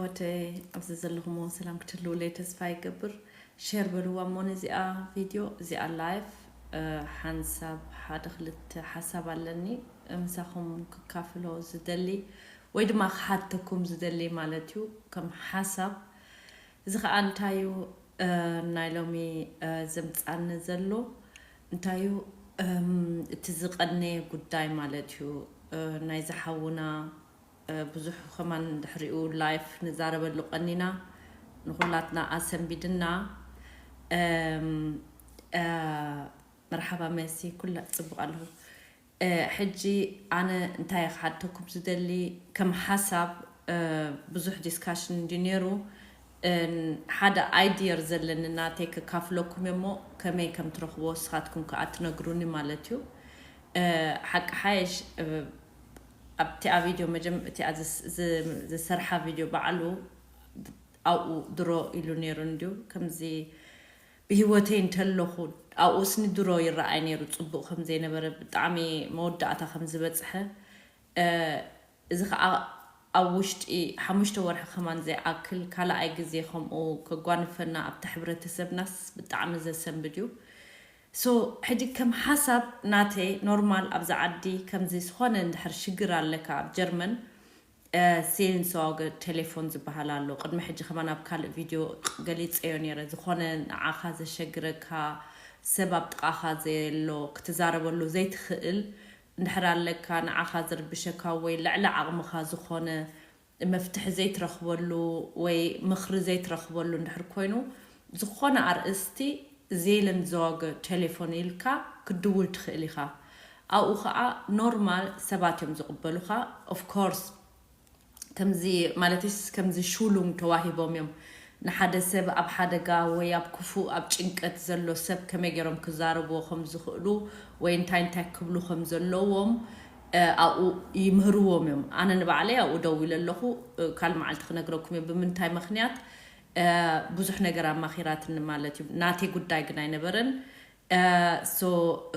ኦኬ፣ ኣብዚ ዘለኹሞ ሰላም ክትህልውለይ ተስፋ ይገብር። ሼር በልዋ እሞ ነዚኣ ቪድዮ፣ እዚኣ ላይፍ፣ እ፣ ሓንሳብ ሓደ ክልተ ሓሳብ ኣለኒ፣ እ፣ ምሳኹም ክካፍሎ ዝደሊ ወይ ድማ ክሓተኩም ዝደሊ ማለት እዩ። ከም ሓሳብ፣ እዚ ኸኣ እንታይ እዩ፣ እ፣ ናይ ሎሚ፣ እ፣ ዘምጻኒ ዘሎ እንታይ እዩ፣ እም፣ እቲ ዝቐነየ ጉዳይ ማለት እዩ፣ እ፣ ናይ ዝሓውና እ፣ ብዙሕ ከማን ድሕሪኡ ላይፍ ንዛረበሉ ቀኒና፣ ንኹላትና ኣሰንቢድና። እም፣ እ፣ መርሓባ መሲ፣ ኩላ ጽቡቕ ኣለኹ። እ፣ ሕጂ ኣነ እንታይ ክሓተኩም ዝደሊ፣ ከም ሓሳብ፣ እ፣ ብዙሕ ዲስካሽን እንዲ ነይሩ፣ እ፣ ሓደ ኣይዲየር ዘለኒ ናተይ ከካፍለኩም እሞ፣ ከመይ ከም ትረኽቦ ንስኻትኩም ከኣ ትነግሩኒ ማለት እዩ። እ፣ ሓቂ ሓየሽ፣ እ፣ ኣብቲ ኣብ ቪድዮ መጀም-፣ እቲኣ ዝስ-፣ ዝ-፣ ዝሰርሓ ቪድዮ ባዕሉ ኣብኡ ድሮ ኢሉ ነይሩ እንድዩ። ከምዚ ብህይወተይ እንተለኹ ኣብኡ ስኒ ድሮ ይረኣይ ነይሩ፣ ጽቡቕ ከም ዘይነበረ፣ ብጣዕሚ መወዳእታ ከም ዝበጽሐ። እ፣ እዚ ኸኣ ኣብ ውሽጢ ሓሙሽተ ወርሒ ከማን ዘይኣክል ካልኣይ ግዜ ከምኡ ከጓንፈና ኣብቲ ሕብረተሰብናስ ብጣዕሚ ዘሰንብድ እዩ። ሶ፣ ሕጂ ከም ሓሳብ ናተይ ኖርማል ኣብዚ ዓዲ ከምዚ ዝኾነ እንድሕር ሽግር ኣለካ ኣብ ጀርመን፣ እ፣ ሴልንሶዋገ ቴሌፎን ዝበሃል ኣሎ። ቅድሚ ሕጂ ከማን ኣብ ካልእ ቪድዮ ገሊጸዮ ነይረ። ዝኾነ ንዓኻ ዘሸግረካ ሰብ ኣብ ጥቓኻ ዘየሎ ክትዛረበሉ ዘይትኽእል እንድሕር ኣለካ፣ ንዓኻ ዝርብሸካ ወይ ልዕሊ ዓቕምኻ ዝኾነ መፍትሒ ዘይትረኽበሉ ወይ ምኽሪ ዘይትረኽበሉ እንድሕር ኮይኑ፣ ዝኾነ ኣርእስቲ ዜለን ዘዋገ ቴሌፎን ኢልካ ክትድውል ትኽእል ኢኻ። ኣብኡ ኸኣ ኖርማል ሰባት እዮም ዝቕበሉኻ። ኦፍ ኮርስ ከምዚ ማለትስ ከምዚ ሹሉም ተዋሂቦም እዮም። ንሓደ ሰብ ኣብ ሓደጋ ወይ ኣብ ክፉእ ኣብ ጭንቀት ዘሎ ሰብ ከመይ ገይሮም ክዛረብዎ ከም ዝኽእሉ ወይ እንታይ እንታይ ክብሉ ከም ዘለዎም፣ እ፣ ኣብኡ ይምህርዎም እዮም። ኣነ ንባዕለይ ኣብኡ ደው ኢለ ኣለኹ። እ፣ ካልእ መዓልቲ ክነግረኩም እየ ብምንታይ ምኽንያት። እ፣ ብዙሕ ነገር ኣማኺራትኒ ማለት እዩ። ናተይ ጉዳይ ግን ኣይነበረን። እ፣ ሶ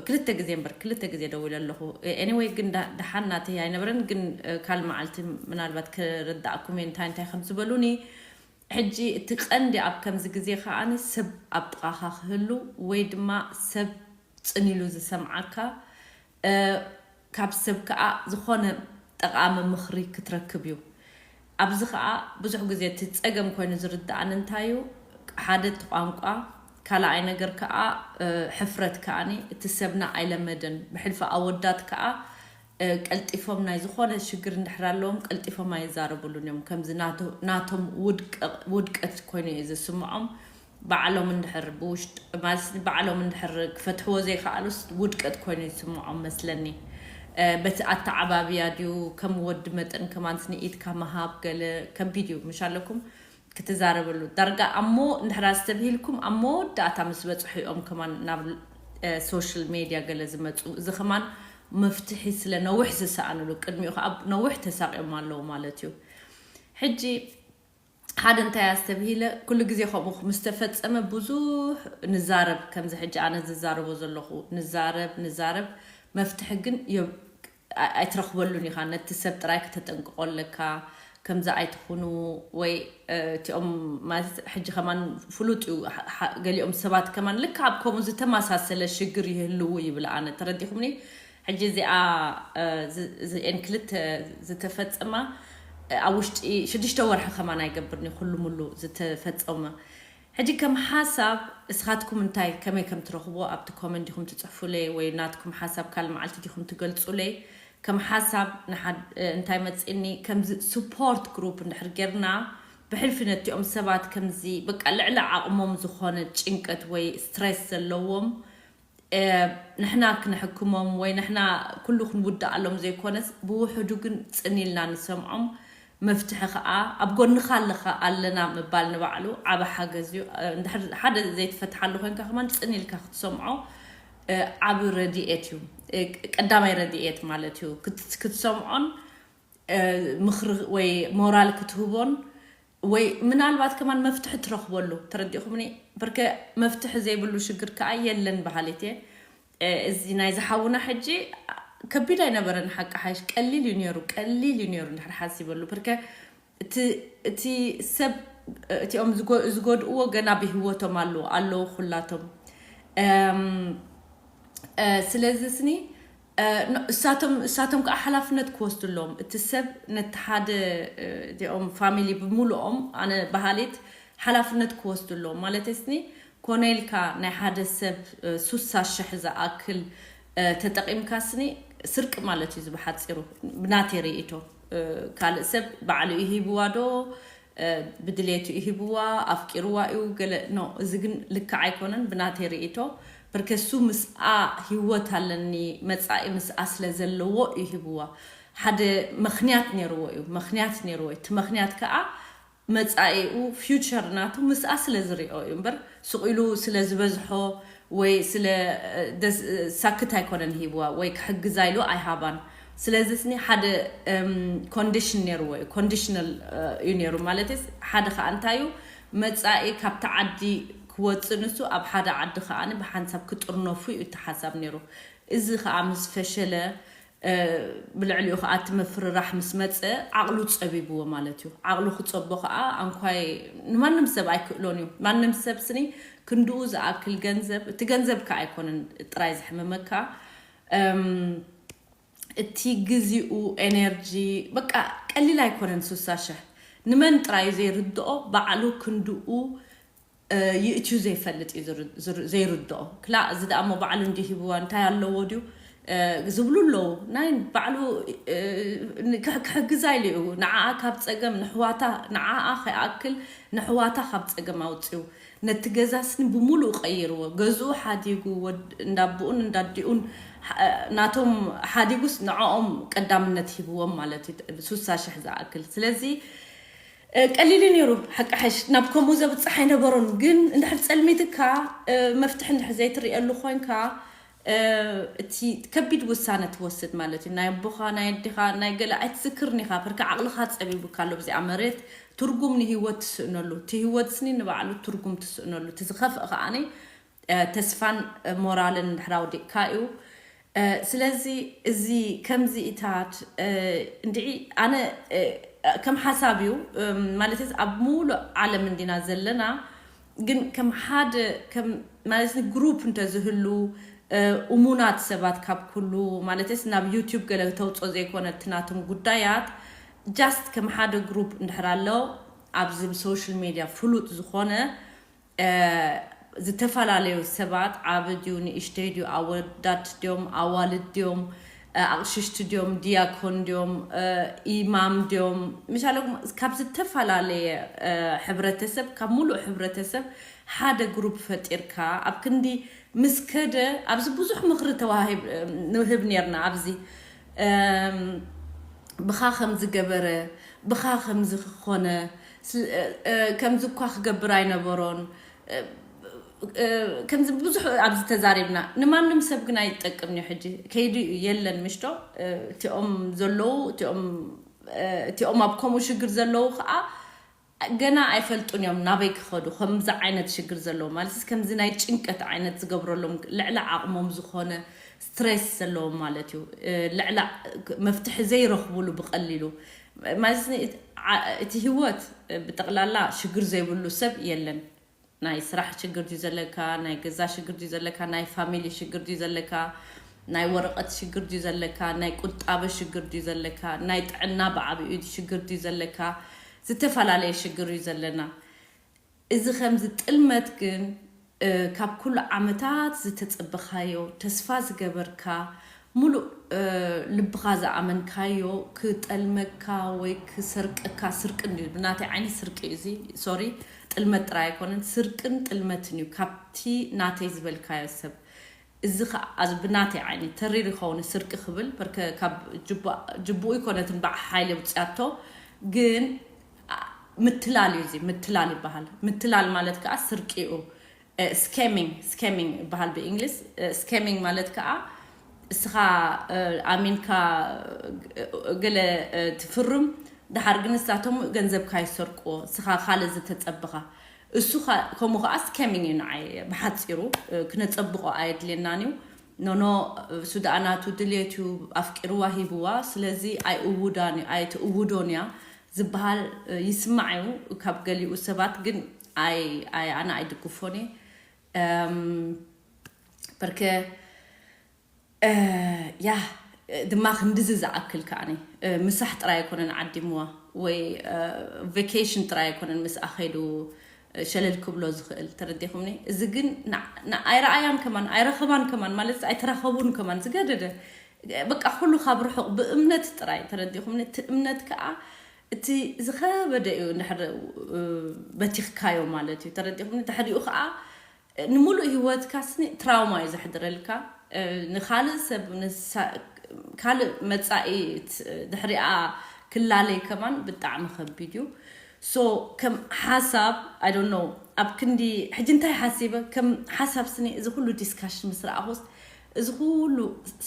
ክልተ ግዜ እምበር፣ ክልተ ግዜ ደው ኢለ ኣለኹ። እ፣ ኤኒዌይ ግን ዳ-፣ ደሓን ናተይ ኣይነበረን፣ ግን፣ እ፣ ካልእ መዓልቲ ምናልባት ክርዳእኩም እየ እንታይ እንታይ ከም ዝበሉኒ። ሕጂ እቲ ቀንዲ ኣብ ከምዚ ግዜ ከኣ ሰብ ኣብ ጥቓኻ ክህሉ ወይ ድማ ሰብ ጽን ኢሉ ዝሰምዓካ፣ እ፣ ካብ ሰብ ከኣ ዝኾነ ጠቓሚ ምኽሪ ክትረክብ እዩ። ኣብዚ ከኣ ብዙሕ ግዜ እቲ ጸገም ኮይኑ ዝርድኣኒ እንታይ እዩ፣ ሓደ እቲ ቋንቋ፣ ካልኣይ ነገር ከኣ፣ እ፣ ሕፍረት ከኣኒ እቲ ሰብና ኣይለመደን። ብሕልፊ ኣወዳት ከኣ፣ እ፣ ቀልጢፎም ናይ ዝኾነ ሽግር እንድሕር ኣለዎም ቀልጢፎም ኣይዛረቡሉን እዮም። ከምዚ ናቶ-፣ ናቶም ውድቀ-፣ ውድቀት ኮይኑ እዩ ዝስምዖም። ባዕሎም እንድሕር ብውሽጥ፣ ማለት ባዕሎም እንድሕር ክፈትሕዎ ዘይከኣሉስ ውድቀት ኮይኑ ይስምዖም መስለኒ። እ፣ በቲ ኣተዓባብያ ድዩ፣ ከም ወዲ መጠን ከማንስ ንኢድካ ምሃብ ገለ ከቢድ እዩ፣ ምሽ ኣለኩም ክትዛረበሉ። ዳርጋ ኣሞ እንድሕር ኣስተብሂልኩም ኣብ መወዳእታ ምስ በጽሑ እዮም ከማን ናብ፣ እ፣ ሶሻል ሜድያ ገለ ዝመጹ። እዚ ከማን መፍትሒ ስለ ነዊሕ ዝሰኣኑሉ፣ ቅድሚኡ ከኣ ነዊሕ ተሳቒዮም ኣለዉ ማለት እዩ። ሕጂ ሓደ እንታይ ኣስተብሂለ፣ ኩሉ ግዜ ከምኡ ምስ ተፈጸመ ብዙሕ ንዛረብ፣ ከምዚ ሕጂ ኣነ ዝዛረቦ ዘለኹ ንዛረብ፣ ንዛረብ፣ መፍትሒ ግን ዮ-፣ ኣይ-፣ ኣይትረኽበሉን ኢኻ። ነቲ ሰብ ጥራይ ክተጠንቅቖ ኣለካ፣ ከምዚ ኣይትኹኑ፣ ወይ፣ እ፣ እቲኦም ማለት ሕጂ ከማን ፍሉጥ እዩ፣ ሓ-፣ ሓ-፣ ገሊኦም ሰባት ከማን ልክዕ ኣብ ከምኡ ዝተመሳሰለ ሽግር ይህልዉ ይብል ኣነ። ተረዲኹምኒ? ሕጂ እዚኣ፣ እ፣ ዝ-፣ እዚኤን ክልተ ዝተፈጸማ፣ እ፣ ኣብ ውሽጢ ሽዱሽተ ወርሒ ከማን ኣይገብርኒ ኩሉ ሙሉ ዝተፈጸመ። ሕጂ ከም ሓሳብ እስኻትኩም እንታይ ከመይ ከም ትረኽቦ ኣብቲ ኮመንት ዲኹም ትጽሕፉለይ ወይ ናትኩም ሓሳብ ካልእ መዓልቲ ዲኹም ትገልጹለይ? ከም ሓሳብ ንሓድ-፣ እ፣ እንታይ መጺእኒ፣ ከምዚ ስፖርት ግሩፕ እንድሕር ጌርና ብሕልፊ ነቲኦም ሰባት ከምዚ በቃ ልዕሊ ዓቕሞም ዝኾነ ጭንቀት ወይ ስትሬስ ዘለዎም፣ እ፣ ንሕና ክንሕክሞም ወይ ንሕና ኩሉ ክንውድኣሎም ዘይኮነስ፣ ብውሕዱ ግን ጽን ኢልና ንሰምዖም። መፍትሒ ኸኣ ኣብ ጎንኻ ኣለኻ፣ ኣለና ምባል ንባዕሉ ዓቢ ሓገዝ እዩ። እ፣ እንድሕር ሓደ ዘይትፈትሓሉ ኮይንካ ከማን ጽን ኢልካ ክትሰምዖ፣ እ፣ ዓቢ ረድኤት እዩ። እ፣ ቀዳማይ ረድኤት ማለት እዩ። ክት-፣ ክትሰምዖን እ፣ ምኽሪ ወይ ሞራል ክትህቦን ወይ ምናልባት ከማን መፍትሒ ትረኽበሉ፣ ተረዲእኹምኒ? በርከ መፍትሒ ዘይብሉ ሽግር ከኣ የለን በሃሊት እየ። እ፣ እዚ ናይ ዝሓውና ሕጂ ከቢድ ኣይነበረን፣ ሓቂ ሓይሽ ቀሊል እዩ ነይሩ፣ ቀሊል እዩ ነይሩ እንድሕር ሓሲበሉ። በርከ እቲ ሰብ እቲኦም ዝጎድእዎ ገና ብህወቶም ኣለዉ ኣለዉ ኩላቶም። ስለዚ ስኒ እሳቶም እሳቶም ከዓ ሓላፍነት ክወስዱ ኣለዎም። እቲ ሰብ ነቲ ሓደ እዚኦም ፋሚሊ ብምሉኦም ኣነ ባህሌት ሓላፍነት ክወስዱ ኣለዎም ማለት ስኒ። ኮነ ኢልካ ናይ ሓደ ሰብ ሱሳ ሽሕ ዝኣክል ተጠቒምካ ስኒ ስርቂ ማለት እዩ። ዝብሓፂሩ ብናተይ ርእይቶ ካልእ ሰብ ባዕሉ ይሂብዋ ዶ ብድሌቱ ይሂብዋ ኣፍቂርዋ እዩ ገለ ኖ። እዚ ግን ልክዕ ኣይኮነን ብናተይ ርእይቶ። በርከሱ ምስኣ ህይወት ኣለኒ መፃኢ ምስኣ ስለ ዘለዎ እዩ ሂብዋ። ሓደ ምክንያት ነይርዎ እዩ። ምክንያት ነይርዎ እቲ ምክንያት ከዓ መፃኢኡ ፊውቸር ናቱ ምስኣ ስለ ዝሪኦ እዩ እምበር ስቕ ኢሉ ስለ ዝበዝሖ ወይ ስለ ሳክት ኣይኮነን ሂብዋ ወይ ክሕግዛ ኢሉ ኣይሃባን። ስለዚ ስኒ ሓደ ኮንዲሽን ነይርዎ እዩ። ኮንዲሽናል እዩ ነይሩ ማለት ሓደ ከዓ እንታይ እዩ መፃኢ ካብቲ ዓዲ ክወፅእ ንሱ ኣብ ሓደ ዓዲ ከዓ ብሓንሳብ ክጥርነፉ እዩ እቲ ሓሳብ ነይሩ። እዚ ከዓ ምስ ፈሸለ ብልዕሊኡ ከዓ እቲ ምፍርራሕ ምስ መፀ ዓቕሉ ፀቢብዎ ማለት እዩ። ዓቕሉ ክፀቦ ከዓ ኣንኳይ ንማንም ሰብ ኣይክእሎን እዩ። ማንም ሰብ ስኒ ክንድኡ ዝኣክል ገንዘብ እቲ ገንዘብ ከዓ ኣይኮነን ጥራይ ዘሕምመካ እቲ ግዜኡ ኤነርጂ በቃ ቀሊል ኣይኮነን። ሱሳ ሽሕ ንመን ጥራይ ዘይርድኦ ባዕሉ ክንድኡ ይእትዩ ዘይፈልጥ እዩ ዘይርድኦ። ክላ እዚ ደኣ እሞ ባዕሉ እንዲ ሂብዋ እንታይ ኣለዎ ድዩ ዝብሉ ኣለዉ። ናይ ባዕሉ ክሕግዛ ኢሉ እዩ ንዓኣ ካብ ፀገም ንሕዋታ ንዓኣ ከይኣክል ንሕዋታ ካብ ፀገም ኣውፅኡ። ነቲ ገዛ ስኒ ብምሉእ ቀይርዎ። ገዝኡ ሓዲጉ እንዳብኡን እንዳዲኡን ናቶም ሓዲጉስ ንዕኦም ቀዳምነት ሂብዎም ማለት እዩ። ሱሳ ሽሕ ዝኣክል ስለዚ ቀሊል ነይሩ። ሓቂ ሓሽ ናብ ከምኡ ዘብፅሕ ኣይነበሮን። ግን እንድሕር ፀልሚትካ መፍትሒ እንድሕር ዘይትርእየሉ ኮይንካ እቲ ከቢድ ውሳነ ትወስድ ማለት እዩ። ናይ ኣቦኻ ናይ ኣዴኻ ናይ ገለ ኣይትዝክርን ኢኻ። ፐርካ ዓቕልኻ ፀቢቡካ ኣሎ። ብዚኣ መሬት ትርጉም ንህይወት ትስእነሉ፣ እቲ ህይወት ስኒ ንባዕሉ ትርጉም ትስእነሉ። እቲ ዝኸፍእ ከዓኒ ተስፋን ሞራልን እንድሕር ኣውዲቕካ እዩ። ስለዚ እዚ ከምዚ ኢታት እንድዒ ኣነ ከም ሓሳብ እዩ ማለት ኣብ ሙሉእ ዓለም እንዲና ዘለና። ግን ከም ሓደ ማለት ግሩፕ እንተዝህሉ እሙናት ሰባት ካብ ኩሉ ማለትስ ናብ ዩቲዩብ ገለ ተውፅኦ ዘይኮነ እቲ ናቶም ጉዳያት ጃስት ከም ሓደ ግሩፕ እንድሕር ኣሎ ኣብዚ ብሶሻል ሜድያ ፍሉጥ ዝኾነ ዝተፈላለዩ ሰባት ዓቢ ድዩ ንእሽተይ ድዩ ኣወዳት ድዮም ኣዋልድ ድዮም ኣቕሽሽቲ ድዮም ዲያኮን ድዮም ኢማም ድዮም ምሻሎም ካብ ዝተፈላለየ ሕብረተሰብ ካብ ሙሉእ ሕብረተሰብ ሓደ ግሩፕ ፈጢርካ ኣብ ክንዲ ምስ ከደ ኣብዚ ብዙሕ ምኽሪ ተዋሂብ ንህብ ነርና ኣብዚ ብኻ ከም ዝገበረ ብኻ ከም ዝኾነ ከምዚ እኳ ክገብር ኣይነበሮን ከምዚ ብዙሕ ኣብዚ ተዛሪብና ንማንም ሰብ ግን ኣይጠቅም እዩ ሕጂ ከይዱ የለን ምሽቶ እቲኦም ዘለዉ እቲኦም እቲኦም ኣብ ከምኡ ሽግር ዘለዉ ከዓ ገና ኣይፈልጡን እዮም ናበይ ክኸዱ ከምዚ ዓይነት ሽግር ዘለዎም ማለት ከምዚ ናይ ጭንቀት ዓይነት ዝገብረሎም ልዕሊ ዓቕሞም ዝኾነ ስትሬስ ዘለዎም ማለት እዩ። ልዕሊ መፍትሒ ዘይረኽቡሉ ብቐሊሉ ማለት እቲ ህይወት ብጠቕላላ ሽግር ዘይብሉ ሰብ የለን። ናይ ስራሕ ሽግር ድዩ ዘለካ፣ ናይ ገዛ ሽግር ድዩ ዘለካ፣ ናይ ፋሚሊ ሽግር ድዩ ዘለካ፣ ናይ ወረቐት ሽግር ድዩ ዘለካ፣ ናይ ቁጣበ ሽግር ድዩ ዘለካ፣ ናይ ጥዕና ብዓብኡ ሽግር ድዩ ዘለካ፣ ዝተፈላለየ ሽግር እዩ ዘለና። እዚ ከምዚ ጥልመት ግን ካብ ኩሉ ዓመታት ዝተጸበኻዮ ተስፋ ዝገበርካ ሙሉእ ልብኻ ዝኣመንካዮ ክጠልመካ ወይ ክሰርቀካ ስርቂ እንድዩ ብናተይ ዓይኒ ስርቂ እዩ እዚ ሶሪ ጥልመት ጥራይ ኣይኮነን ስርቅን ጥልመትን እዩ ካብቲ ናተይ ዝበልካዮ ሰብ እዚ ብናተይ ዓይኒ ተሪር ይኸውን ስርቂ ክብል በርከ ካብ ጅቡኡ ይኮነትን በዓ ሓይለ ውፅያቶ ግን ምትላል እዩ እዚ ምትላል ይበሃል ምትላል ማለት ከዓ ስርቂ እዩ ስኬሚንግ ስኬሚንግ ይበሃል ብእንግሊዝ ስኬሚንግ ማለት ከዓ እስኻ ኣሚንካ ገለ ትፍርም ድሓር ግን ንሳቶም ገንዘብካ ይሰርቅዎ እስኻ ካልእ ዝተፀበኻ እሱ ከምኡ ከዓ ስኬሚንግ እዩ ንዓይ ብሓፂሩ ክነፀብቆ ኣየድልየናን እዩ ኖኖ እሱ ደኣ ናቱ ድልየት እዩ ኣፍቂርዋ ሂብዋ ስለዚ ኣይእውዳን እዩ ኣይትእውዶን እያ ዝበሃል ይስማዕ እዩ ካብ ገሊኡ ሰባት፣ ግን ኣይ ኣይ ኣነ ኣይድግፎን እየ። በርከ ያ ድማ ክንድዚ ዝኣክል ከዓኒ ምሳሕ ጥራይ ኣይኮነን ዓዲምዋ፣ ወይ ቬኬሽን ጥራይ ኣይኮነን ምስኣ ከይዱ ሸለል ክብሎ ዝኽእል። ተረዲኹምኒ? እዚ ግን ኣይረኣያን ከማን ኣይረኸባን ከማን ማለት ኣይተራኸቡን ከማን ዝገደደ በቃ ኩሉ ካብ ርሑቕ ብእምነት ጥራይ። ተረዲኹምኒ? እቲ እምነት ከዓ እቲ ዝኸበደ እዩ እንድሕር በቲኽካዮ ማለት እዩ። ተረዲኹምኒ? ድሕሪኡ ከዓ ንምሉእ ህይወትካ ስኒ ትራውማ እዩ ዘሕድረልካ። ንኻልእ ሰብ ካልእ መፃኢ ድሕሪኣ ክላለይ ከማን ብጣዕሚ ከቢድ እዩ። ሶ ከም ሓሳብ ኣይ ዶንት ኖ ኣብ ክንዲ ሕጂ እንታይ ሓሲበ ከም ሓሳብ ስኒ እዚ ኩሉ ዲስካሽን ምስ ረኣኹስ እዚ ኩሉ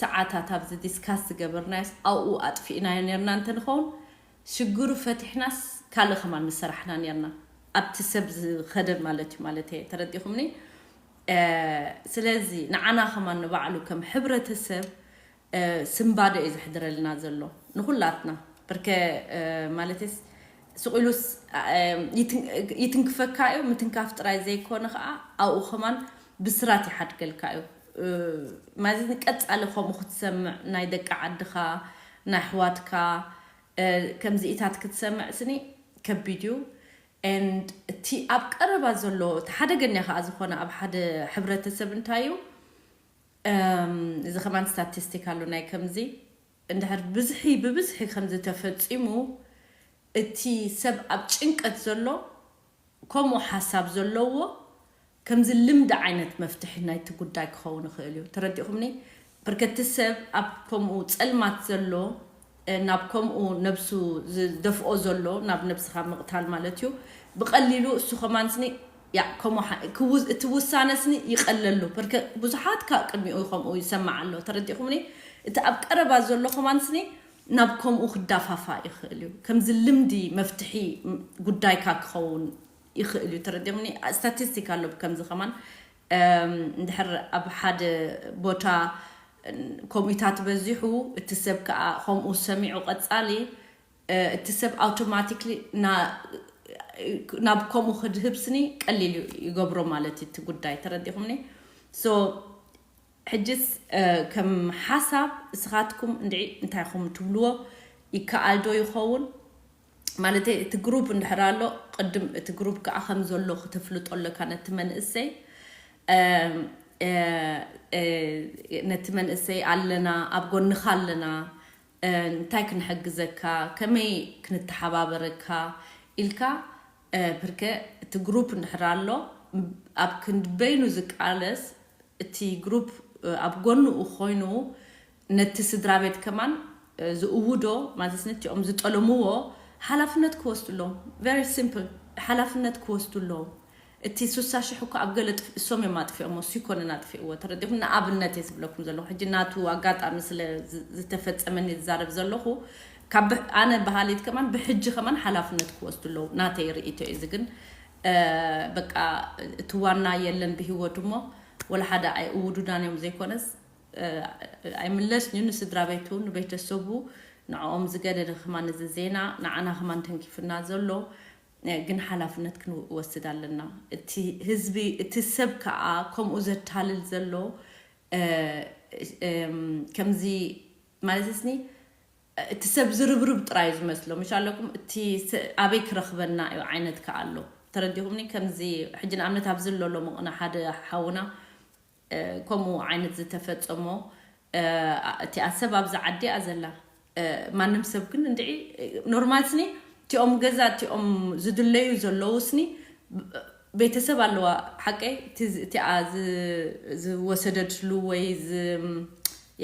ሰዓታት ኣብዚ ዲስካስ ዝገበርናዮስ ኣብኡ ኣጥፊእናዮ ነርና እንተንኸውን ሽግሩ ፈቲሕናስ ካልእ ከማን ምሰራሕና ነርና ኣብቲ ሰብ ዝኸደ ማለት እዩ ማለት እየ። ተረዲኹምኒ? ስለዚ ንዓና ከማን ንባዕሉ ከም ሕብረተሰብ ስንባደ እዩ ዘሕድረልና ዘሎ ንኩላትና። ብርከ ማለትስ ስቕ ኢሉስ ይትንክፈካ እዩ። ምትንካፍ ጥራይ ዘይኮነ ከዓ ኣብኡ ከማን ብስራት ይሓድገልካ እዩ። ማለት ቀፃሊ ከምኡ ክትሰምዕ ናይ ደቂ ዓድኻ ናይ ኣሕዋትካ ከምዚኢታት ክትሰምዕ ስኒ ከቢድ እዩ። And እቲ ኣብ ቀረባ ዘሎ እቲ ሓደገኛ ከዓ ዝኾነ ኣብ ሓደ ሕብረተሰብ እንታይ እዩ? እዚ ከማን ስታቲስቲክ ኣሎ ናይ ከምዚ እንድሕር ብዝሒ ብብዝሒ ከምዚ ተፈፂሙ እቲ ሰብ ኣብ ጭንቀት ዘሎ ከምኡ ሓሳብ ዘለዎ ከምዚ ልምዲ ዓይነት መፍትሒ ናይቲ ጉዳይ ክኸውን ይኽእል እዩ። ተረዲኹምኒ? በርከቲ ሰብ ኣብ ከምኡ ጸልማት ዘሎ ናብ ከምኡ ነብሱ ዝደፍኦ ዘሎ ናብ ነብስኻ ምቕታል ማለት እዩ። ብቐሊሉ እሱ ከማን ስኒ ያ ከምኡ እቲ ውሳነ ስኒ ይቐለሉ። በርከ ብዙሓት ካብ ቅድሚኡ ከምኡ ይሰማዕ ኣሎ። ተረዲኹምኒ? እቲ ኣብ ቀረባ ዘሎ ከማን ስኒ ናብ ከምኡ ክዳፋፋ ይኽእል እዩ። ከምዚ ልምዲ መፍትሒ ጉዳይካ ክኸውን ይኽእል እዩ። ተረዲኹምኒ? ስታቲስቲክ ኣሎ ከምዚ ከማን እንድሕር ኣብ ሓደ ቦታ ከምኡታት በዚሑ እቲ ሰብ ከዓ ከምኡ ሰሚዑ ቀፃሊ እቲ ሰብ ኣውቶማቲክሊ ናብ ከምኡ ክድህብ ስኒ ቀሊል ይገብሮ ማለት እዩ እቲ ጉዳይ። ተረዲኹምኒ? ሶ ሕጅስ ከም ሓሳብ እስኻትኩም እንድዒ እንታይ ኢኹም ትብልዎ? ይከኣል ዶ ይኸውን? ማለት እቲ ግሩፕ እንድሕር ኣሎ ቅድም እቲ ግሩፕ ከዓ ከም ዘሎ ክተፍልጦ ኣለካ ነቲ መንእሰይ ነቲ መንእሰይ ኣለና ኣብ ጎንኻ ኣለና እንታይ ክንሕግዘካ ከመይ ክንተሓባበረካ ኢልካ ብርከ እቲ ግሩፕ እንድሕር ኣሎ ኣብ ክንዲ በይኑ ዝቃለስ እቲ ግሩፕ ኣብ ጎንኡ ኮይኑ ነቲ ስድራ ቤት ከማን ዝእውዶ ማለት ነቲኦም ዝጠለምዎ ሓላፍነት ክወስዱ ኣለዎም። Very simple ሓላፍነት ክወስዱ ኣለዎም። እቲ ሱሳ ሽሕ እኮ ኣብ ገለ እሶም እዮም ኣጥፊኦሞ እሱ ይኮነን ኣጥፊእዎ። ተረዲኹም? ንኣብነት እየ ዝብለኩም ዘለኹ ሕጂ ናቱ ኣጋጣሚ ስለ ዝተፈፀመኒ ዝዛረብ ዘለኹ ካብ ኣነ በሃሊት ከማን ብሕጂ ከማን ሓላፍነት ክወስዱ ኣለዉ። ናተይ ርእቶ እዩ እዚ ግን በቃ እቲ ዋና የለን ብህይወት እሞ ወላ ሓደ ኣይእውዱዳን እዮም ዘይኮነስ ኣይምለስን እዩ ንስድራ ቤቱ ንቤተሰቡ ንዕኦም ዝገደደ ከማን እዚ ዜና ንዓና ከማን ተንኪፍና ዘሎ ግን ሓላፍነት ክንወስድ ኣለና። እቲ ህዝቢ እቲ ሰብ ከዓ ከምኡ ዘታልል ዘሎ ከምዚ ማለት ስኒ እቲ ሰብ ዝርብርብ ጥራይ ዝመስሎ ምሽ ኣለኩም እቲ ኣበይ ክረኽበና እዩ ዓይነት ከዓ ኣሎ። ተረዲኹምኒ? ከምዚ ሕጂ ንኣብነት ኣብዚ ዘሎ ሎምቕና ሓደ ሓውና ከምኡ ዓይነት ዝተፈፀሞ እቲኣ ሰብ ኣብዚ ዓዲ እያ ዘላ። ማንም ሰብ ግን እንድዒ ኖርማል ስኒ እቲኦም ገዛ እቲኦም ዝድለዩ ዘለዉ ስኒ ቤተሰብ ኣለዋ ሓቀይ እቲኣ ዝወሰደትሉ ወይ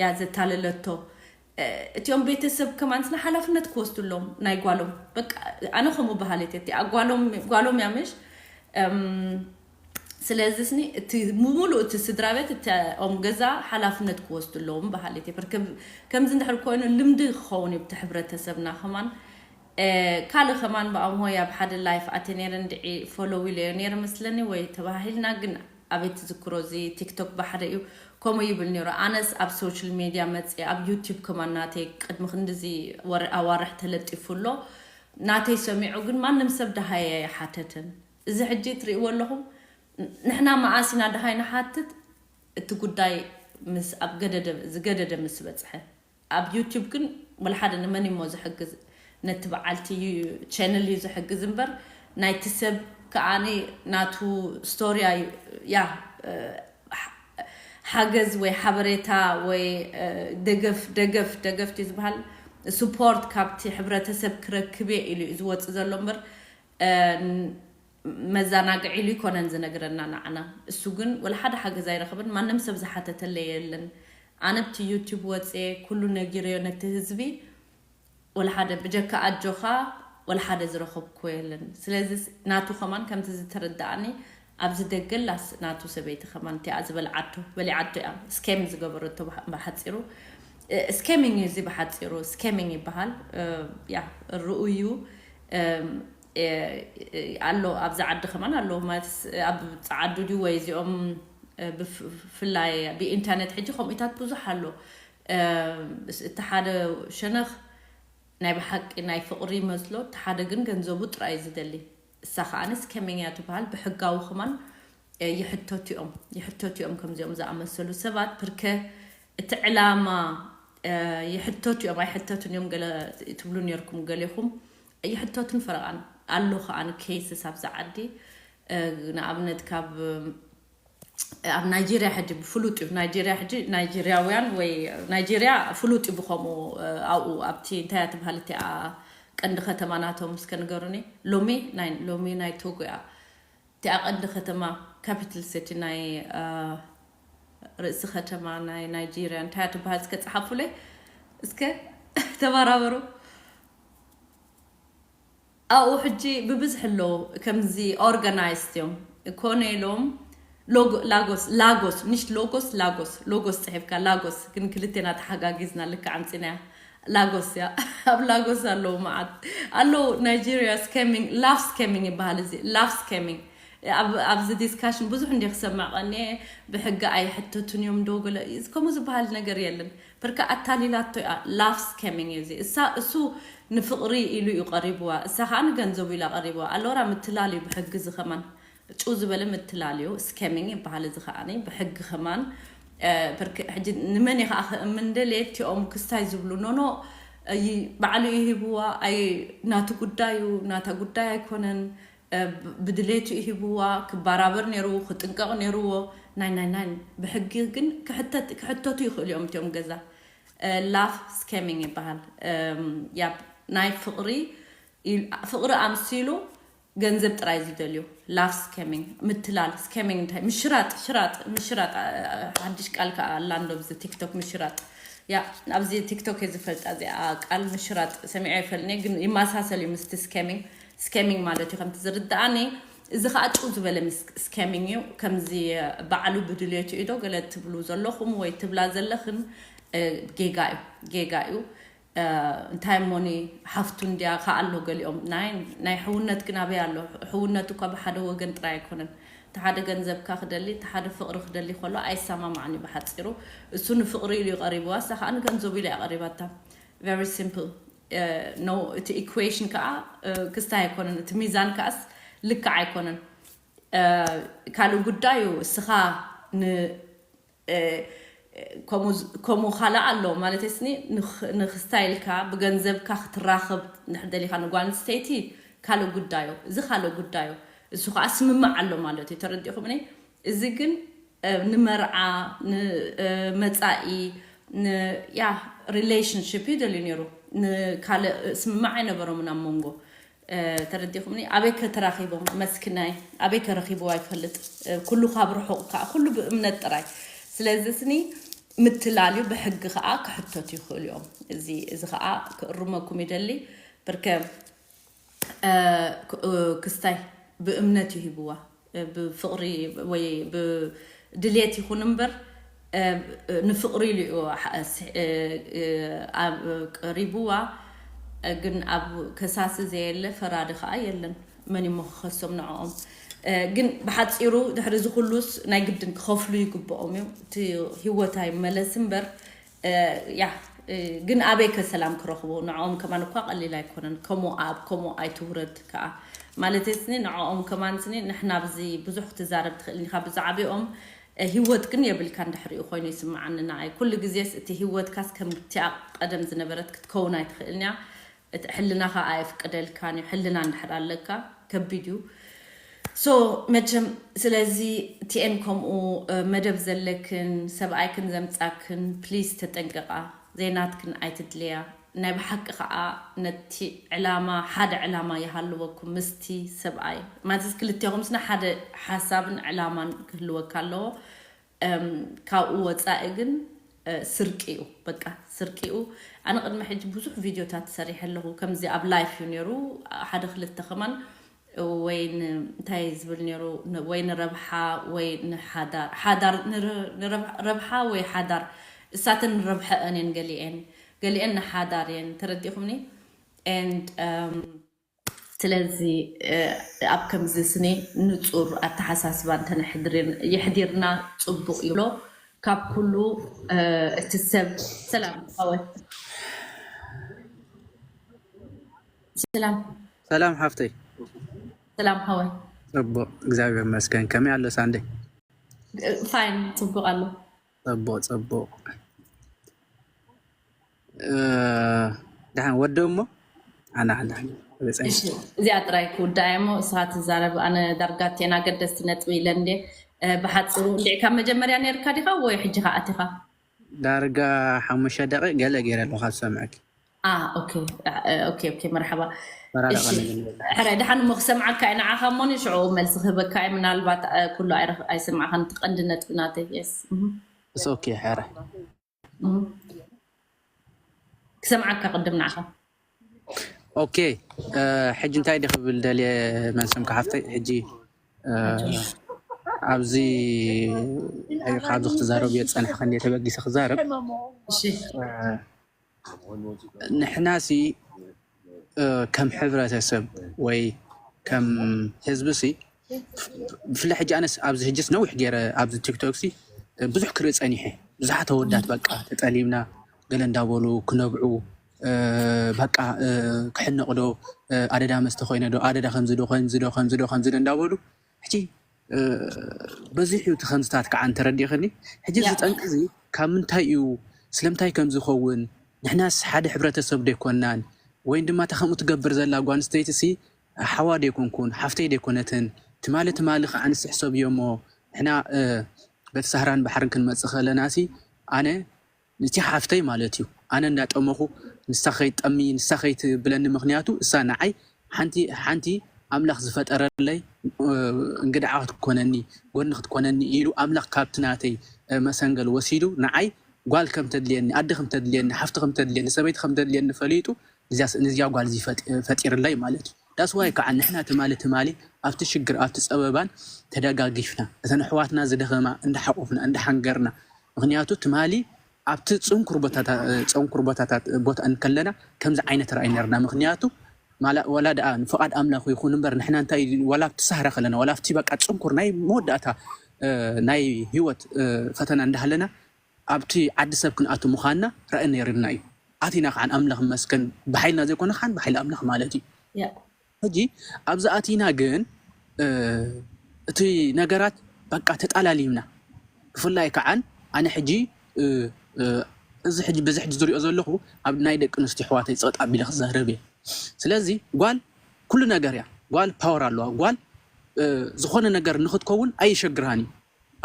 ያ ዘታለለቶ እቲኦም ቤተሰብ ከማን ስና ሓላፍነት ክወስዱ ኣለዎም ናይ ጓሎም በቃ ኣነ ከምኡ በሃለት እቲኣ ጓሎም ጓሎም ያምሽ ስለዚ ስኒ እቲ ሙሉእ እቲ ስድራ ቤት እቲኦም ገዛ ሓላፍነት ክወስዱ ኣለዎም በሃለት እየ ከምዚ እንድሕር ኮይኑ ልምዲ ክኸውን እዩ ብቲ ሕብረተሰብና ከማን ካልእ ከማን ብኣምሆይ ኣብ ሓደ ላይፍ ኣተ ነይረ እንድዒ ፎሎው ኢለዮ ነይረ መስለኒ ወይ ተባሂልና ግን ኣበይ ትዝክሮ እዚ ቲክቶክ ባሕሪ እዩ ከምኡ ይብል ነይሩ ኣነስ ኣብ ሶሻል ሚድያ መፅእ ኣብ ዩቲብ ከማን ናተይ ቅድሚ ክንድዚ ኣዋርሕ ተለጢፉ ኣሎ ናተይ ሰሚዑ ግን ማንም ሰብ ደሃየ ኣይሓተትን። እዚ ሕጂ ትርእይዎ ኣለኹም፣ ንሕና መኣስ ኢና ደሃይ ንሓትት? እቲ ጉዳይ ምስ ኣብ ገደደ ዝገደደ ምስ በጽሐ። ኣብ ዩቲዩብ ግን ወላ ሓደ ንመን እሞ ዝሕግዝ፣ ነቲ በዓልቲ ዩ- ቻነል እዩ ዝሕግዝ እምበር ናይቲ ሰብ ከኣኒ ናቱ ስቶሪ ኣዩ። ያ ሓገዝ ወይ ሓበሬታ ወይ ደገፍ ደገፍ ደገፍቲ ዝበሃል ስፖርት ካብቲ ሕብረተሰብ ክረክብ እየ ኢሉ እዩ ዝወፅእ ዘሎ እምበር መዛናግዒ ኢሉ ይኮነን ዝነግረና ንዓና። እሱ ግን ወላ ሓደ ሓገዝ ኣይረኸበን። ማንም ሰብ ዝሓተተለይ የለን። ኣነ ብቲ ዩቲዩብ ወፅየ ኩሉ ነጊረዮ ነቲ ህዝቢ። ወላ ሓደ ብጀካ ኣጆኻ ወላ ሓደ ዝረኸብኩ የለን። ስለዚ ናቱ ከማን ከምቲ ዝተረዳኣኒ ኣብዚ ደገላስ ናቱ ሰበይቲ ከማን እቲኣ ዝበልዓቶ በሊዓቶ እያ። ስኬም ዝገበረቶ ብሓ- ብሓፂሩ ስኬሚንግ እዩ እዚ ብሓፂሩ ስኬሚንግ ይበሃል። ያ ርኡዩ ኣሎ ኣብዚ ዓዲ ከማን ኣሎ ማለት ኣብ ፃዓዱ ድዩ ወይ እዚኦም ብፍላይ ብኢንተርነት ሕጂ ከምኡታት ብዙሕ ኣሎ። እቲ ሓደ ሸነኽ ናይ ብሓቂ ናይ ፍቕሪ ይመስሎ፣ እቲ ሓደ ግን ገንዘቡ ጥራይ ዝደሊ። እሳ ከዓኒ ስኬሚንግ እያ ትበሃል። ብሕጋዊ ከማን ይሕተቱ እዮም ይሕተቱ እዮም ከምዚኦም ዝኣመሰሉ ሰባት። ብርከ እቲ ዕላማ ይሕተቱ እዮም ኣይሕተቱን እዮም ገለ ትብሉ ነርኩም ገሌኹም። ይሕተቱን ፈረቓን ኣሎ ከዓኒ ኬይስስ ኣብዚ ዓዲ። ንኣብነት ካብ ኣብ ናይጄርያ ሕጂ ብፍሉጥ እዩ። ናይጄርያ ሕጂ ናይጄርያውያን ወይ ናይጄርያ ፍሉጥ እዩ ብኸምኡ ኣብኡ ኣብቲ እንታይ እያ ትበሃል እቲኣ ቀንዲ ከተማ ናቶም እስከ ንገሩኒ። ሎሚ ናይ ሎሚ ናይ ቶጎ እያ እቲኣ ቀንዲ ከተማ ካፒታል ሲቲ ናይ ርእሲ ከተማ ናይ ናይጄርያ እንታይ እያ ትበሃል እስከ ጸሓፉለይ እስከ ተባራበሩ። ኣብኡ ሕጂ ብብዝሒ ኣለዉ ከምዚ ኦርጋናይዝድ እዮም ኮነ ኢሎም ላጎስ ላጎስ ምሽ ሎጎስ ላጎስ ሎጎስ ፅሒፍካ ላጎስ ግን ክልቴና ተሓጋጊዝና ልክዕ ኣምፂናያ። ላጎስ እያ ኣብ ላጎስ ኣለዉ መዓት ኣለዉ ናይጄሪያ ስኬሚንግ ላፍ ስኬሚንግ ይበሃል እዚ ላፍ ስኬሚንግ ኣብዚ ዲስካሽን ብዙሕ እንዲ ክሰማዕ ቀኒ ብሕጊ ኣይሕተቱን እዮም ዶ ገለ ከምኡ ዝበሃል ነገር የለን። ብርካ ኣታሊላቶ እያ ላፍ ስኬሚንግ እዩ እዚ እሳ እሱ ንፍቕሪ ኢሉ እዩ ቀሪብዋ እሳ ከዓ ንገንዘቡ ኢላ ቀሪብዋ ኣለውራ ምትላል እዩ ብሕጊ እዚ ከማን ጭው ዝበለ ምትላል እዩ ስኬሚንግ ይበሃል እዚ ከዓ ብሕጊ ከማን ብርክ ሕጂ ንመን እየ ከዓ ክእምን ደልየ እቲኦም ክስታይ ዝብሉ ኖኖ ባዕሉ እዩ ሂብዋ ኣይ ናቱ ጉዳይ እዩ ናታ ጉዳይ ኣይኮነን ብድሌቱ ይሂብዋ ክበራበር ነይርዎ ክጥንቀቕ ነይርዎ ናይ ናይ ናይ ብሕጊ ግን ክሕተት ክሕተቱ ይኽእሉ እዮም እቲኦም ገዛ ላፍ ስኬሚንግ ይበሃል ያ ናይ ፍቕሪ ፍቕሪ ኣምሲሉ ገንዘብ ጥራይ ዝደልዩ ላፍ ስኬሚንግ ምትላል ስኬሚንግ እንታይ ምሽራጥ ሽራጥ ምሽራጥ ሓድሽ ቃል ከዓ ኣላ እንዶ ብዚ ቲክቶክ ምሽራጥ ያ ኣብዚ ቲክቶክ እየ ዝፈልጣ እዚኣ ቃል ምሽራጥ ሰሚዐ ይፈልኒ ግን ይመሳሰል እዩ ምስቲ ስኬሚንግ ስኬሚንግ ማለት እዩ ከምቲ ዝርዳኣኒ እዚ ከዓ ጭው ዝበለ ስኬሚንግ እዩ ከምዚ ባዕሉ ብድልየቱ ኢዶ ገለ ትብሉ ዘለኹም ወይ ትብላ ዘለኽን ጌጋ እዩ ጌጋ እዩ እንታይ ሞኒ ሓፍቱ እንዲያ ከዓ ኣሎ ገሊኦም ናይ ናይ ሕውነት ግን ኣበይ ኣሎ ሕውነት እኳ ብሓደ ወገን ጥራይ ኣይኮነን እቲ ሓደ ገንዘብካ ክደሊ እቲ ሓደ ፍቕሪ ክደሊ ከሎ ኣይሰማማዕን እዩ ብሓፂሩ እሱ ንፍቕሪ ኢሉ ይቐሪብዋ እሳ ከዓ ንገንዘቡ ኢላ ይቐሪባታ very simple no እቲ ኢኩዌሽን ከዓ ክስታይ ኣይኮነን እቲ ሚዛን ከዓስ ልክዕ ኣይኮነን ካልእ ጉዳይ እዩ እስኻ ከምኡ ካልእ ኣሎ ማለት ስኒ ንክስታይልካ ብገንዘብካ ክትራኸብ ንሕደሊካ ንጓል ኣንስተይቲ ካልእ ጉዳዩ እዚ ካልእ ጉዳዩ እሱ ከዓ ስምምዕ ኣሎ ማለት እዩ ተረዲኹም እዚ ግን ንመርዓ ንመፃኢ ያ ሪሌሽንሽፕ እዩ ደልዩ ነይሩ ንካልእ ስምምዕ ኣይነበሮምን ኣብ መንጎ ተረዲኹምኒ ኣበይ ከተራኺቦም መስኪናይ ኣበይ ከረኺብዋ ይፈልጥ ኩሉ ካብ ርሑቕ ከዓ ኩሉ ብእምነት ጥራይ ስለዚ ስኒ ምትላልዩ ብሕጊ ከዓ ክሕተቱ ይኽእሉ እዮም እዚ እዚ ከዓ ክእርመኩም ይደሊ ብርከ ክስታይ ብእምነት ይሂብዋ ብፍቕሪ ወይ ብድልየት ይኹን እምበር ንፍቕሪ ኢሉ እዩ ቀሪብዋ ግን ኣብ ከሳሲ ዘየለ ፈራዲ ከዓ የለን መን እሞ ክኸሶም ንዕኦም ግን ብሓፂሩ ድሕሪ እዚ ኩሉስ ናይ ግድን ክኸፍሉ ይግብኦም እዩ እቲ ህወት ኣይመለስ እምበር ያ ግን ኣበይ ከ ሰላም ክረኽቡ? ንዕኦም ከማን እኳ ቀሊል ኣይኮነን። ከምኡ ኣብ ከምኡ ኣይትውረድ ከዓ ማለት ስኒ ንዕኦም ከማን ስኒ ንሕና ኣብዚ ብዙሕ ክትዛረብ ትኽእል ኢኻ ብዛዕባኦም። ህይወት ግን የብልካ እንድሕሪኡ ኮይኑ ይስምዓኒ ንዓይ። ኩሉ ግዜስ እቲ ህይወትካስ ከምቲኣ ቀደም ዝነበረት ክትከውን ኣይትኽእልን እያ። እቲ ሕልናኻ ኣየፍቅደልካን እዩ። ሕልና እንድሕር ኣለካ ከቢድ እዩ። ሶ መቸም ስለዚ ቲኤን ከምኡ መደብ ዘለክን ሰብኣይክን ዘምጻክን ፕሊዝ ተጠንቀቃ። ዘይናትክን ኣይትድልያ። ናይ ብሓቂ ከዓ ነቲ ዕላማ ሓደ ዕላማ ይሃልወኩም ምስቲ ሰብኣይ ማለት ክልቴኹም ስና ሓደ ሓሳብን ዕላማን ክህልወካ ኣለዎ። ካብኡ ወፃኢ ግን ስርቂ እዩ በቃ ስርቂ እዩ። ኣነ ቅድሚ ሕጂ ብዙሕ ቪድዮታት ሰሪሐ ኣለኹ ከምዚ ኣብ ላይፍ እዩ ነይሩ። ሓደ ክልተ ከማን ወይ እንታይ ዝብል ነይሩ ወይ ንረብሓ ወይ ንሓዳር ሓዳር ረብሓ ወይ ሓዳር እሳተን ንረብሐአን እየን ገሊአን ገሊአን ንሓዳር እየን ተረዲኹምኒ። And ስለዚ ኣብ ከምዚ ስኒ ንፁር ኣተሓሳስባ እንተነሕድርና ፅቡቅ ይብሎ። ካብ ኩሉ እቲ ሰብ ሰላም ሃወ ሰላም ሰላም ሓፍተይ ሰላም ሃወ ፅቡቅ እግዚኣብሔር ይመስገን ከመይ ኣሎ ሳንዴ ፋይን ፅቡቅ ኣሎ ፅቡቅ ፅቡቅ ደሓን ወደ እሞ ኣና ኣላ እዚኣ ጥራይ ክውዳእ እሞ እስኻ ትዛረብ ኣነ ዳርጋ ቴና ገደስቲ ነጥቢ ኢለ እንዴ ብሓፅሩ እንዲዕ ካብ መጀመርያ ነርካ ዲኻ ወይ ሕጂ ኸ ኣቲኻ ዳርጋ ሓሙሽተ ደቂ ገለ ገይረ ኣለኹ ካብ ዝሰምዐኪ ኦኬ መርሓባ ሕራይ ደሓን እሞ ክሰምዓካ እዩ ንዓኻ እሞኒ ሽዑ መልሲ ክህበካ እዩ ምናልባት ኩሉ ኣይሰማዕኻን ትቐንዲ ነጥቢ ናተይ ስ ኦኬ ሕራይ ክሰምዓካ ቅድም ንዓኻ ኦኬ ሕጂ እንታይ ዲ ክብል ደልየ መንሰም ክሓፍተይ ሕጂ ኣብዚ ካብዚ ክትዛረብ እየ ዝፀንሐ ከ ተበጊሰ ክዛረብ ንሕናሲ ከም ሕብረተሰብ ወይ ከም ህዝቢ ሲ ብፍላይ ሕጂ ኣነስ ኣብዚ ሕጅስ ነዊሕ ገይረ ኣብዚ ቲክቶክ ሲ ብዙሕ ክርኢ ፀኒሐ ብዙሓት ኣወዳት በቃ ተጠሊምና ገለ እንዳበሉ ክነብዑ በቃ ክሕነቕ ዶ ኣደዳ መስተ ኮይነ ዶ ኣደዳ ከምዚ ዶ ከምዚ ዶ ከምዚ ዶ ከምዚ ዶ እንዳበሉ ሕጂ በዚሕ እዩ እቲ ከምዝታት ከዓ እንተረዲእኽኒ ሕጂ እዚ ጠንቂ እዚ ካብ ምንታይ እዩ ስለምንታይ ከም ዝኸውን ንሕናስ ሓደ ሕብረተሰብ ዶ ይኮናን ወይም ድማ እታ ከምኡ ትገብር ዘላ ጓል ኣንስተይቲ ሲ ሓዋ ዶ ይኮንኩን ሓፍተይ ዶ ይኮነትን ትማሊ ትማሊ ከዓ ንስሕሰብ እዮ እሞ ንሕና በቲ ሳህራን ባሕርን ክንመፅእ ከለና ሲ ኣነ እቲ ሓፍተይ ማለት እዩ ኣነ እንዳጠመኹ ንሳ ከይጠሚ ንሳ ከይትብለኒ ምክንያቱ እሳ ንዓይ ሓንቲ ሓንቲ ኣምላኽ ዝፈጠረለይ እንግድዓ ክትኮነኒ ጎኒ ክትኮነኒ ኢሉ ኣምላኽ ካብቲ ናተይ መሰንገል ወሲዱ ንዓይ ጓል ከም ተድልየኒ ኣደ ከም ተድልየኒ ሓፍቲ ከም ተድልየኒ ሰበይቲ ከም ተድልየኒ ፈሊጡ ንዚያ ጓል እዚ ፈጢርለይ ማለት እዩ ዳስዋይ ከዓ ንሕና ትማሊ ትማሊ ኣብቲ ሽግር ኣብቲ ፀበባን ተደጋጊፍና እተን ኣሕዋትና ዝደኸማ እንዳሓቆፍና እንዳሓንገርና ምክንያቱ ትማሊ ኣብቲ ፅንኩር ቦታታት ፅንኩር ቦታታት ቦታ እንከለና ከምዚ ዓይነት ርኣይ ነርና ምክንያቱ ወላ ደኣ ንፍቓድ ኣምላኽ ይኹን እምበር ንሕና እንታይ ወላ ኣብቲ ሳህራ ከለና ወላ ኣብቲ በቃ ፅንኩር ናይ መወዳእታ ናይ ህይወት ፈተና እንዳሃለና ኣብቲ ዓዲ ሰብ ክንኣቱ ምዃንና ርኣይ ነርና እዩ ኣቲና ከዓ ኣምላኽ መስከን ብሓይልና ዘይኮነ ከዓ ብሓይሊ ኣምላኽ ማለት እዩ ሕጂ ኣብዚ ኣቲና ግን እቲ ነገራት በቃ ተጣላሊምና ብፍላይ ከዓ ኣነ ሕጂ እዚ ሕጂ በዚ ሕጂ ዝሪኦ ዘለኹ ኣብ ናይ ደቂ ኣንስትዮ ኣሕዋተይ ፀጥ ኣቢለ ክዛረብ እየ ስለዚ ጓል ኩሉ ነገር እያ ጓል ፓወር ኣለዋ ጓል ዝኾነ ነገር ንክትከውን ኣይሸግራን እዩ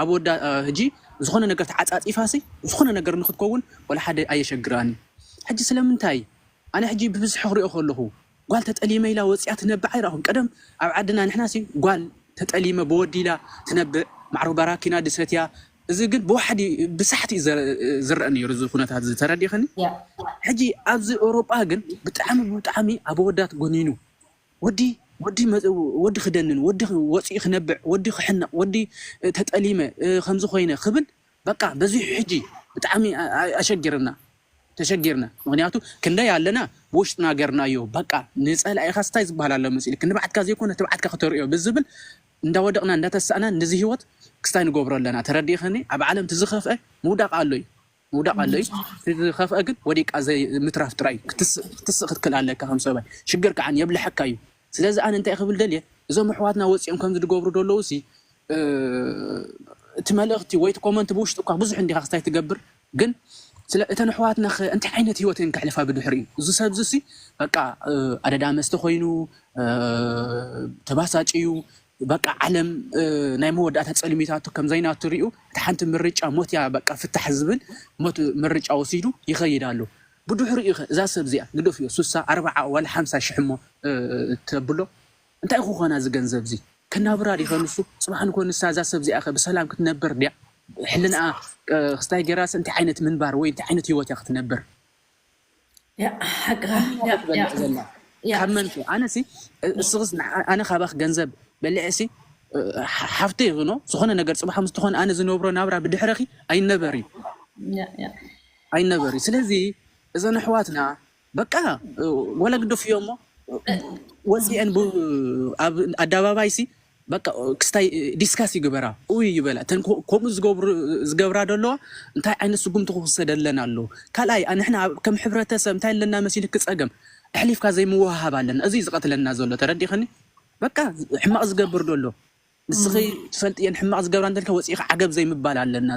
ኣብ ወዳ ሕጂ ዝኾነ ነገር ተዓፃፂፋ ሲ ዝኾነ ነገር ንክትከውን ወላ ሓደ ኣየሸግራን እዩ ሕጂ ስለምንታይ ኣነ ሕጂ ብብዝሒ ክሪኦ ከለኹ ጓል ተጠሊመ ኢላ ወፂኣ ትነብዕ ኣይረኹም ቀደም ኣብ ዓድና ንሕና ሲ ጓል ተጠሊመ ብወዲ ኢላ ትነብዕ ማዕሮ ባራኪና ድሰትያ እዚ ግን ብዋሕዲ ብሳሕቲ ዝረአ ነይሩ እዚ ኩነታት እዚ ተረዲኽኒ ሕጂ ኣብዚ ኤውሮጳ ግን ብጣዕሚ ብጣዕሚ ኣብ ወዳት ጎኒኑ ወዲ ወዲ ወዲ ክደንን ወዲ ወፂኡ ክነብዕ ወዲ ክሕነቕ ወዲ ተጠሊመ ከምዚ ኮይነ ክብል በቃ በዚሑ ሕጂ ብጣዕሚ ኣሸጊርና ተሸጊርና ምክንያቱ ክንደይ ኣለና ብውሽጥና ገርናዮ በቃ ንፀላኢኻስ እንታይ ዝበሃል ኣሎ መፅኢልክ ንባዕትካ ዘይኮነ ትባዕትካ ክተርእዮ ብዝብል እንዳወደቕና እንዳተሳእና ነዚ ህይወት ክስታይ ንገብሮ ኣለና ተረዲእኸኒ ኣብ ዓለም ትዝኸፍአ ምውዳቕ ኣሎ እዩ ምውዳቕ ኣሎ እዩ። እቲ ዝኸፍአ ግን ወዲቃ ዘይ ምትራፍ ጥራይ እዩ። ክትስእ ክትክእል ኣለካ ከም ሰብኣይ። ሽግር ከዓ የብልሐካ እዩ። ስለዚ ኣነ እንታይ ክብል ደልየ፣ እዞም ኣሕዋትና ወፂኦም ከምዚ ዝገብሩ ዘለዉ ሲ እቲ መልእኽቲ ወይ እቲ ኮመንት ብውሽጢ እኳ ብዙሕ እንዲኻ ክስታይ ትገብር፣ ግን ስለ እተን ኣሕዋትና እንታይ ዓይነት ህይወት እየን ከሕልፋ ብድሕሪ እዩ። እዚ ሰብ እዚ ሲ በቃ ኣደዳ መስተ ኮይኑ ተባሳጭ እዩ። በቃ ዓለም ናይ መወዳእታ ፀልሚታቱ ከም ዘይናቱ ሪኡ፣ እቲ ሓንቲ ምርጫ ሞት እያ በቃ ፍታሕ ዝብል ሞት ምርጫ ወሲዱ ይኸይድ ኣሎ። ብድሕሪኡ ኸ እዛ ሰብ እዚኣ ግደፍዮ፣ ሱሳ ኣርብዓ ዋላ ሓምሳ ሽሕ እሞ ተብሎ፣ እንታይ ክኾና እዚ ገንዘብ እዚ? ከናብራ ዲኸ ንሱ? ፅባሕ ንኮ ንሳ እዛ ሰብ እዚኣ ኸ ብሰላም ክትነብር ድያ? ሕልንኣ ክስታይ ገይራስ እንታይ ዓይነት ምንባር ወይ እንታይ ዓይነት ህይወት እያ ክትነብር? ሓቅኻ ካብ መን ኣነ ሲ እስኽስ ኣነ ካባኽ ገንዘብ በልዐ ሲ ሓፍተይ ይኽኖ ዝኾነ ነገር ፅባሕ ምስ ትኾን ኣነ ዝነብሮ ናብራ ብድሕረኺ ኣይነበር እዩ ኣይነበር እዩ። ስለዚ እዘን ኣሕዋትና በቃ ወላ ግደፍዮ እሞ ወፂአን ኣብ ኣደባባይ ሲ በቃ ክስታይ ዲስካስ ይግበራ፣ ውይ ይበላ። እተን ከምኡ ዝገብራ ደለዋ እንታይ ዓይነት ስጉምቲ ክውሰደለን ኣሎ? ካልኣይ ንሕና ከም ሕብረተሰብ እንታይ ኣለና መሲልክ? ፀገም ኣሕሊፍካ ዘይምውሃሃብ ኣለና። እዚ እዩ ዝቐትለና ዘሎ። ተረዲኸኒ? በቃ ሕማቕ ዝገብር ደሎ ንስኺ ትፈልጥየን ሕማቕ ዝገብራ እንተልካ ወፂእካ ዓገብ ዘይምባል ኣለና።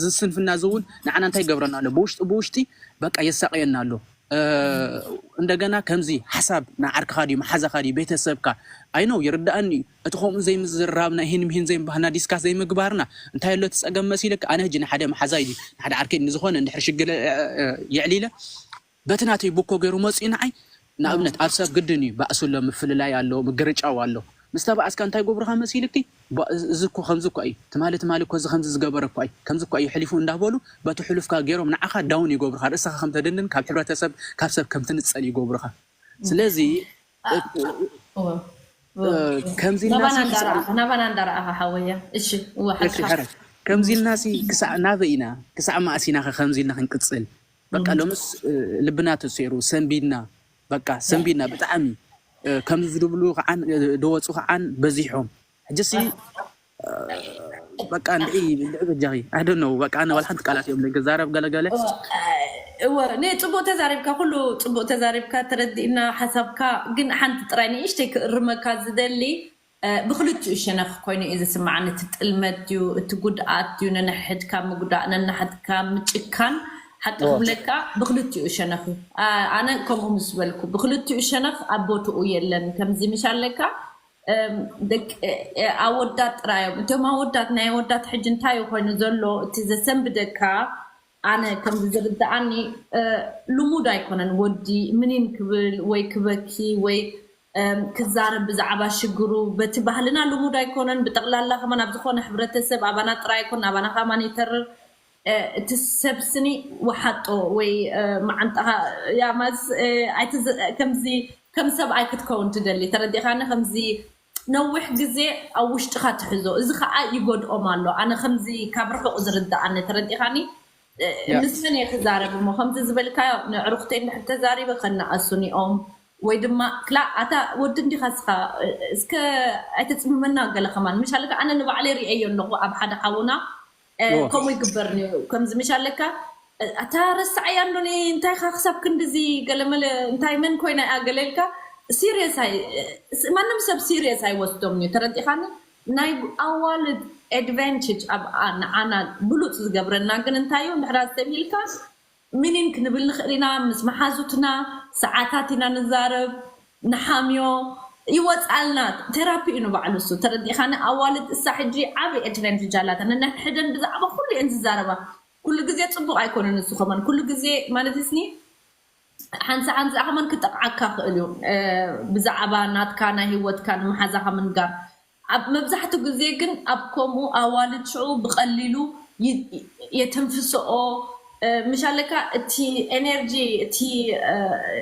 ዝስንፍና እዚ እውን ንዓና እንታይ ይገብረና ኣሎ? ብውሽጢ ብውሽጢ በቃ የሳቕየና ኣሎ። እንደገና ከምዚ ሓሳብ ንዓርክኻ ድዩ መሓዛኻ ድዩ ቤተሰብካ ኣይነው ይርዳእኒ እዩ። እቲ ከምኡ ዘይምዝርራብ ናይ ሂን ምሂን ዘይምባህና ዲስካስ ዘይምግባርና እንታይ ኣሎ እቲ ፀገም መሲልካ? ኣነ ሕጂ ንሓደ መሓዛይ ድዩ ንሓደ ዓርከይ ንዝኾነ እንድሕር ሽግለ የዕሊለ በቲ ናተይ ቡኮ ገይሩ መፅኡ ንዓይ ንኣብነት ኣብ ሰብ ግድን እዩ ባእሲ ኣሎ ምፍልላይ ኣሎ ምግርጫው ኣሎ። ምስ ተባእስካ እንታይ ገብሩኻ መሲልኪ? እዚ እኮ ከምዚ እኳ እዩ ትማሊ ትማሊ እኮ እዚ ከምዚ ዝገበረ እኳ እዩ ከምዚ እኳ እዩ ሕሊፉ እንዳበሉ በቲ ሕሉፍካ ገይሮም ንዓኻ ዳውን ይገብሩኻ። ርእስኻ ከም ተደንን ካብ ሕብረተሰብ ካብ ሰብ ከም ትንፀል ይገብሩኻ። ስለዚ ከምዚ ናባና እንዳረኣኻ ሓወያ እሺ ከምዚ ኢልና ክሳዕ ናበይ ኢና ክሳዕ ማእስ ኢና ከምዚ ኢልና ክንቅፅል በቃ ሎምስ ልብና ተሰይሩ ሰንቢድና በቃ ሰንቢድና ብጣዕሚ ከምዚ ዝድብሉ ከዓን ደወፁ ከዓን በዚሖም ሕጅሲ በቃ እንድዒ እንድዒ በጃኺ ኣደ ነው በቃ ኣነ ዋላ ሓንቲ ቃላት እዮም ክዛረብ ገለገለ እወ ነ ፅቡቅ ተዛሪብካ ኩሉ ፅቡቅ ተዛሪብካ ተረዲእና ሓሳብካ ግን ሓንቲ ጥራይ ንእሽተይ ክእርመካ ዝደሊ ብክልቲኡ ሸነኽ ኮይኑ እዩ ዝስማዓኒ። እቲ ጥልመት ድዩ እቲ ጉድኣት ድዩ ነንሕድካ ምጉዳእ ነንሕድካ ምጭካን ሓቂ ክብለካ ብክልቲኡ ሸነኽ እዩ። ኣነ ከምኡ ምስ በልኩ ብክልቲኡ ሸነኽ ኣብ ቦትኡ የለን። ከምዚ ምሽ ኣለካ ደቂ ኣወዳት ጥራዮም እቶም ኣወዳት ናይ ኣወዳት ሕጂ እንታይ ኮይኑ ዘሎ እቲ ዘሰንብደካ ኣነ ከምዚ ዝርድኣኒ ልሙድ ኣይኮነን ወዲ ምኒን ክብል ወይ ክበኪ ወይ ክዛረብ ብዛዕባ ሽግሩ በቲ ባህልና ልሙድ ኣይኮነን። ብጠቕላላ ከማን ኣብ ዝኾነ ሕብረተሰብ ኣባና ጥራይ ኣይኮን ኣባና ከማን ይተርር። እቲ ሰብ ስኒ ወሓጦ ወይ መዓንጣኻ ያማስ ከምዚ ከም ሰብኣይ ክትከውን ትደሊ ተረዲኻኒ። ከምዚ ነዊሕ ግዜ ኣብ ውሽጥኻ ትሕዞ እዚ ከዓ ይጎድኦም ኣሎ። ኣነ ከምዚ ካብ ርሑቕ ዝርድኣኒ ተረዲኻኒ። ምስ መን እየ ክዛረብ እሞ ከምዚ ዝበልካዮ ንዕሩኽተይ እንድሕር ተዛሪበ ከነኣሱኒ እዮም ወይ ድማ ክላ ኣታ ወዲ እንዲኻ እስኻ እስከ ኣይተፅምመና ገለ ከማን ምሻለካ ኣነ ንባዕለይ ርእየዮ ኣለኹ ኣብ ሓደ ሓውና ከምኡ ይግበር ነይሩ ከምዚ ምሻለካ ኣታ ረስዓያ እንዶኒ እንታይ ካ ክሳብ ክንድዚ ገለመለ እንታይ መን ኮይና እያ ገለ ኢልካ ሲሪየስ ማንም ሰብ ሲሪየስ ኣይወስዶም እዩ ተረዲኻኒ ናይ ኣዋልድ advantage ኣብ ንዓና ብሉፅ ዝገብረና ግን እንታይ እዩ እንድሕራ ዝተብሂልካ ምኒን ክንብል ንኽእል ኢና ምስ መሓዙትና ሰዓታት ኢና ንዛረብ ንሓምዮ ይወፃልና ቴራፒ እዩ ንባዕሉ እሱ ተረዲእኻኒ ኣዋልድ እሳ ሕጂ ዓብ advantage ኣላታ ነንሕድሕደን ብዛዕባ ኩሉ እየን ዝዛረባ ኩሉ ግዜ ፅቡቅ ኣይኮነን እሱ ከማን ኩሉ ግዜ ማለት ስኒ ሓንሳ ሓንሳ ከማን ክጠቕዓካ ክእል እዩ ብዛዕባ ናትካ ናይ ህይወትካ ንመሓዛኻ ምንጋር ኣብ መብዛሕትኡ ግዜ ግን ኣብ ከምኡ ኣዋልድ ሽዑ ብቐሊሉ የተንፍስኦ ምሻለካ እቲ ኤነርጂ እቲ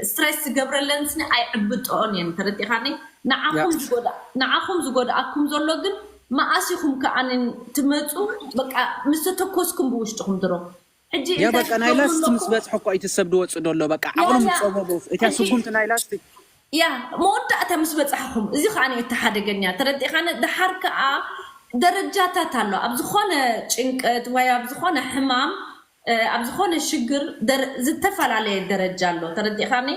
ስትሬስ ዝገብረለን ስኒ ኣይዕብጥኦን እየን ተረዲኻኒ ንዓኹም ዝጎድኣኩም ዘሎ ግን መኣስ ኢኹም ከኣንን ትመፁ በቃ ምስ ተተኮስኩም ብውሽጥኹም ድሮ ሕጂ ያ በቃ ናይ ላስት ምስ በፅሐ እኮ እቲ ሰብ ድወፅ ደሎ በቃ ዓቕሉ ምፀበቦ እታ ስጉምቲ ናይ ላስት ያ መወዳእታ ምስ በፃሕኹም እዚ ከዓ እቲ ሓደገኛ ተረዲኻኒ ድሓር ከዓ ደረጃታት ኣሎ ኣብ ዝኾነ ጭንቀት ወይ ኣብ ዝኾነ ሕማም ኣብ ዝኾነ ሽግር ዝተፈላለየ ደረጃ ኣሎ። ተረዲኻኒ?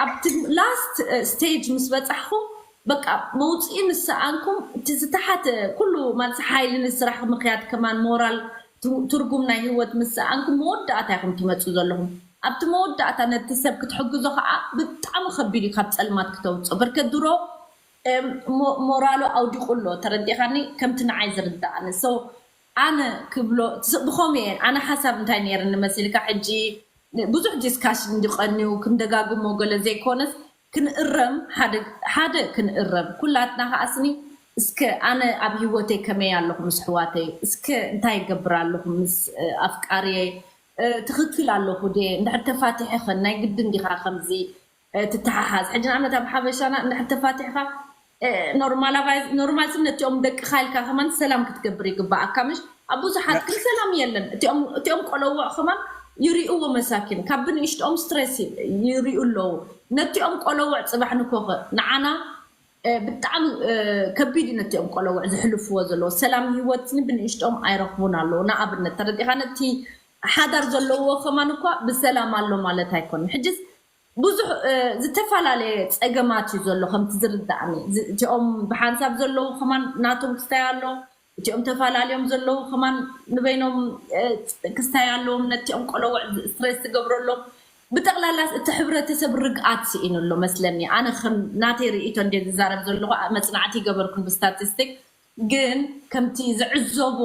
ኣብቲ last stage ምስ በፃሕኹም በቃ መውፅኢ ምስ ሰኣንኩም እቲ ዝተሓተ ኩሉ ማለት ሓይሊ ንስራሕ ምክያድ ከማን ሞራል ትርጉም ናይ ህይወት ምስ ሰኣንኩም መወዳእታ ኢኹም ትመፁ ዘለኹም። ኣብቲ መወዳእታ ነቲ ሰብ ክትሕግዞ ከዓ ብጣዕሚ ከቢድ እዩ ካብ ፀልማት ክተውፅኦ። በርከ ድሮ ሞራሉ ኣውዲቑ ኣሎ። ተረዲኻኒ? ከምቲ ንዓይ ዝርዳእኒ ሰው ኣነ ክብሎ ብኸምኡ እየ። ኣነ ሓሳብ እንታይ ነይርኒ መሲልካ ሕጂ ብዙሕ ዲስካሽን እንዲቐንዩ ክንደጋግሞ ገለ ዘይኮነስ ክንእረም ሓደ ክንእረም ኩላትና ከኣስኒ እስከ ኣነ ኣብ ህይወተይ ከመይ ኣለኹ ምስ ኣሕዋተይ እስከ እንታይ ይገብር ኣለኹ ምስ ኣፍቃርየይ ትኽክል ኣለኹ ድ እንድሕር ተፋቲሐኸን ናይ ግድን ዲኻ ከምዚ ትተሓሓዝ ሕጂ ንኣብነት ኣብ ሓበሻና እንድሕር ተፋቲሕካ ኖርማል ስም ነቲኦም ደቅኻ ኢልካ ከማን ሰላም ክትገብር ይግባኣካ ምሽ ኣብ ብዙሓት ግን ሰላም የለን እቲኦም ቆለውዕ ከማን ይሪእዎ መሳኪን ካብ ብንእሽትኦም ስትሬስ ይሪኡ ኣለዉ ነቲኦም ቆለውዕ ፅባሕ ንኮኸ ንዓና ብጣዕሚ ከቢድ እዩ ነቲኦም ቆለውዕ ዝሕልፍዎ ዘለዎ ሰላም ህይወት ብንእሽትኦም ኣይረኽቡን ኣለዉ ንኣብነት ተረዲኻ ነቲ ሓዳር ዘለዎ ከማን እኳ ብሰላም ኣሎ ማለት ኣይኮነ ሕጅስ ብዙሕ ዝተፈላለየ ፀገማት እዩ ዘሎ ከምቲ ዝርዳእኒ እቲኦም ብሓንሳብ ዘለዉ ከማን ናቶም ክስታይ ኣሎ እቲኦም ተፈላለዮም ዘለዉ ከማን ንበይኖም ክስታይ ኣለዎም ነቲኦም ቆለውዕ ስትሬስ ዝገብረሎም ብጠቕላላስ እቲ ሕብረተሰብ ርግኣት ስኢኑ ኣሎ መስለኒ ኣነ ከም ናተይ ርእቶ እንደ ዝዛረብ ዘለኹ መፅናዕቲ ይገበርኩም ብስታቲስቲክ ግን ከምቲ ዝዕዘቦ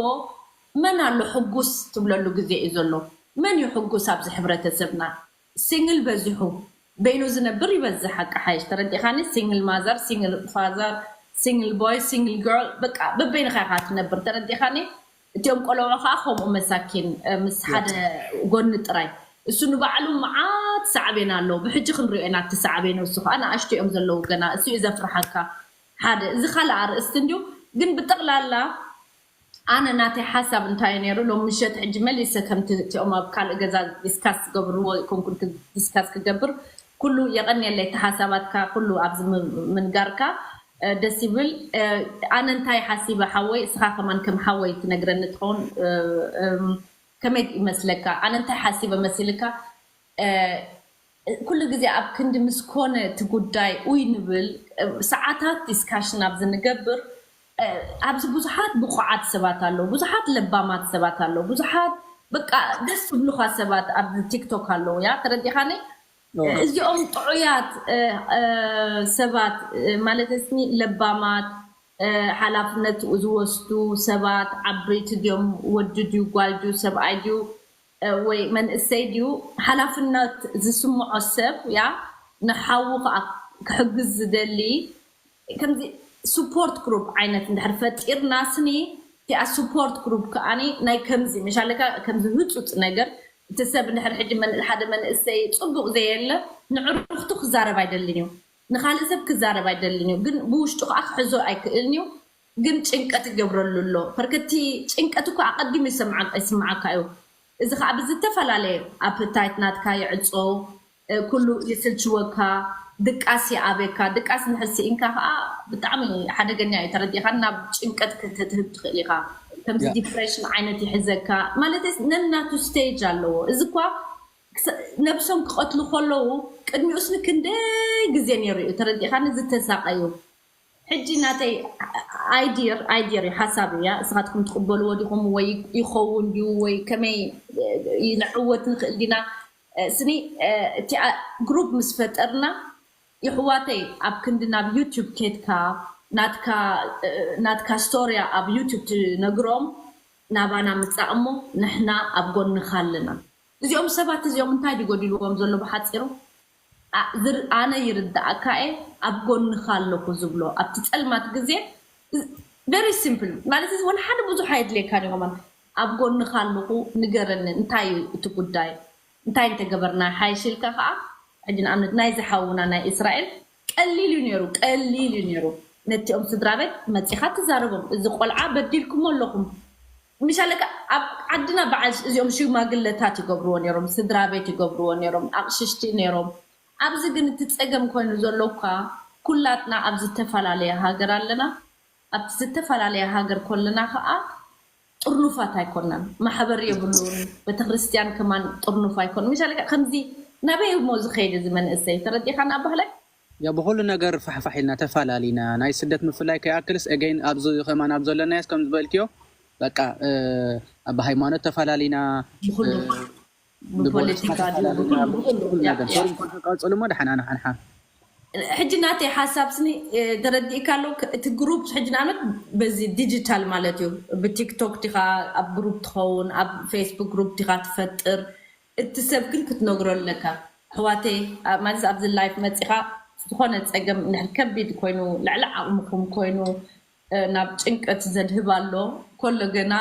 መን ኣሎ ሕጉስ ትብለሉ ግዜ እዩ ዘሎ መን እዩ ሕጉስ ኣብዚ ሕብረተሰብና ሲንግል በዚሑ በይኑ ዝነብር ይበዝሕ ሓቂ ሓይሽ ተረዲኻኒ ሲንግል ማዘር ሲንግል ፋዘር ሲንግል ቦይ ሲንግል ገርል በቃ በበይንኻ ኢኻ ትነብር ተረዲኻኒ እቲኦም ቆለዑ ከዓ ከምኡ መሳኪን ምስ ሓደ ጎኒ ጥራይ እሱ ንባዕሉ መዓት ሳዕቤን ኣለዎ ብሕጂ ክንሪኦ ኢና እቲ ሳዕቤን እሱ ከዓ ንኣሽቶ እዮም ዘለዉ ገና እሱ እዩ ዘፍርሓካ ሓደ እዚ ካልእ ኣርእስቲ እንድዩ ግን ብጠቕላላ ኣነ ናተይ ሓሳብ እንታይ ነይሩ ሎም ምሸት ሕጂ መሊሰ ከምቲ እቲኦም ኣብ ካልእ ገዛ ዲስካስ ዝገብርዎ ኮንኩን ዲስካስ ክገብር ኩሉ የቐንየለይ እቲ ሓሳባትካ ኩሉ ኣብዚ ምንጋርካ ደስ ይብል ኣነ እንታይ ሓሲበ ሓወይ እስኻ ከማን ከም ሓወይ ትነግረኒ ትኸውን ከመይ ይመስለካ ኣነ እንታይ ሓሲበ መሲልካ ኩሉ ግዜ ኣብ ክንዲ ምስ ኮነ እቲ ጉዳይ ኡይ ንብል ሰዓታት ዲስካሽን ኣብዚ ንገብር ኣብዚ ብዙሓት ብቑዓት ሰባት ኣለዉ ብዙሓት ለባማት ሰባት ኣለዉ ብዙሓት በቃ ደስ ዝብሉካ ሰባት ኣብ ቲክቶክ ኣለዉ ያ ተረዲኻኒ እዚኦም ጥዑያት ሰባት ማለት ስኒ ለባማት ሓላፍነት ዝወስዱ ሰባት ዓበይቲ ድዮም ወዲ ድዩ ጓል ድዩ ሰብኣይ ድዩ ወይ መንእሰይ ድዩ ሓላፍነት ዝስምዖ ሰብ ያ ንሓዉ ከዓ ክሕግዝ ዝደሊ ከምዚ ስፖርት ግሩፕ ዓይነት እንድሕር ፈጢርና ስኒ እቲኣ ስፖርት ግሩፕ ከዓኒ ናይ ከምዚ መሻለካ ከምዚ ህፁፅ ነገር እቲ ሰብ እንድሕር ሕጂ ሓደ መንእሰይ ፅቡቅ ዘየለ ንዕርክቱ ክዛረብ ኣይደልን እዩ ንካልእ ሰብ ክዛረብ ኣይደልን እዩ ግን ብውሽጡ ከዓ ክሕዞ ኣይክእልን እዩ ግን ጭንቀት ይገብረሉ ኣሎ ፐርከቲ ጭንቀት እኮ ኣቀዲሙ ይስምዓካ እዩ እዚ ከዓ ብዝተፈላለየ ኣፕታይት ናትካ ይዕፆ ኩሉ ይስልችወካ ድቃስ ይኣበካ ድቃስ ንሕር ስኢንካ ከዓ ብጣዕሚ ሓደገኛ እዩ ተረዲእካ ናብ ጭንቀት ክትህብ ትኽእል ኢካ ከምዚ ዲፕሬሽን ዓይነት ይሕዘካ ማለት ነናቱ ስቴጅ ኣለዎ እዚ እኳ ነብሶም ክቐትሉ ከለዉ ቅድሚኡስ ክንደይ ግዜ ነይሩ እዩ ተረዲእካ ዝተሳቀዩ ሕጂ ናተይ ኣይዲር ኣይዲር እዩ ሓሳብ እያ እስኻትኩም ትቕበልዎ ዲኹም ወይ ይኸውን ድዩ ወይ ከመይ ንዕወት ንኽእል ዲና ስኒ እቲኣ ግሩፕ ምስ ፈጠርና ይሕዋተይ ኣብ ክንዲ ናብ ዩቱብ ኬድካ ናትካ ስቶርያ ኣብ ዩቱብ ትነግሮም ናባና ምፃእ እሞ ንሕና ኣብ ጎንኻ ኣለና እዚኦም ሰባት እዚኦም እንታይ ድጎዲልዎም ዘሎ ብሓፂሩ ኣነ ይርዳእካ እየ ኣብ ጎንኻ ኣለኹ ዝብሎ ኣብቲ ፀልማት ግዜ very simple ማለት እዚ ወላ ሓደ ብዙሕ ኣየድልየካ ኒቆማን ኣብ ጎንኻ ኣለኹ ንገረኒ እንታይ እዩ እቲ ጉዳይ እንታይ እንተገበርና ሓይሽ ኢልካ ከዓ ሕጂ ንኣብነት ናይ ዝሓውና ናይ እስራኤል ቀሊል እዩ ነይሩ ቀሊል እዩ ነይሩ ነቲኦም ስድራ ቤት መፂኻ ትዛረቦም እዚ ቆልዓ በዲልኩሞ ኣለኹም ምሻለካ ኣብ ዓድና በዓል እዚኦም ሽማግለታት ይገብርዎ ነይሮም ስድራ ቤት ይገብርዎ ነይሮም ኣቕሽሽቲ ነይሮም ኣብዚ ግን እቲ ፀገም ኮይኑ ዘሎ እኳ ኩላትና ኣብ ዝተፈላለየ ሃገር ኣለና ኣብቲ ዝተፈላለየ ሃገር ኮለና ከዓ ጥርኑፋት ኣይኮናን። ማሕበር የብሉን። ቤተክርስትያን ከማን ጥርኑፍ ኣይኮን። ምሻለ ከምዚ ናበይ እሞ ዝኸይድ እዚ መንእሰይ? ተረዲኻን ኣባህላይ? ያ ብኩሉ ነገር ፋሕፋሕ ኢልና ተፈላለና። ናይ ስደት ምፍላይ ከይኣክልስ፣ again፣ ኣብዚ ከማን ኣብ ዘለናዮስ ከም ዝበልክዮ፣ በቃ፣ እ፣ ኣብ ሃይማኖት ተፈላለና፣ ብኩሉ እ፣ ብፖለቲካ ብፖለቲካ ተፈላለና፣ ድዩ? ብኩሉ ያ፣ ነገር ያ። ሶሪ፣ እንኳን ተቃጽሉ እሞ ደሓና ንሓንሓ። ሕጂ ናተይ ሓሳብ ስኒ፣ እ፣ ተረዲእካ ኣለዉ። ክ-፣ እቲ ግሩፕ ሕጂ ንኣብነት በዚ ዲጂታል ማለት እዩ፣ ብቲክቶክ ዲኻ ኣብ ግሩፕ ትኸውን፣ ኣብ ፌስቡክ ግሩፕ ዲኻ ትፈጥር፣ እቲ ሰብ ግን ክትነግሮ ኣለካ። ኣሕዋተይ፣ ኣ-፣ ማለት ኣብዚ ላይፍ መፂኻ ዝኾነ ፀገም እንድሕር ከቢድ ኮይኑ፣ ልዕሊ ዓቕምኹም ኮይኑ፣ እ፣ ናብ ጭንቀት ዘድህብ ኣሎ፣ ከሎ ገና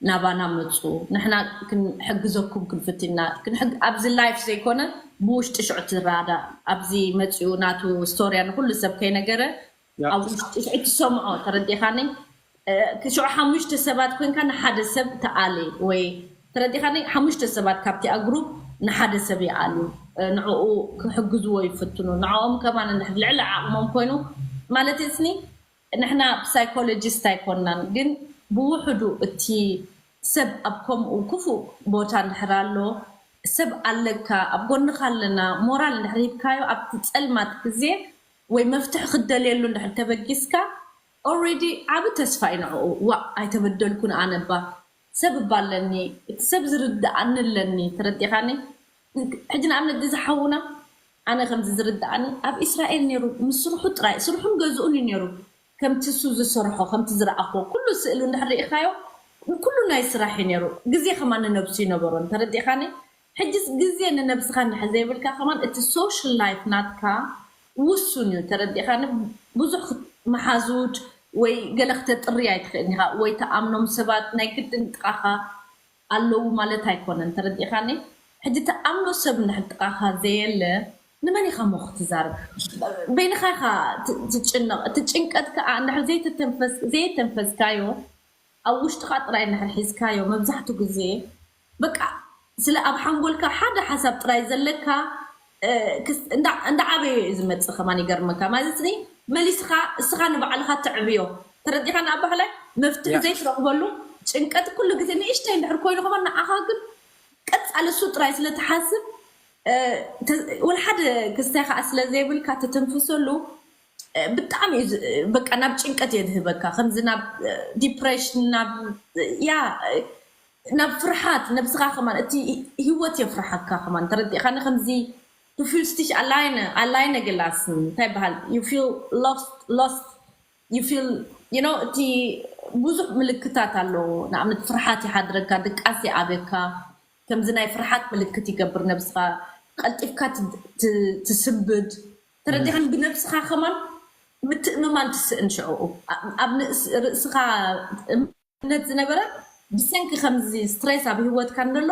ናባና መፁ፣ ንሕና ክንሕግዘኩም ክንፍትና ክንሕግ-፣ ኣብዚ ላይፍ ዘይኮነ ብውሽጢ ሽዑ ትራዳ። ኣብዚ መፂኡ ናቱ ስቶርያ ንኩሉ ሰብ ከይነገረ ያ። ኣብ ውሽጢ ሽዑ ትሰምዖ። ተረዲኻኒ? እ፣ ሽዑ ሓሙሽተ ሰባት ኮይንካ ንሓደ ሰብ ትኣሊ ወይ፣ ተረዲኻኒ? ሓሙሽተ ሰባት ካብቲ ግሩፕ ንሓደ ሰብ ይኣሉ። እ፣ ንዕኡ ክሕግዝዎ ይፍትኑ። ንዕኦም ከማን እንድሕር ልዕሊ ዓቕሞም ኮይኑ ማለት ስኒ፣ ንሕና ሳይኮሎጂስት ኣይኮናን፣ ግን ብውሕዱ እቲ ሰብ ኣብ ከምኡ ክፉእ ቦታ እንድሕር ኣሎ፣ ሰብ ኣለካ፣ ኣብ ጎንኻ ኣለና፣ ሞራል እንድሕር ሂብካዮ ኣብቲ ጸልማት ግዜ ወይ መፍትሒ ክትደልየሉ እንድሕር ተበጊስካ፣ ኦልሬዲ ዓቢ ተስፋ እዩ ንዕኡ። ዋእ፣ ኣይተበደልኩን ኣነ እባ፣ ሰብ እባ ኣለኒ፣ እቲ ሰብ ዝርድኣኒ ኣለኒ። ተረዲኻኒ? ሕጂ ንኣብነት እዚ ሓውና፣ ኣነ ከምዚ ዝርድኣኒ ኣብ እስራኤል ነይሩ፣ ምስ ስርሑ ጥራይ፣ ስርሑን ገዝኡን እዩ ነይሩ። ከምቲ እሱ ዝሰርሖ፣ ከምቲ ዝረኣኽዎ ኩሉ ስእሉ እንድሕር ርኢኻዮ፣ ኩሉ ናይ ስራሕ እዩ ነይሩ። ግዜ ከማን ንነብሱ ይነበሮን። ተረዲኻኒ? ሕጂስ ግዜ ንነብስኻ እንድሕር ዘይብልካ ከማን እቲ ሶሻል ላይፍ ናትካ ውሱን እዩ። ተረዲኻኒ? ብዙሕ ክት-፣ መሓዙት ወይ ገለ ክተጥሪ ኣይትኽእልን ኢኻ፣ ወይ ተኣምኖም ሰባት ናይ ግድን ጥቓኻ ኣለዉ ማለት ኣይኮነን። ተረዲኻኒ? ሕጂ ተኣምኖ ሰብ እንድሕር ጥቓኻ ዘየለ፣ ንመን ኢኻ እሞ ክትዛረብ? በይንኻ ኢኻ ት-፣ ትጭነቕ። እቲ ጭንቀት ከኣ እንድሕር ዘይተተንፈስ-፣ ዘይተንፈስካዮ፣ ኣብ ውሽጥኻ ጥራይ እንድሕር ሒዝካዮ፣ መብዛሕትኡ ግዜ በቃ ስለ ኣብ ሓንጎልካ ሓደ ሓሳብ ጥራይ ዘለካ፣ እ፣ ክስ-፣ እንዳ-፣ እንዳዓበየ እዩ ዝመጽእ። ከማን ይገርመካ ማለት ሲ፣ መሊስኻ እስኻ ንባዕልኻ ትዕብዮ። ተረዲኻ? ንኣባህላይ መፍትሒ ያ። ዘይትረኽበሉ ጭንቀት ኩሉ ግዜ ንእሽተይ እንድሕር ኮይኑ ከማን ንዓኻ ግን ቀጻሊ እሱ ጥራይ ስለ ትሓስብ፣ እ፣ ተ-፣ ወላ ሓደ ክስታይ ከዓ ስለ ዘይብልካ ትትንፍሰሉ፣ እ፣ ብጣዕሚ እዩ ዝ-፣ በቃ ናብ ጭንቀት የድህበካ። ከምዚ ናብ፣ እ፣ ዲፕሬሽን፣ ናብ፣ እ፣ ያ፣ እ፣ ናብ ፍርሓት ነብስኻ ከማን፣ እቲ ሂ-፣ ህይወት የፍርሓካ ከማን። ተረዲእካኒ? ከምዚ you feel dich alleine, alleine gelassen፣ እንታይ ይበሃል? You feel lost, lost, you feel, you know፣ እቲ ብዙሕ ምልክታት ኣለዎ። ንኣብነት ፍርሓት ይሓድረካ፣ ድቃስ ይኣብካ፣ ከምዚ ናይ ፍርሓት ምልክት ይገብር ነብስኻ፣ ቀልጢፍካ ት-፣ ት-፣ ትስንብድ። ተረዲኻን? ብነብስኻ ከማን ምትእምማን ትስእን ሽዕኡ። ኣብ፣ ኣብ ንእስ-፣ ርእስኻ እምነት ዝነበረ ብሰንኪ ከምዚ ስትሬስ ኣብ ህይወትካ እንደሎ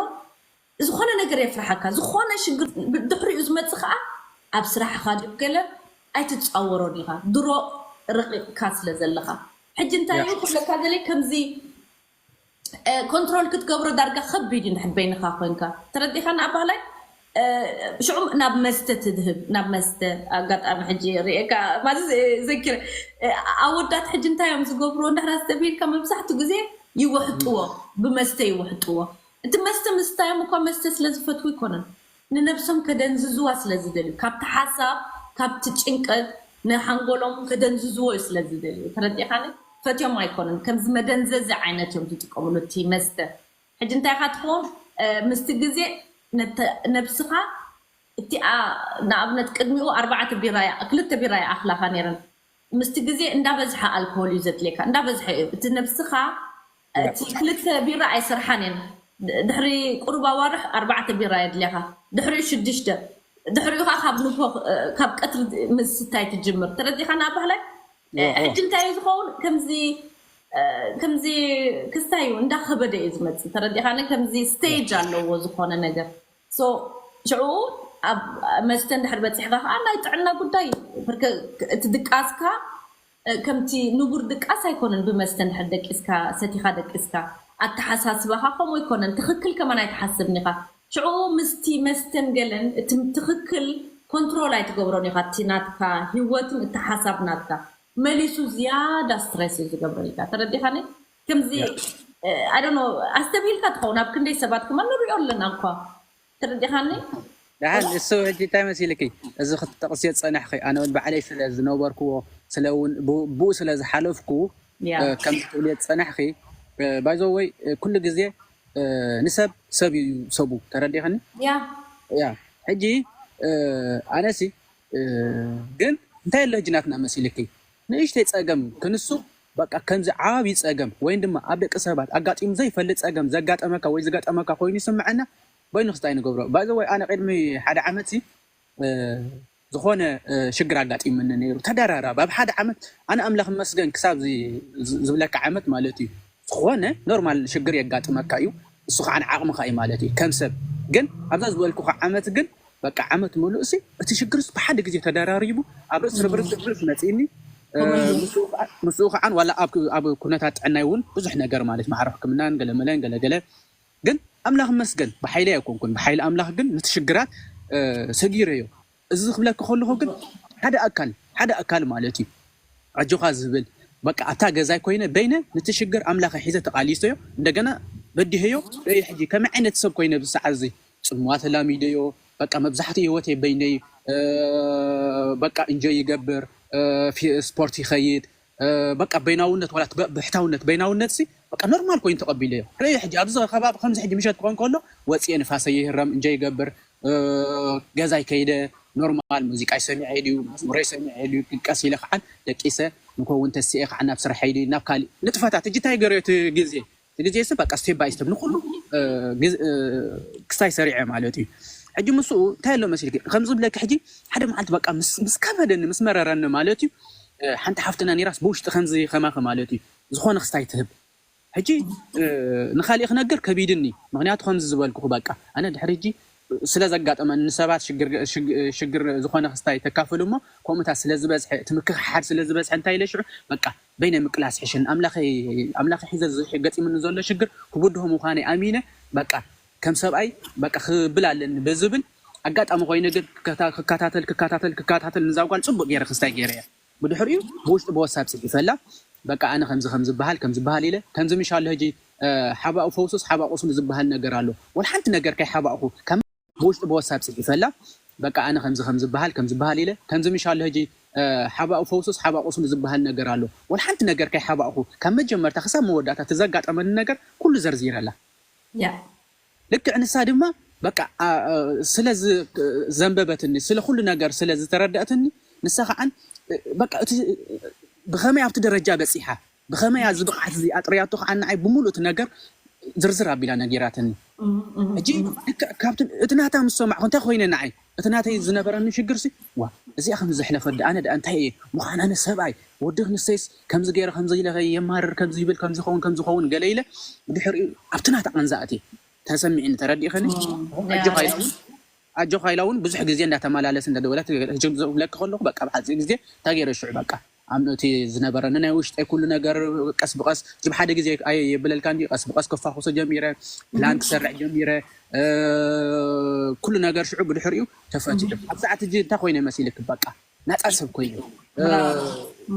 ዝኾነ ነገር የፍርሓካ። ዝኾነ ሽግር ብ-፣ ድሕሪኡ ዝመጽእ ከኣ ኣብ ስራሕኻ ድዩ ገለ ኣይትጻወሮን ኢኻ። ድሮ ረቂቕካ ስለ ዘለኻ። ሕጂ እንታይ እዩ ክብለካ ደልየ? ከምዚ እ፣ ኮንትሮል ክትገብሮ ዳርጋ ከቢድ እዩ፣ እንድሕር በይንኻ ኮንካ። ተረዲኻ? ንኣባህላይ፣ እ፣ ሽዑ ናብ መስተ ትድህብ፣ ናብ መስተ። ኣጋጣሚ ሕጂ ርእየካ፣ ማለት፣ እ፣ ዘኪረ፣ እ፣ ኣወዳት ሕጂ እንታይ እዮም ዝገብርዎ? እንድሕር ኣስተብሂልካ፣ መብዛሕትኡ ግዜ ይውሕጥዎ፣ ብመስተ ይውሕጥዎ። እቲ መስተ ምስታዮም እኳ መስተ ስለ ዝፈትዉ ኣይኮነን፣ ንነብሶም ከደንዝዝዋ ስለ ዝደልዩ፣ ካብቲ ሓሳብ፣ ካብቲ ጭንቀት ንሓንጎሎም ከደንዝዝዎ እዩ ስለ ዝደልዩ። ተረዲኻኒ? ፈትዮም ኣይኮነን፣ ከምዚ መደንዘዚ ዓይነት እዮም ዝጥቀምሉ እቲ መስተ። ሕጂ እንታይ ኢኻ ትኸውን? እ፣ ምስቲ ግዜ ነተ-፣ ነብስኻ እቲኣ፣ ንኣብነት ቅድሚኡ ኣርባዕተ ቢራ እያ፣ ክልተ ቢራ ይኣኽላኻ ነይረን። ምስቲ ግዜ እንዳበዝሐ ኣልኮሆል እዩ ዘድልየካ፣ እንዳበዝሐ እዩ። እቲ ነብስኻ፣ እቲ ክልተ ቢራ ኣይሰርሓን እየን። ድ-፣ ድሕሪ ቁሩብ ኣዋርሕ ኣርባዕተ ቢራ የድልየካ፣ ድሕሪኡ ሽዱሽተ፣ ድሕሪኡ ከዓ ካብ ንግሆ፣ እ፣ ካብ ቀትሪ ምስታይ ትጅምር። ተረዲኻ? ንኣባህላይ፣ እ፣ ሕጂ እንታይ እዩ ዝኸውን? ከምዚ፣ እ፣ ከምዚ ክስታይ እዩ፣ እንዳኸበደ እዩ ዝመጽእ። ተረዲኻኒ? ከምዚ ስቴጅ ኣለዎ ዝኾነ ነገር። ሶ ሽዑ ኣብ መስተ እንድሕር በጺሕካ ከዓ ናይ ጥዕና ጉዳይ፣ ብርከ-፣ እቲ ድቃስካ፣ እ፣ ከምቲ ንቡር ድቃስ ኣይኮነን። ብመስተ እንድሕር ደቂስካ፣ ሰቲኻ ደቂስካ፣ ኣተሓሳስባኻ ከምኡ ኣይኮነን። ትኽክል ከማን ኣይትሓስብን ኢኻ። ሽዑ ምስቲ መስተን ገለን እቲ ትኽክል ኮንትሮል ኣይትገብሮን ኢኻ። እቲ ናትካ ህይወትን እቲ ሓሳብ ናትካ መሊሱ ዝያዳ ስትሬስ እዩ ዝገብረልካ። ተረዲኻኒ? ከምዚ I don't know ኣስተብሂልካ ትኸውን ኣብ ክንደይ ሰባት ከማን ንሪኦ ኣለና እኳ ተረዲኻኒ። ደሓን እሱ ሕጂ እንታይ መሲልኪ? እዚ ክትጠቕስዮ ዝጸናሕኺ ኣነ እውን ባዕለይ ስለ ዝነበርክዎ ስለ እውን ብኡ ስለ ዝሓለፍኩ ከምዚ ትብልዮ ዝጸናሕኺ ባይዘወይ ኩሉ ግዜ ንሰብ ሰብ እዩ ሰቡ ተረዲኽኒ? ያ ያ ሕጂ ኣነሲ ግን እንታይ ኣሎ ሕጂ ናትና መሲልኪ ንእሽተይ ጸገም ክንሱ በቃ ከምዚ ዓብዪ ጸገም ወይም ድማ ኣብ ደቂ ሰባት ኣጋጢሙ ዘይፈልጥ ጸገም ዘጋጠመካ ወይ ዝገጠመካ ኮይኑ ይስምዐና በይኑ ክስታይ ንገብሮ ባይዘ ወይ ኣነ ቅድሚ ሓደ ዓመት ዝኾነ ሽግር ኣጋጢሙኒ ነይሩ ተደራራብ ኣብ ሓደ ዓመት ኣነ ኣምላኽ መስገን ክሳብ ዝብለካ ዓመት ማለት እዩ ዝኾነ ኖርማል ሽግር የጋጥመካ እዩ እሱ ከዓ ዓቕምካ እዩ ማለት እዩ ከም ሰብ ግን ኣብዛ ዝበልኩካ ዓመት ግን በቃ ዓመት ሙሉእ ሲ እቲ ሽግርስ ብሓደ ግዜ ተደራሪቡ ኣብ ርእሲ ርብርስ ርብርስ መፂእኒ ምስኡ ከዓ ዋላ ኣብ ኩነታት ጥዕናይ እውን ብዙሕ ነገር ማለት ማዕረ ሕክምናን ገለመለን ገለገለ ግን ኣምላኽ መስገን ብሓይሊ ኣይኮንኩን ብሓይሊ ኣምላኽ ግን ነቲ ሽግራት ሰጊረዮ እዚ ክብለኪ ከለኹ ግን ሓደ ኣካል ሓደ ኣካል ማለት እዩ ኣጆኻ ዝብል በቃ ኣብታ ገዛይ ኮይነ በይነ ነቲ ሽግር ኣምላኸ ሒዘ ተቓሊሰዮ እንደገና በዲሀዮ ርእየ ሕጂ ከመይ ዓይነት ሰብ ኮይነ ብሰዓት እዚ ፅምዋ ተላሚደዮ በቃ መብዛሕትኡ ህይወተይ በይነይ በቃ እንጆይ ይገብር ስፖርት ይኸይድ በቃ በይናውነት ዋላ ብሕታውነት በይናውነት ሲ በቃ ኖርማል ኮይኑ ተቐቢለዮ ርእየ ሕጂ ኣብዚ ከባቢ ከምዚ ሕጂ ምሸት ክኾን ከሎ ወፅየ ንፋሰ ይህረም እንጆይ ይገብር ገዛይ ከይደ ኖርማል ሙዚቃ ይሰሚዐ ድዩ መዝሙረ ይሰሚዐ ድዩ ቀስ ኢለ ከዓ ደቂሰ ንከውን ተሲኤ ከዓ ናብ ስራሕ ኢሉ ናብ ካሊእ ንጥፈታት እጂ እንታይ ገርዮ እቲ ግዜ እቲ ግዜ ስ በቃ ስቴፕ ባይ ስቴፕ ንኩሉ ክስታይ ሰሪዐ ማለት እዩ ሕጂ ምስኡ እንታይ ኣሎ መሲልኪ ከምዚ ብለኪ ሕጂ ሓደ መዓልቲ በቃ ምስ ከበደኒ ምስ መረረኒ ማለት እዩ ሓንቲ ሓፍትና ኒራስ ብውሽጢ ከምዚ ከማኸ ማለት እዩ ዝኾነ ክስታይ ትህብ ሕጂ ንካሊእ ክነግር ከቢድኒ ምክንያቱ ከምዚ ዝበልኩ በቃ ኣነ ድሕሪ ሕጂ ስለ ዘጋጠመኒ ንሰባት ሽግር ዝኾነ ክስታይ ተካፍል እሞ ከምኡታት ስለ ዝበዝሐ እቲ ምክሕሓድ ስለ ዝበዝሐ እንታይ ኢለ ሽዑ በቃ በይነ ምቅላስ ሕሽን ኣምላኸ ሒዘ ገጢሙኒ ዘሎ ሽግር ክብድሆ ምዃነይ ኣሚነ በቃ ከም ሰብኣይ በቃ ክብል ኣለኒ በዝብል ኣጋጣሚ ኮይነ ግን ክከታተል ክከታተል ክከታተል ንዛ ጓል ፅቡቅ ገይረ ክስታይ ገይረ እያ ብድሕሪኡ ብውሽጢ ብወሳብ ፅሒፈላ በቃ ኣነ ከምዚ ከም ዝበሃል ከም ዝበሃል ኢለ ከምዚ ምሽ ኣሎ ሕጂ ሓባኡ ፈውሱስ ሓባኡ ቁስሉ ዝበሃል ነገር ኣሎ ወላ ሓንቲ ነገር ከይ ሓባእኹ ከም ብውሽጢ ብወሳብ ፅሒፈላ በቃ ኣነ ከምዚ ከም ዝበሃል ከም ዝበሃል ኢለ ከምዚ ምሽ ኣሎ ሕጂ ሓባኡ ፈውሱስ ሓባኡ ቁስሉ ዝበሃል ነገር ኣሎ ወላ ሓንቲ ነገር ከይ ሓባእኹ ካብ መጀመርታ ክሳብ መወዳእታ እቲ ዘጋጠመኒ ነገር ኩሉ ዘርዚረላ ያ ልክዕ ንሳ ድማ በቃ ስለ ዘንበበትኒ ስለ ኩሉ ነገር ስለ ዝተረደእትኒ ንሳ ከዓ በቃ እቲ ብኸመይ ኣብቲ ደረጃ በፂሓ ብኸመይ ኣብዚ ብቕዓት እዚ ኣጥርያቶ ከዓ ንዓይ ብምሉእ እቲ ነገር ዝርዝር ኣቢላ ነጊራትኒ ሕጂ እቲ ናታ ምስ ሰማዕኩ እንታይ ኮይነ ንዓይ እቲ ናተይ ዝነበረኒ ሽግር ሲ ዋ እዚኣ ከም ዘሕለፈ ኣነ ደኣ እንታይ እየ ምዃን ኣነ ሰብኣይ ወዲ ክንስተይስ ከምዚ ገይረ ከምዚ ኢለ የማርር ከምዚ ይብል ከምዚ ይኸውን ከምዚ ይኸውን ገለ ኢለ ብድሕሪኡ ኣብቲ ናታ ቃንዛ ኣትየ ተሰሚዕኒ ተረዲእኸኒ ኣጆኻ ኢላ እውን ብዙሕ ግዜ እንዳተመላለስ እንደደወለት ዝብለክ ከለኩ በቃ ብሓፂር ግዜ እንታይ ገይረ ሽዑ በቃ ኣብ እቲ ዝነበረኒ ናይ ውሽጠይ ኩሉ ነገር ቀስ ብቀስ ጅብ ሓደ ግዜ ኣየ የብለልካ እንዲ ቀስ ብቀስ ከፋኩሶ ጀሚረ ፕላን ክሰርዕ ጀሚረ ኩሉ ነገር ሽዑ ብድሕሪኡ ተፈቲሑ ኣብ ሰዓት እጂ እንታይ ኮይነ መሲልክ በቃ ናፃ ሰብ ኮይነ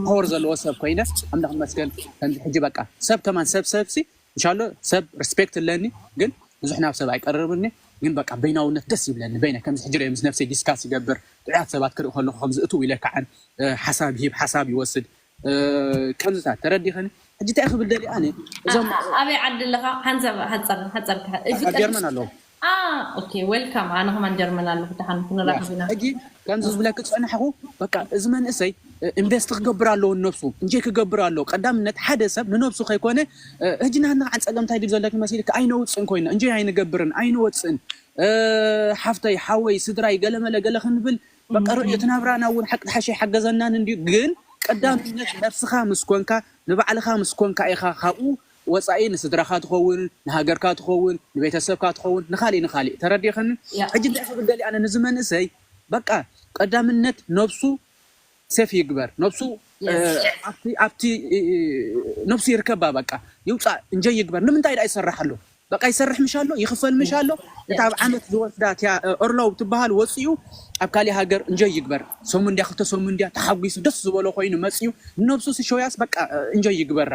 ፓወር ዘለዎ ሰብ ኮይነ ኣምላኽ መስገን ከምዚ ሕጂ በቃ ሰብ ከማን ሰብ ሰብ ሲ እንሻሎ ሰብ ሪስፔክት ኣለኒ ግን ብዙሕ ናብ ሰብ ኣይቀርብኒ ግን በቃ በይናውነት ደስ ይብለኒ በይነ ከምዚ ሕጂ ርየ ምስ ነፍሰይ ዲስካስ ይገብር ጥዑያት ሰባት ክርኢ ከለኩ ከምዚ እትው ኢለ ከዓን ሓሳብ ይህብ ሓሳብ ይወስድ ከምዚታት ተረዲኸኒ ሕጂ እንታይ ክብል ደሊ ኣነ እዞም ኣበይ ዓዲ ኣለኻ ሓንሳብ ሓፀር ሓፀር ጀርመን ኣለኹ ኦኬ ዌልካም ኣነ ከማን ጀርመን ኣለኹ ደሓን ክንራኸብ ኢና ሕጂ ከምዚ ዝብለክ ዝፀናሕኹ በቃ እዚ መንእሰይ ኢንቨስት ክገብር ኣለዎ ንነብሱ እንጀይ ክገብር ኣለዎ ቀዳምነት ሓደ ሰብ ንነብሱ ከይኮነ ሕጂ ናትና ከዓ ፀገም እንታይ ድዩ ዘለክ መሲልክ ኣይነውፅእን ኮይና እንጀይ ኣይንገብርን ኣይንወፅእን ሓፍተይ ሓወይ ስድራይ ገለመለ ገለ ክንብል በቃ ርእዮ እቲ ናብራና እውን ሓቂ ሓሸ ይሓገዘናን እንድዩ ግን ቀዳምነት ነብስኻ ምስ ኮንካ ንባዕልኻ ምስ ኮንካ ኢኻ ካብኡ ወፃኢ ንስድራኻ ትኸውን ንሃገርካ ትኸውን ንቤተሰብካ ትኸውን ንካሊእ ንካሊእ ተረዲኸኒ ሕጂ እንታይ ክብል ደሊ ኣነ ንዚ መንእሰይ በቃ ቀዳምነት ነብሱ ሴፍ ይግበር ነብሱ ኣብቲ ነብሱ ይርከባ በቃ ይውፃእ እንጀ ይግበር ንምንታይ ዳ ይሰራሕ ኣሎ በቃ ይሰርሕ ምሽ ኣሎ፣ ይኽፈል ምሽ ኣሎ። እታ ኣብ ዓመት ዝወስዳ እቲያ ኦርሎው ትበሃል ወፂኡ ኣብ ካሊእ ሃገር እንጆይ ይግበር። ሰሙን ድያ ክልተ ሰሙን ድያ ተሓጒሱ ደስ ዝበሎ ኮይኑ መፂኡ ነብሱ ሲሾያስ በቃ እንጆይ ይግበራ።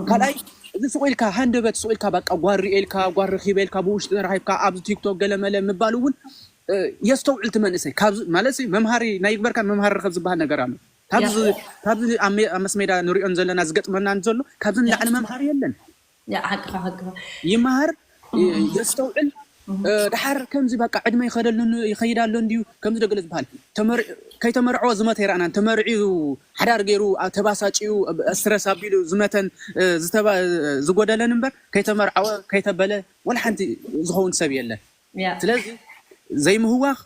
ካልኣይ እዚ ስቕ ኢልካ ሃንደበት ስቕ ኢልካ በቃ ጓር ሪኤልካ ጓር ረኺበ ኢልካ ብውሽጢ ተራኺብካ ኣብዚ ቲክቶክ ገለመለ ምባል እውን የስተውዕል እቲ መንእሰይ። ማለት መምሃሪ ናይ ይግበርካን መምሃሪ ርኸብ ዝበሃል ነገር ኣሎ። ካብዚ ኣብ መስሜዳ ንሪኦን ዘለና ዝገጥመናን ዘሎ ካብዚ ንላዕሊ መምሃሪ የለን። ይመሃር፣ የስተውዕል። ድሓር ከምዚ በቃ ዕድመ ይኸደሉ ይኸይድ ኣሎ እንዲዩ ከምዚ ደገለ ዝበሃል ከይተመርዕዎ ዝመተ ይረኣናን ተመርዕዩ ሓዳር ገይሩ ተባሳጭዩ ስትረስ ኣቢሉ ዝመተን ዝጎደለን እምበር ከይተመርዓወ ከይተበለ ወላ ሓንቲ ዝኸውን ሰብ የለን። ስለዚ ዘይምህዋኽ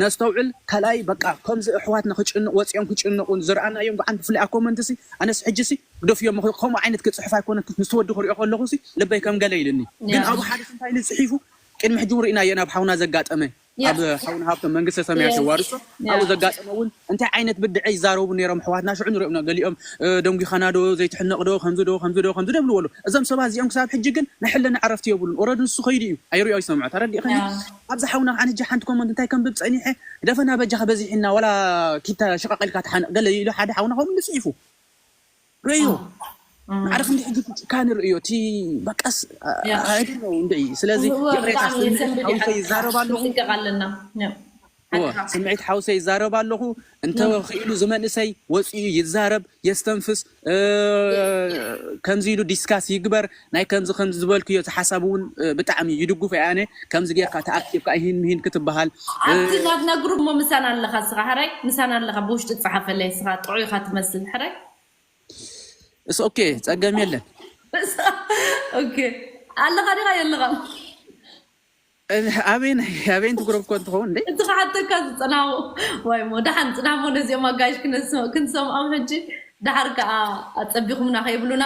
ነስተውዕል። ካልኣይ በቃ ከምዚ ኣሕዋትና ክጭንቕ ወፂኦም ክጭንቑ ዝረኣናዮም ብዓንዲ ብፍላይ ኣብ ኮመንት ሲ ኣነስ ሕጂ ሲ ግደፍዮ እሞ ከምኡ ዓይነት ክፅሕፍ ኣይኮነን ምስ ወዲ ክሪኦ ከለኹ ሲ ልበይ ከም ገለ ኢልኒ። ግን ኣብኡ ሓደ እንታይ ኢሉ ፅሒፉ ቅድሚ ሕጂ እውን ርኢናዮ ናብ ሓውና ዘጋጠመ ኣብ ሓውና ሃብቶም መንግስተ ሰማያት የዋርሶ ኣብኡ ዘጋጠመ እውን እንታይ ዓይነት ብድዐ ይዛረቡ ነይሮም ኣሕዋትና ሽዑ ንሪኦም ኢና ገሊኦም ደንጒኻና ዶ ዘይትሕነቕ ዶ ከምዚ ዶ ከምዚ ዶ ከምዚ ዶ ይብልዎ ኣለዉ። እዞም ሰባት እዚኦም ክሳብ ሕጂ ግን ናይ ሕልና ዕረፍቲ የብሉን። ኦረዲ ንሱ ከይዱ እዩ ኣይሪኦ ይሰምዖ ተረዲእኸኒ። ኣብዚ ሓውና ከዓ ሕጂ ሓንቲ ኮመንት እንታይ ከንብብ ፀኒሐ ግደፈና በጃኻ በዚሕና ዋላ ኪታ ሽቓቕ ኢልካ ትሓነቕ ገለ ኢሉ ሓደ ሓውና ከምኡ ኢሉ ፅሒፉ ርእዮ። ማዕረ ክንዲ ሕጂ ጭካነ ርእዮ እቲ በቃስ I don't know እንድዒ። ስለዚ ይቕሬታ ስምዒት ሓውሰ ይዛረብ ኣለኹ። ስምዒት ሓውሰ ይዛረብ ኣለኹ። እንተኽኢሉ ዝመንእሰይ ወፂኡ ይዛረብ የስተንፍስ ከምዚ ኢሉ ዲስካስ ይግበር። ናይ ከምዚ ከምዚ ዝበልክዮ እቲ ሓሳብ እውን ብጣዕሚ ይድግፎ እየ ኣነ። ከምዚ ጌርካ ተኣኪብካ ይህን ምሂን ክትበሃል ኣብቲ ናትና ግሩፕ እሞ ምሳና ኣለኻ እስኻ ሕራይ ምሳና ኣለኻ ብውሽጢ ትፅሓፈለይ እስኻ ጥዑይ ኢኻ ትመስል ሕራይ። እስ ኦኬ ጸገም የለን። ኦኬ ኣለኻ ዲኻ የለኻ? ኣበይን ኣበይን ትጉረብ ኮን ትኸውን እንዴ? እቲ ክሓተካ ዝጸናሙ ወይ ሞ ደሓን ጽናሞ ነዚኦም ኣጋይሽ ክንሰምዖም ሕጂ ደሓር ከዓ ኣጸቢኹምና ከይብሉና።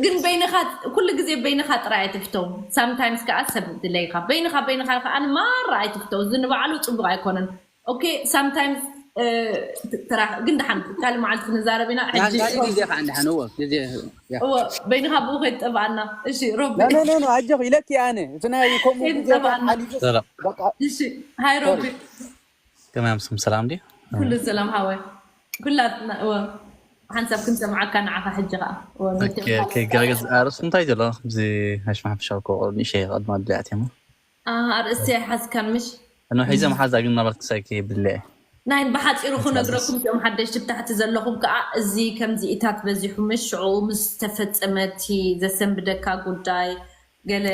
ግን በይንኻ ኩሉ ግዜ በይንኻ ጥራይ ኣይትፍተው። ሳምታይምስ ከዓ ሰብ ድለይካ በይንኻ በይንኻ ከዓ ንማራ ኣይትፍተው። እዚ ንባዕሉ ጽቡቕ ኣይኮነን። ኦኬ ሳምታይምስ ግን ደሓን ካልእ መዓልቲ ክንዛረብ ኢና። ሕጂ ግዜ ከዓ እንደሓን እዎ ግዜ እዎ በይንኻ ብኡ ከይትጠብኣና። እሺ ሮቢ ኖ ኖ ኖ ኣጆኺ ኢለኪ ኣነ እቲ ናይ ከምኡ ግዜ ከይትጠብኣና። ሓሊፉ ሰላም። በቃ እሺ ሃይ ሮቢ ከመይ ኣምስኹም ሰላም ድዩ? ኩሉ ሰላም ሃወይ ኩላትና እዎ ሓንሳብ ክንሰምዓካ ንዓኻ ሕጂ ከዓ እዎ ኦኬ ኦኬ ገረገዝ ኣርእስቲ እንታይ ዘሎ ከምዚ ሃሽ ማሓፈሻዊ ኮ ንእሸ ቅድማ ድልያት እሞ ኣርእስቲ ኣይሓዝካን ምሽ እኖ ሒዘ መሓዛ ግን ናባትክሳይ ከየብለ ናይ ብሓፂሩ ክነግረኩም እዚኦም ሓደሽቲ ብታሕቲ ዘለኹም ከዓ እዚ ከምዚ ኢታት በዚሑ ምሽ ሽዑ ምስ ተፈፀመ እቲ ዘሰንብደካ ጉዳይ ገለ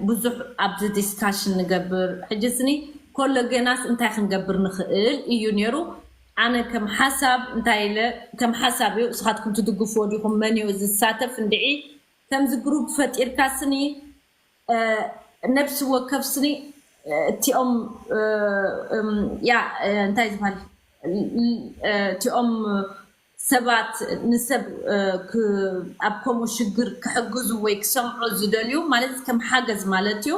ብዙሕ ኣብዚ ዲስካሽን ንገብር ሕጂ ስኒ ኮለገናስ እንታይ ክንገብር ንኽእል እዩ ነይሩ ኣነ ከም ሓሳብ እንታይ ኢለ ከም ሓሳብ እዩ እስኻትኩም ትድግፍዎ ዲኹም መን እዩ ዝሳተፍ እንድዒ ከምዚ ግሩፕ ፈጢርካ ስኒ ነብሲ ወከፍ ስኒ እቲኦም ያ እንታይ ዝበሃል እቲኦም ሰባት ንሰብ ኣብ ከምኡ ሽግር ክሕግዙ ወይ ክሰምዑ ዝደልዩ ማለት ከም ሓገዝ ማለት እዩ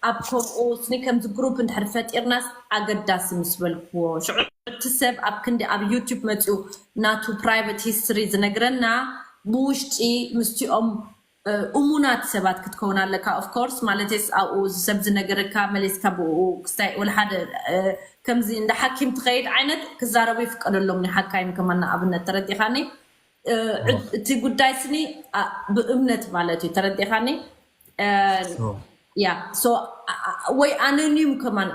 ኣብ ከምኡ ስኒ ከምዚ ግሩፕ እንድሕር ፈጢርናስ ኣገዳሲ ምስ በልክዎ ሽዑ እቲ ሰብ ኣብ ክንዲ ኣብ ዩቱብ መፅኡ ናቱ ፕራይቨት ሂስትሪ ዝነግረና ብውሽጢ ምስቲኦም እሙናት ሰባት ክትከውን ኣለካ of course ማለትስ ኣብኡ ሰብ ዝነገረካ መሊስካ ብኡ ክስታይ ወላ ሓደ ከምዚ እንደ ሓኪም ትኸይድ ዓይነት ክዛረቡ ይፍቀደሎም ናይ ሓካይም ከማን ንኣብነት ተረዲኻኒ እቲ ጉዳይ ስኒ ብእምነት ማለት እዩ ተረዲኻኒ ያ so ወይ ኣነኒም ከማን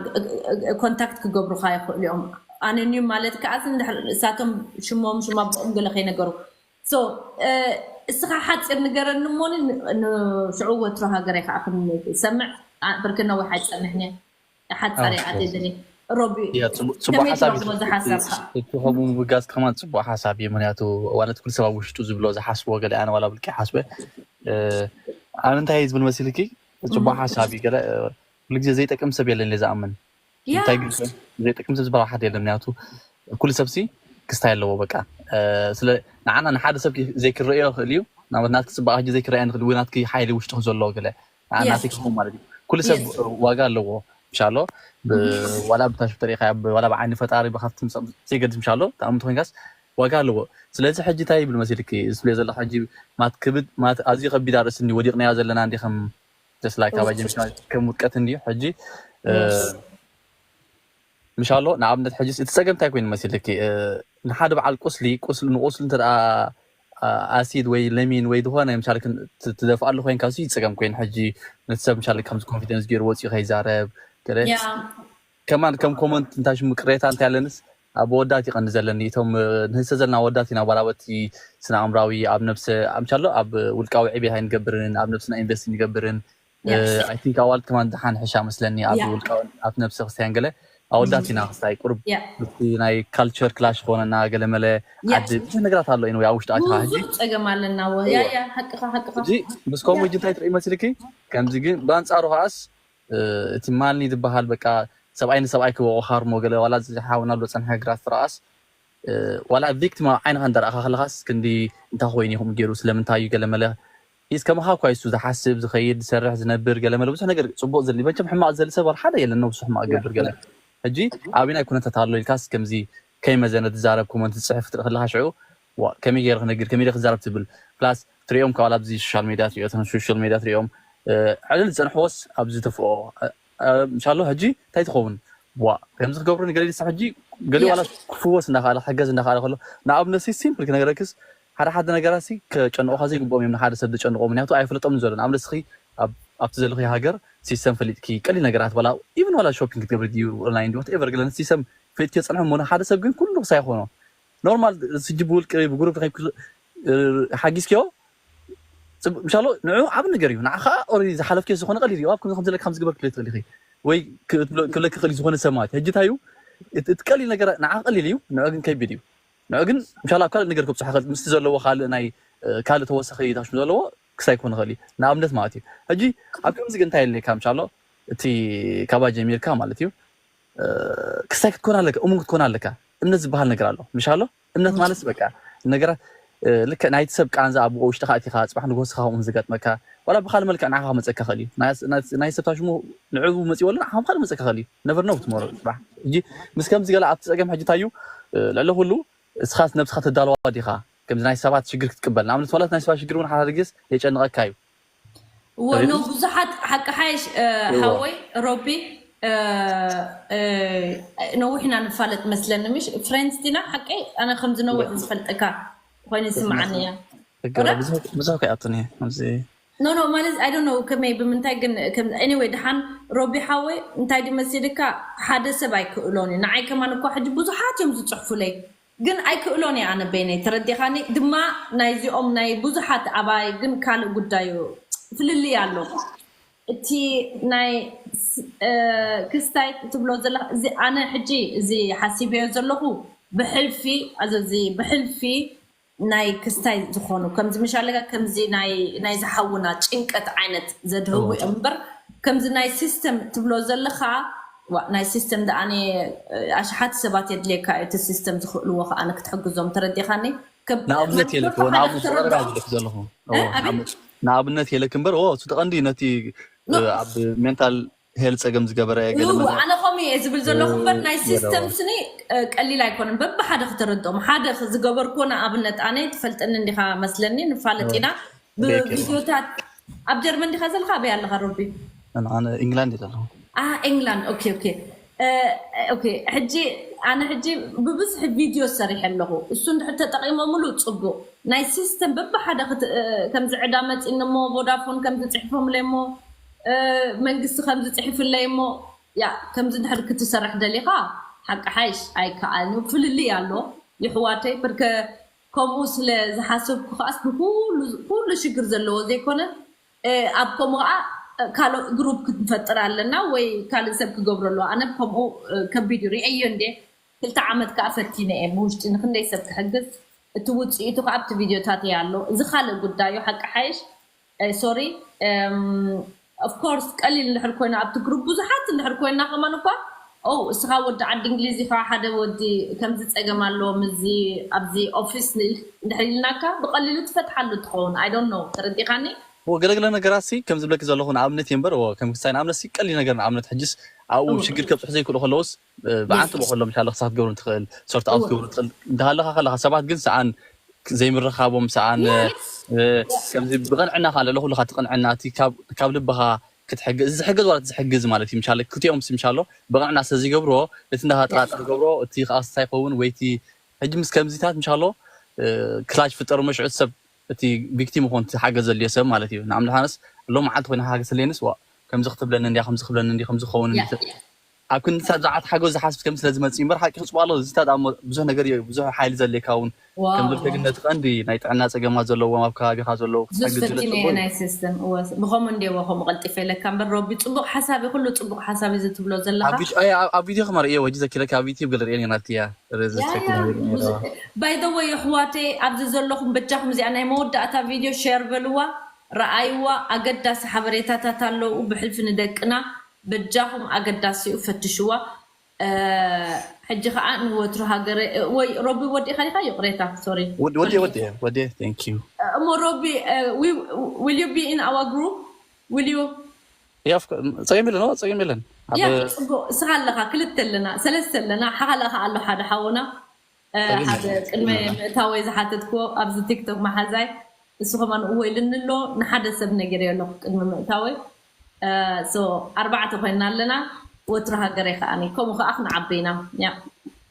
ኮንታክት ክገብሩካ ይኽእሉ እዮም ኣነኒም ማለት ከዓ እሳቶም ሽሞም ሽማ ብኦም ገለ ከይነገሩ so እስኻ ሓፂር ንገረኒ እሞኒ ንሽዑ ወትሮ ሃገረይ ከዓ ክሰምዕ ብርክ ነዊሕ ኣይፀንሕን ሓፃር ኣትድኒ ሮቢ ፅቡቅ ሓሳብ እቲ ከምኡ ምብጋዝ ከማን ፅቡቅ ሓሳብ እዩ ምክንያቱ ዋለት ኩሉ ሰብ ኣብ ውሽጡ ዝብሎ ዝሓስቦ ገለ ኣነ ዋላ ብልቂ ሓስበ ኣነ እንታይ ዝብል መሲልኪ ፅቡቅ ሓሳብ እዩ ገለ ኩሉ ግዜ ዘይጠቅም ሰብ የለን ዝኣምን እንታይ ግን ዘይጠቅም ሰብ ዝበሃል ሓደ የለን ምክንያቱ ኩሉ ሰብሲ ክስታይ ኣለዎ በቃ ስለ ንዓና ንሓደ ሰብ ዘይክረዮ ይኽእል እዩ ናበት ናትኪ ፅባቅ ሕጂ ዘይክረያ ንኽእል ወይ ናትኪ ሓይሊ ውሽጥኺ ዘሎ ገለ ናትኪ ክኸውን ማለት እዩ ኩሉ ሰብ ዋጋ ኣለዎ ምሻሎ ዋላ ብታሽፍ ተሪኢኻ ዋላ ብዓይኒ ፈጣሪ ብካፍቲ ዘይገድስ ምሻሎ ተኣምንቲ ኮይንካስ ዋጋ ኣለዎ። ስለዚ ሕጂ እንታይ ይብል መሲልኪ ዝብልዮ ዘለኹ፣ ሕጂ ማት ክብድ ማት ኣዝዩ ከቢድ ኣርእስቲ እንዲ ወዲቕናዮ ዘለና እንዲ ከም just like ኣባይ ጀሚርና ከም ውድቀት እንድዩ። ሕጂ ምሻሎ ንኣብነት ሕጂ እቲ ጸገም እንታይ ኮይኑ መሲልኪ፣ ንሓደ በዓል ቁስሊ ቁስሊ ንቁስሊ እንተ ኣሲድ ወይ ለሚን ወይ ዝኾነ ምሻል ትደፍኣሉ ኮይንካ ዩ ጸገም ኮይኑ፣ ሕጂ ነቲ ሰብ ምሻል ከምዚ ኮንፊደንስ ገይሩ ወፂኡ ከይዛረብ ገለ ከማን ከም ኮመንት እንታይ ሽሙ ቅሬታ እንታይ ኣለንስ ኣብ ኣወዳት ይቐንዲ ዘለኒ። እቶም ንህሰ ዘለና ኣወዳት ኢና ባላበቲ ስነ ኣእምራዊ ኣብ ነብሰ ኣምሻሎ ኣብ ውልቃዊ ዕቤት ኣይንገብርን፣ ኣብ ነብስና ኢንቨስት ንገብርን። ኣይ ቲንክ ኣዋልድ ከማን ዝሓን ሕሻ መስለኒ ኣብ ውልቃዊ ኣብ ነብሰ ክስታያን ገለ ኣወዳት ኢና ክስታይ ቁርብ ናይ ካልቸር ክላሽ ክኾነና ገለ መለ ዓዲ ብዙሕ ነገራት ኣሎ ኢንወይ ኣብ ውሽጢ ኣቲኻ ሕጂ ብዙሕ ጸገም ኣለና። ያ ያ ሓቅኻ ሓቅኻ። ሕጂ ምስ ከምኡ ሕጂ እንታይ ትርኢ መስልኪ? ከምዚ ግን ብኣንጻሩ ከዓስ እቲ ማልኒ ዝበሃል በቃ ሰብኣይ ንሰብኣይ ክበቑ ሃርሞ ገለ ዋላ ዝሓውና ኣሎ ጸንሐ ግራት ትረኣስ ዋላ ቪክቲም ኣብ ዓይንኻ እንዳረኣኻ ከለኻስ ክንዲ እንታይ ኮይኑ ይኹም ገይሩ ስለምንታይ እዩ ገለ መለ ኢስ ከማኻ እኳ ይሱ ዝሓስብ ዝኸይድ ዝሰርሕ ዝነብር ገለ መለ ብዙሕ ነገር ጽቡቕ ዝል መቸም ሕማቕ ዝል ሰብ ሓደ የለን ነው ብዙሕ ሕማቕ ገብር ገለ ሕጂ ኣበይ ናይ ኩነታት ኣሎ ኢልካስ ከምዚ ከይመዘነ ትዛረብ ኮመንት ትጽሕፍ ትርኢ ከለኻ ሽዑ ከመይ ገይረ ክነግር ከመይ ክዛረብ ትብል ፕላስ ትሪኦም ካብ ኣብዚ ሶሻል ሚድያ ትሪኦ ሶሻል ሚድያ ትሪኦም ዕልል ዝፀንሕዎስ ኣብዚ ተፍኦ ምሻሎ ሕጂ እንታይ ትኸውን ዋ ከምዚ ክገብሩ ንገለ ሳ ሕጂ ገሊ ዋላ ክፍወስ እንዳኸኣለ ክሕገዝ እንዳኸኣለ ከሎ ንኣብነት ሲምፕል ክነገረክስ ሓደ ሓደ ነገራት ሲ ከጨንቑኻ ዘይግብኦም እዮም ንሓደ ሰብ ዝጨንቆ ምክንያቱ ኣይፈለጦም ዘሎ ንኣብነት ስኺ ኣብቲ ዘለኺ ሃገር ሲስተም ፈሊጥኪ ቀሊል ነገራት ዋላ ኢቨን ዋላ ሾፒንግ ክትገብሪ ድዩ ኦንላይን ድዩ ኤቨር ገለ ሲስተም ፈሊጥኪ የፀንሖ ሞ ሓደ ሰብ ግን ኩሉ ክሳይ ይኾኖ ኖርማል ስጂ ብውልቂ ብግሩፕ ሓጊዝኪዮ ምሻሎ ንዑ ዓብ ነገር እዩ ንዓ ከዓ ኦረዲ ዝሓለፍኪዮ ዝኾነ ቀሊል እዩ ኣብ ከምዚ ከምዚ ለካ ዝግበር ክልት ክልኺ ወይ ክብለኪ ክእል ዝኾነ ሰብ ማለት ሕጂ እንታይ እዩ እቲ ቀሊል ነገር ንዓ ቀሊል እዩ ንዑ ግን ከቢድ እዩ ንዑ ግን ምሻሎ ኣብ ካልእ ነገር ክብፅሖ ክእል ምስቲ ዘለዎ ካልእ ናይ ካልእ ተወሳኺ ታሽሙ ዘለዎ ክሳይ ክኾን ይኽእል እዩ ንኣብነት ማለት እዩ ሕጂ ኣብ ከምዚ ግን እንታይ የለካ ምሻሎ እቲ ካባ ጀሚርካ ማለት እዩ ክስታይ ክትኮን ኣለካ እሙን ክትኮን ኣለካ እምነት ዝበሃል ነገር ኣሎ ምሻሎ እምነት ማለት በቃ ነገራት ልክዕ ናይቲ ሰብ ቃንዛ ኣብ ውሽጥኻ እቲኻ ፅባሕ ንጎስኻ ከምኡ ዝገጥመካ ዋላ ብካል መልክዕ ንዓኻ ክመፀካ ክእል እዩ ናይ ሰብ ታሽሙ ንዕቡ መፂወሉ ንዓኻ ብካል መፀካ ክእል እዩ ነቨር ነው ትመሮ ፅባሕ ሕጂ ምስ ከምዚ ገለ ኣብቲ ፀገም ሕጂ ታዩ ልዕሊ ኩሉ እስኻስ ነብስኻ ተዳለዋ ዲኻ ከምዚ ናይ ሰባት ሽግር ክትቅበል ንኣብነት ዋላት ናይ ሰባት ሽግር እውን ሓደ ግዜስ የጨንቐካ እዩ እዎ ኖ ብዙሓት ሓቂ ሓይሽ ሓወይ ሮቢ ነዊሕና ንፋለጥ መስለኒ ምሽ ፍሬንድስ ዲና ሓቂ ኣነ ከም ዝነውሕ ዝፈልጠካ ኮይኑ ይስምዓኒ እያ ብዙሕ ከይኣቱኒ ኣብዚ ኖ ኖ ማለት ኣይ ዶንት ኖ ከመይ ብምንታይ ግን ኤኒወይ ድሓን ሮቢ ሓወይ እንታይ ድዩ መሲልካ ሓደ ሰብ ኣይክእሎን እዩ ንዓይ ከማን እኳ ሕጂ ብዙሓት እዮም ዝፅሕፉለይ ግን ኣይክእሎን እየ ኣነ በይነይ ተረዲኻኒ ድማ ናይዚኦም ናይ ብዙሓት ኣባይ ግን ካልእ ጉዳዩ ፍልልይ ኣሎ እቲ ናይ ክስታይ ትብሎ ዘለ ኣነ ሕጂ እዚ ሓሲበዮ ዘለኹ ብሕልፊ እዚ ብሕልፊ ናይ ክስታይ ዝኾኑ ከምዚ ምሻለጋ ከምዚ ናይ ዝሓውና ጭንቀት ዓይነት ዘድህቡ እዮም እምበር ከምዚ ናይ ሲስተም ትብሎ ዘለኻ ናይ ሲስተም ደኣነ ኣሽሓት ሰባት የድልየካ እቲ ሲስተም ዝኽእልዎ ከዓ ንክትሕግዞም ተረዲኻኒ ንኣብነት የለክ ንኣብነት የለክ ዘለኹ ንኣብነት የለክ እምበር እቲ ቀንዲ ነቲ ኣብ ሜንታል ሄል ፀገም ዝገበረ ኣነ ከምኡ እየ ዝብል ዘለኹ እምበር ናይ ሲስተም ስኒ ቀሊል ኣይኮነን በብሓደ ክተረድኦም ሓደ ዝገበርክዎ ንኣብነት ኣነ ትፈልጠኒ እንዲኻ መስለኒ ንፋለጥ ኢና ብቪዲዮታት ኣብ ጀርመን እንዲኻ ዘለካ ኣበይ ኣለካ ሮቢ ኢንግላንድ ዘለኹ ኢንግላንድ ኦኬ ኦኬ ኦኬ ሕጂ ኣነ ሕጂ ብብዝሒ ቪድዮ ሰሪሐ ኣለኹ እሱ እንድሕር ተጠቂሞምሉ ፅቡቅ ናይ ሲስተም በብሓደ ከምዚ ዕዳ መፂኒ እሞ ቮዳፎን ከምዚ ፅሒፎምለይ እሞ መንግስቲ ከምዚ ፅሒፍለይ እሞ ያ ከምዚ እንድሕር ክትሰርሕ ደሊኻ ሓቂ ሓይሽ ኣይከኣልን ፍልልይ ኣሎ ይሕዋተይ ብርከ ከምኡ ስለ ዝሓሰብኩ ከዓስ ንኩሉ ኩሉ ሽግር ዘለዎ ዘይኮነ ኣብ ከምኡ ከዓ ካልእ ግሩፕ ክንፈጥር ኣለና ወይ ካልእ ሰብ ክገብሮ ኣለዎ ኣነ ከምኡ ከቢድ ዩ ሪአዮ እንዴ ክልተ ዓመት ከዓ ፈቲነ እየ ብውሽጢ ንክንደይ ሰብ ክሕግዝ እቲ ውፅኢቱ ከዓ ኣብቲ ቪድዮታት እየ ኣሎ እዚ ካልእ ጉዳይ ዩ ሓቂ ሓይሽ ሶሪ ኦፍኮርስ ቀሊል እንድሕር ኮይና ኣብቲ ግሩፕ ብዙሓት እንድሕር ኮይና ከማን እኳ ኦ እስኻ ወዲ ዓዲ እንግሊዝ ኢኻ ሓደ ወዲ ከምዚ ፀገም ኣለዎ ምዚ ኣብዚ ኦፊስ እንድሕር ኢልናካ ብቀሊሉ ትፈትሓሉ ትኸውን ኣይ ዶንት ኖ ተረዲኻኒ ገለግለ ነገራት ሲ ከም ዝብለኪ ዘለኹ ንኣብነት እየ እምበር ከም ክስታይ ንኣብነት ሲ ቀሊል ነገር ንኣብነት ሕጅስ ኣብኡ ሽግር ከብፅሑ ዘይክእሉ ከለውስ ብዓንትቦ ከሎም ሻለ ክሳት ትገብሩ ትኽእል ሶርት ኣውት ትገብሩ ትኽእል እንዳሃለካ ከለካ ሰባት ግን ሰኣን ዘይምርኻቦም ሰኣን ከምዚ ብቕንዕና ከዓ ለለ ኩሉ ትቕንዕና እቲ ካብ ልብኻ ክትሕግዝ እዚ ዝሕግዝ ዋላ ዝሕግዝ ማለት እዩ ምሻለ ክቲኦም ስ ምሻሎ ብቕንዕና ስለ ዝገብርዎ እቲ እንዳተጠራጠር ገብሮ እቲ ከዓ ስታይ ይኸውን ወይ እቲ ሕጂ ምስ ከምዚታት ምሻሎ ክላሽ ፍጠሩ መሽዑ ሰብ እቲ ቪክቲም ይኾን እቲ ሓገዝ ዘድልዮ ሰብ ማለት እዩ ንኣምልሓነስ ሎ መዓልቲ ኮይና ሓገዝ ተለየንስ ዋ ከምዚ ክትብለኒ እንዲያ ከምዚ ክብለኒ እንዲ ከምዚ ክኸውን እንዲ ኣብ ክንዲ ሳብ ዝዓት ሓገዝ ዝሓስብ ከም ስለ ዝመጽእ እምበር ሓቂ ክጽቡ ኣሎ ዝታት ኣብ ብዙሕ ነገር እዩ ብዙሕ ሓይሊ ዘድልየካ እውን ከም ዝብልከ ግን ነቲ ቀንዲ ናይ ጥዕና ጸገማት ዘለዎም ኣብ ከባቢኻ ዘለዉ ክትሕግዝ ዝለ ጽቡቅ ናይ ሲስተም ብኸምኡ እንዲዎ ከምኡ ቀልጢፈ ኢለካ እምበር ረቢ ጽቡቅ ሓሳብ እዩ ኩሉ ጽቡቅ ሓሳብ እዩ ዝትብሎ ዘለካ ኣብ ቪድዮ ከመርእዮ ወጂ ዘኪረካ ኣብ ዩቲብ ገለ ርእየ ናትያ ባይደወይ ኣሕዋተይ ኣብዚ ዘለኹም በጃኹም እዚኣ ናይ መወዳእታ ቪድዮ ሸር በልዋ ረኣይዋ ኣገዳሲ ሓበሬታታት ኣለዉ ብሕልፊ ንደቅና በጃኹም ኣገዳሲ እዩ ፈትሽዋ ሕጂ ከዓ ንወትሩ ሃገረ ወይ ሮቢ ወዲእካ ዲካ ይቅሬታ ሶሪ ወዲ ወዲ ወዲ thank you እሞ ሮቢ will you be in our group will you ጸገም የለን ጸገም የለን ጽቡቅ እስኻ ኣለካ ክልተ ኣለና ሰለስተ ኣለና ሓኻላ ከዓ ኣሎ ሓደ ሓወና ሓደ ቅድሚ ምእታወይ ዝሓተትክዎ ኣብዚ ቲክቶክ መሓዛይ እሱ ከማን እወ ኢልኒ ኣሎ ንሓደ ሰብ ነገር ኣለኩ ቅድሚ ምእታወይ ኣርባዕተ ኮይና ኣለና ወትሪ ሃገረይ ከዓኒ ከምኡ ከዓ ክንዓቢ ኢና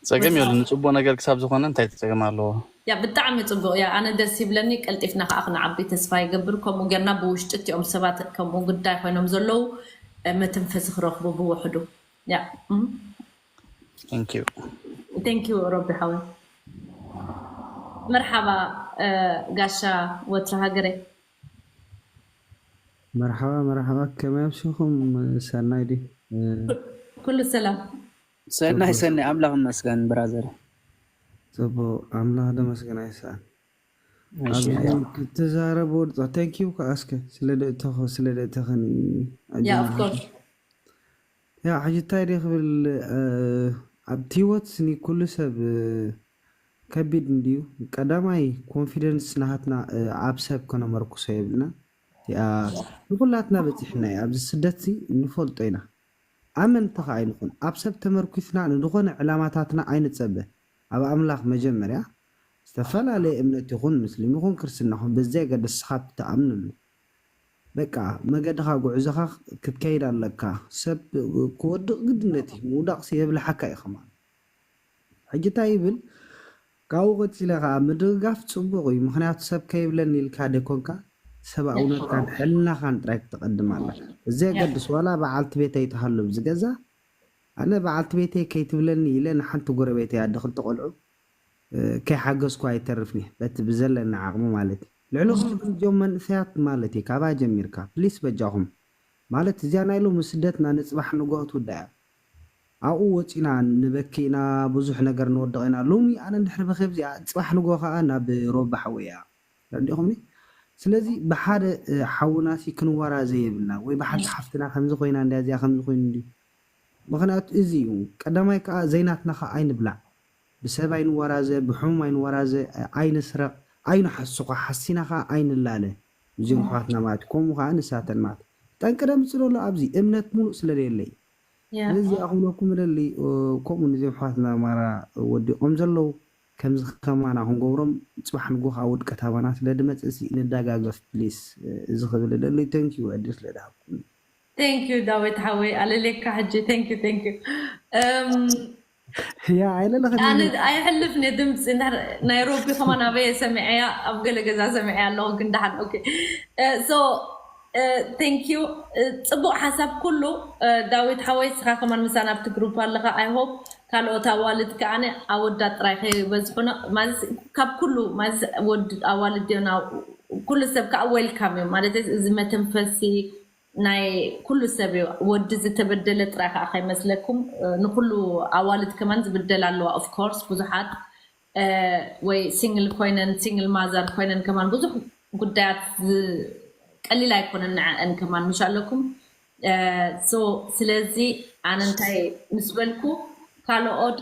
ጸገም የሉ ንፅቡቅ ነገር ክሳብ ዝኾነ እንታይ ጸገም ኣለዎ ያ ብጣዕሚ ፅቡቅ ያ ኣነ ደስ ይብለኒ ቀልጢፍና ከዓ ክንዓቢ ተስፋ ይገብር ከምኡ ገርና ብውሽጢ እቲኦም ሰባት ከምኡ ግዳይ ኮይኖም ዘለዉ መተንፈሲ ክረክቡ ብውሕዱ ያ Thank you. Thank you ሮቢ ሓወይ መርሓባ ጋሻ ወትሪ ሃገረይ መርሓባ መርሓባ ከመይ ኣምሲኹም ሰናይ ድዩ ኩሉ ሰላም ሰናይ ሰናይ ኣምላኽ ይመስገን ብራዘር ፅቡቅ ኣምላኽ ደመስገን ኣይሰኣን ክትዛረብ ወድፃ thank you ከዓ እስከ ስለ ደእተኸ ስለ ደእተኸኒ ያ of course ያ ሕጂ እንታይ ድየ ክብል ኣብቲ ህይወት ስኒ ኩሉ ሰብ ከቢድ እንድዩ ቀዳማይ ኮንፊደንስ ናሃትና ኣብ ሰብ ከነመርኩሶ የብልና እቲኣ ንኩላትና በፂሕና እዩ ኣብዚ ስደት ሲ ንፈልጦ ኢና ኣመንቲ ከዓ ኣይንኹን ኣብ ሰብ ተመርኩስና ንዝኮነ ዕላማታትና ኣይንፀበ ኣብ ኣምላኽ መጀመርያ ዝተፈላለየ እምነት ይኹን ምስሊም ይኹን ክርስትና ኹን በዘየገደስ ስኻ ትኣምንሉ በቃ መገድኻ ጉዕዞኻ ክትከይድ ኣለካ ሰብ ክወድቕ ግድነት እዩ ምውዳቕ የብልሓካ እዩ ከማን ሕጂ እንታይ ይብል ካብኡ ቀፂለ ከዓ ምድግጋፍ ፅቡቅ እዩ ምክንያቱ ሰብ ከይብለኒ ኢልካ ደኮንካ ሰብኣውነትካን ሕልናኻን ጥራይ ክትቀድም ኣለካ ዘየገድስ ዋላ በዓልቲ ቤት ኣይትሃሉ ኣብዚ ገዛ ኣነ በዓልቲ ቤተይ ከይትብለኒ ኢለ ንሓንቲ ጎረቤተይ ኣደ ክልተ ቆልዑ ከይሓገዝኩ ኣይተርፍኒ በቲ ብዘለኒ ዓቕሚ ማለት እዩ ልዕሊ ኩሉ ግን እዚኦም መንእሰያት ማለት እዩ ካባ ጀሚርካ ፕሊስ በጃኹም ማለት እዚኣ ናይ ሎሚ ስደትና ንፅባሕ ንጎሆ ትውዳእ ኣብኡ ወፂና ንበኪ ኢና ብዙሕ ነገር ንወድቕ ኢና ሎሚ ኣነ እንድሕር በኺ ኣብዚኣ ፅባሕ ንጎሆ ከዓ ናብ ሮባ ሓወይ እያ ረዲኹምኒ ስለዚ ብሓደ ሓውናሲ ክንወራዘ የብልና ወይ ብሓንቲ ሓፍትና ከምዚ ኮይና እንዲያ እዚኣ ከምዚ ኮይኑ እንዲ ምክንያቱ እዚ እዩ ቀዳማይ ከዓ ዘይናትና ከዓ ኣይንብላዕ ብሰብ ኣይንወራዘ ብሕሙም ኣይንወራዘ ኣይንስረቕ ኣይንሓስኳ ሓሲና ከዓ ኣይንላለ እዚኦም ኣሕዋትና ማለት ከምኡ ከዓ ንሳተን ማለት ጠንቂ ደምፅእ ዘሎ ኣብዚ እምነት ሙሉእ ስለዘየለይ ስለዚ ኣኽብለኩም እደሊ ከምኡ ንዚኦም ኣሕዋትና ማራ ወዲቖም ዘለዉ ከምዚ ከማና ክንገብሮም ፅባሕ ንጎ ከዓ ውድቀት ኣባና ስለ ድመፅእ ሲ ንደጋገፍ ፕሊስ እዚ ክብል እደሊ ተንኪዩ ዕድል ስለ ድሃብኩም Thank you ዳዊት ሓወይ ኣለሌካ ሕጂ thank you thank you ያ ኣይለለኸ ኣይሕልፍ ነ ድምፂ ናይ ሮቢ ከማን ኣበየ ሰሚዐያ ኣብ ገለ ገዛ ሰሚዐያ ኣለኹ ግን ደሓን okay so thank you ፅቡቅ ሓሳብ ኩሉ ዳዊት ሓወይ ስኻ ከማን ምሳና ኣብቲ ግሩፕ ኣለኻ I hope ካልኦት ኣዋልድ ከዓ ኣወዳት ጥራይ ከይበዝሑና ማለት ካብ ኩሉ ማለት ወድ ኣዋልድ ዮና ኩሉ ሰብ ከዓ welcome እዮም ማለት እዚ መተንፈሲ ናይ ኩሉ ሰብ እዩ ወዲ ዝተበደለ ጥራይ ከዓ ከይመስለኩም ንኩሉ ኣዋልድ ከማን ዝብደል ኣለዋ of course ብዙሓት ወይ single ኮይነን single mother ኮይነን ከማን ብዙሕ ጉዳያት ቀሊል ኣይኮነን ንዐአን ከማን ምሽ ኣለኩም so ስለዚ ኣነ እንታይ ምስ በልኩ ካልኦት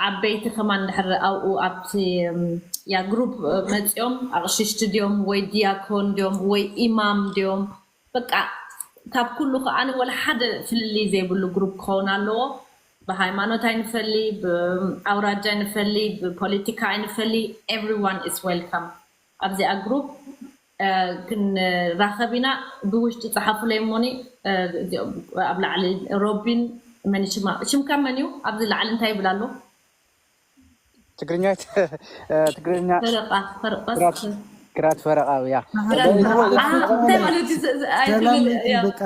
ዓበይቲ ከማን ድሕሪ ኣብኡ ኣብቲ ያ ግሩፕ መፂኦም ኣቕሽሽቲ ድዮም ወይ ዲያኮን ድዮም ወይ ኢማም ድዮም በቃ ካብ ኩሉ ከዓ ወላ ሓደ ፍልልይ ዘይብሉ ግሩፕ ክኸውን ኣለዎ። ብሃይማኖት ኣይንፈሊ፣ ብኣውራጃ ኣይንፈሊ፣ ብፖለቲካ ኣይንፈሊ። Everyone is welcome ኣብዚኣ ግሩፕ። ክንራኸብ ኢና። ብውሽጢ ፀሓፉለይ እሞኒ። ኣብ ላዕሊ ሮቢን፣ መን ሽማ ሽምካ መን እዩ? ኣብዚ ላዕሊ እንታይ ይብል ኣሎ? ትግርኛ ትግርኛ ፈረቃ ፈረቃ ግራት ፈረቃ ያ። እንታይ ማለት እዩ? ሰላም ለይቲ በቃ።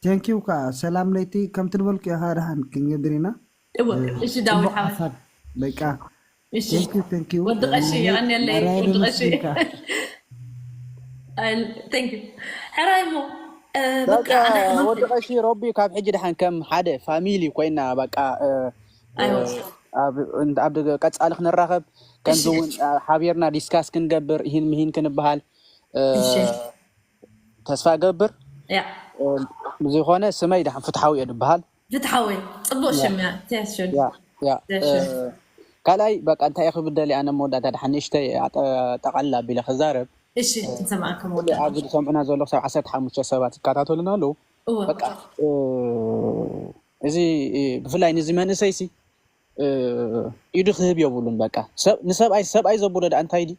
Thank you ከዓ ሰላም ለይቲ ከም ትንበልኩ ኢኻ። ደሓን ክንገብር ኢና። እሺ ዳዊት ሓወይ። ሓሳብ በቃ። እሺ Thank you, thank you። ወዲ ቀሺ የቐንየለይ። ወዲ ቀሺ። Thank you። ሕራይ እሞ በቃ ወዲ ቀሺ ሮቢ ካብ ሕጂ ደሓን ከም ሓደ ፋሚሊ ኮይና በቃ። ኣብ ቀፃሊ ክንራኸብ ከምዚ እውን ሓቢርና ዲስካስ ክንገብር ይህን ምሂን ክንበሃል ተስፋ ገብር። ዝኾነ ስመይ ደሓን ፍትሓዊ እየ ዝበሃል። ፍትሓዊ ፅቡቅ ሽም እያ። ካልኣይ በቃ እንታይ ክብል ደሊ ኣነ መወዳእታ ደሓን ንእሽተይ ጠቃልል ኣቢለ ክዛረብ። እሺ ንሰማዕካ ኣብዚ ዝሰምዑና ዘሎ ክሳብ ዓሰርተ ሓሙሽተ ሰባት ይከታተሉና ኣለዉ። በቃ እዚ ብፍላይ ንዚ መንእሰይ ሲ ኢዱ ክህብ የብሉን። በቃ ንሰብኣይ ሰብኣይ ዘብሎ ደኣ እንታይ ድዩ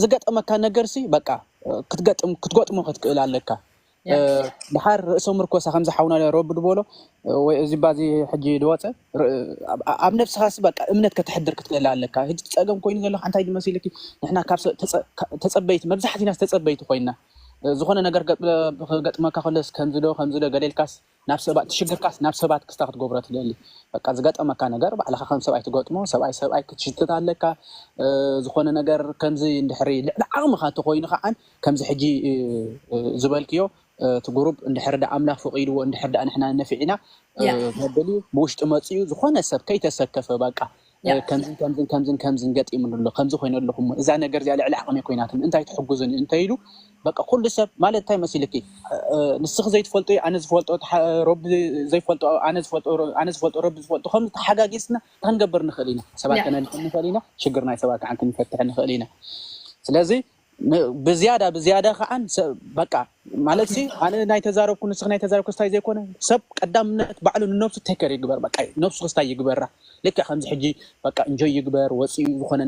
ዝገጠመካ ነገር ሲ በቃ ክትገጥም ክትገጥሞ ክትክእል ኣለካ። ድሓር ርእሰ ምርኮሳ ከምዚ ሓውና ሮቢ ድበሎ ወይ እዚ ባዚ ሕጂ ድወፀ ኣብ ነብስኻ ሲ በቃ እምነት ከተሕድር ክትክእል ኣለካ። ሕጂ ፀገም ኮይኑ ዘለካ እንታይ ድመሲልኪ ንሕና ካብ ተፀበይቲ መብዛሕቲና ተፀበይቲ ኮይና ዝኾነ ነገር ክገጥመካ ከሎስ ከምዚ ዶ ከምዚ ዶ ገሌልካስ ናብ ሰባት ትሽግርካስ ናብ ሰባት ክስታ ክትገብሮ ትደሊ። በቃ ዝገጠመካ ነገር ባዕልኻ ከም ሰብኣይ ትገጥሞ። ሰብኣይ ሰብኣይ ክትሽትት ኣለካ። ዝኾነ ነገር ከምዚ እንድሕሪ ልዕሊ ዓቕምኻ እንተኮይኑ ከዓን ከምዚ ሕጂ ዝበልክዮ እቲ ግሩፕ እንድሕር ዳ ኣምላኽ ፈቒድዎ እንድሕር ዳ ንሕና ነፊዕና መበሊ ብውሽጢ መፅኡ ዝኾነ ሰብ ከይተሰከፈ በቃ ከምዝን ከምዝን ከምዝን ከምዝን ገጢሙኒ ኣሎ ከምዚ ኮይነ ኣለኹ እሞ እዛ ነገር እዚኣ ልዕሊ ዓቕሚ ኮይናትኒ እንታይ ትሕጉዝኒ እንተኢሉ በቃ ኩሉ ሰብ ማለት እንታይ መሲልኪ ንስኺ ዘይትፈልጦ ኣነ ዝፈልጦ ሮቢ ዘይፈልጦ ኣነ ዝፈልጦ ኣነ ዝፈልጦ ሮቢ ዝፈልጦ ከም ተሓጋጊዝና ክንገብር ንኽእል ኢና። ሰባት ከነድሕን ንኽእል ኢና። ሽግር ናይ ሰባት ከዓ ክንፈትሕ ንኽእል ኢና። ስለዚ ብዝያዳ ብዝያዳ ከዓ በቃ ማለት ሲ ኣነ ናይ ተዛረብኩ ንስኺ ናይ ተዛረብኩ ስታይ ዘይኮነ ሰብ ቀዳምነት ባዕሉ ንነብሱ ቴከር ይግበር። በቃ ነብሱ ክስታይ ይግበራ። ልክዕ ከምዚ ሕጂ በቃ እንጆይ ይግበር ወፂኡ ዝኾነ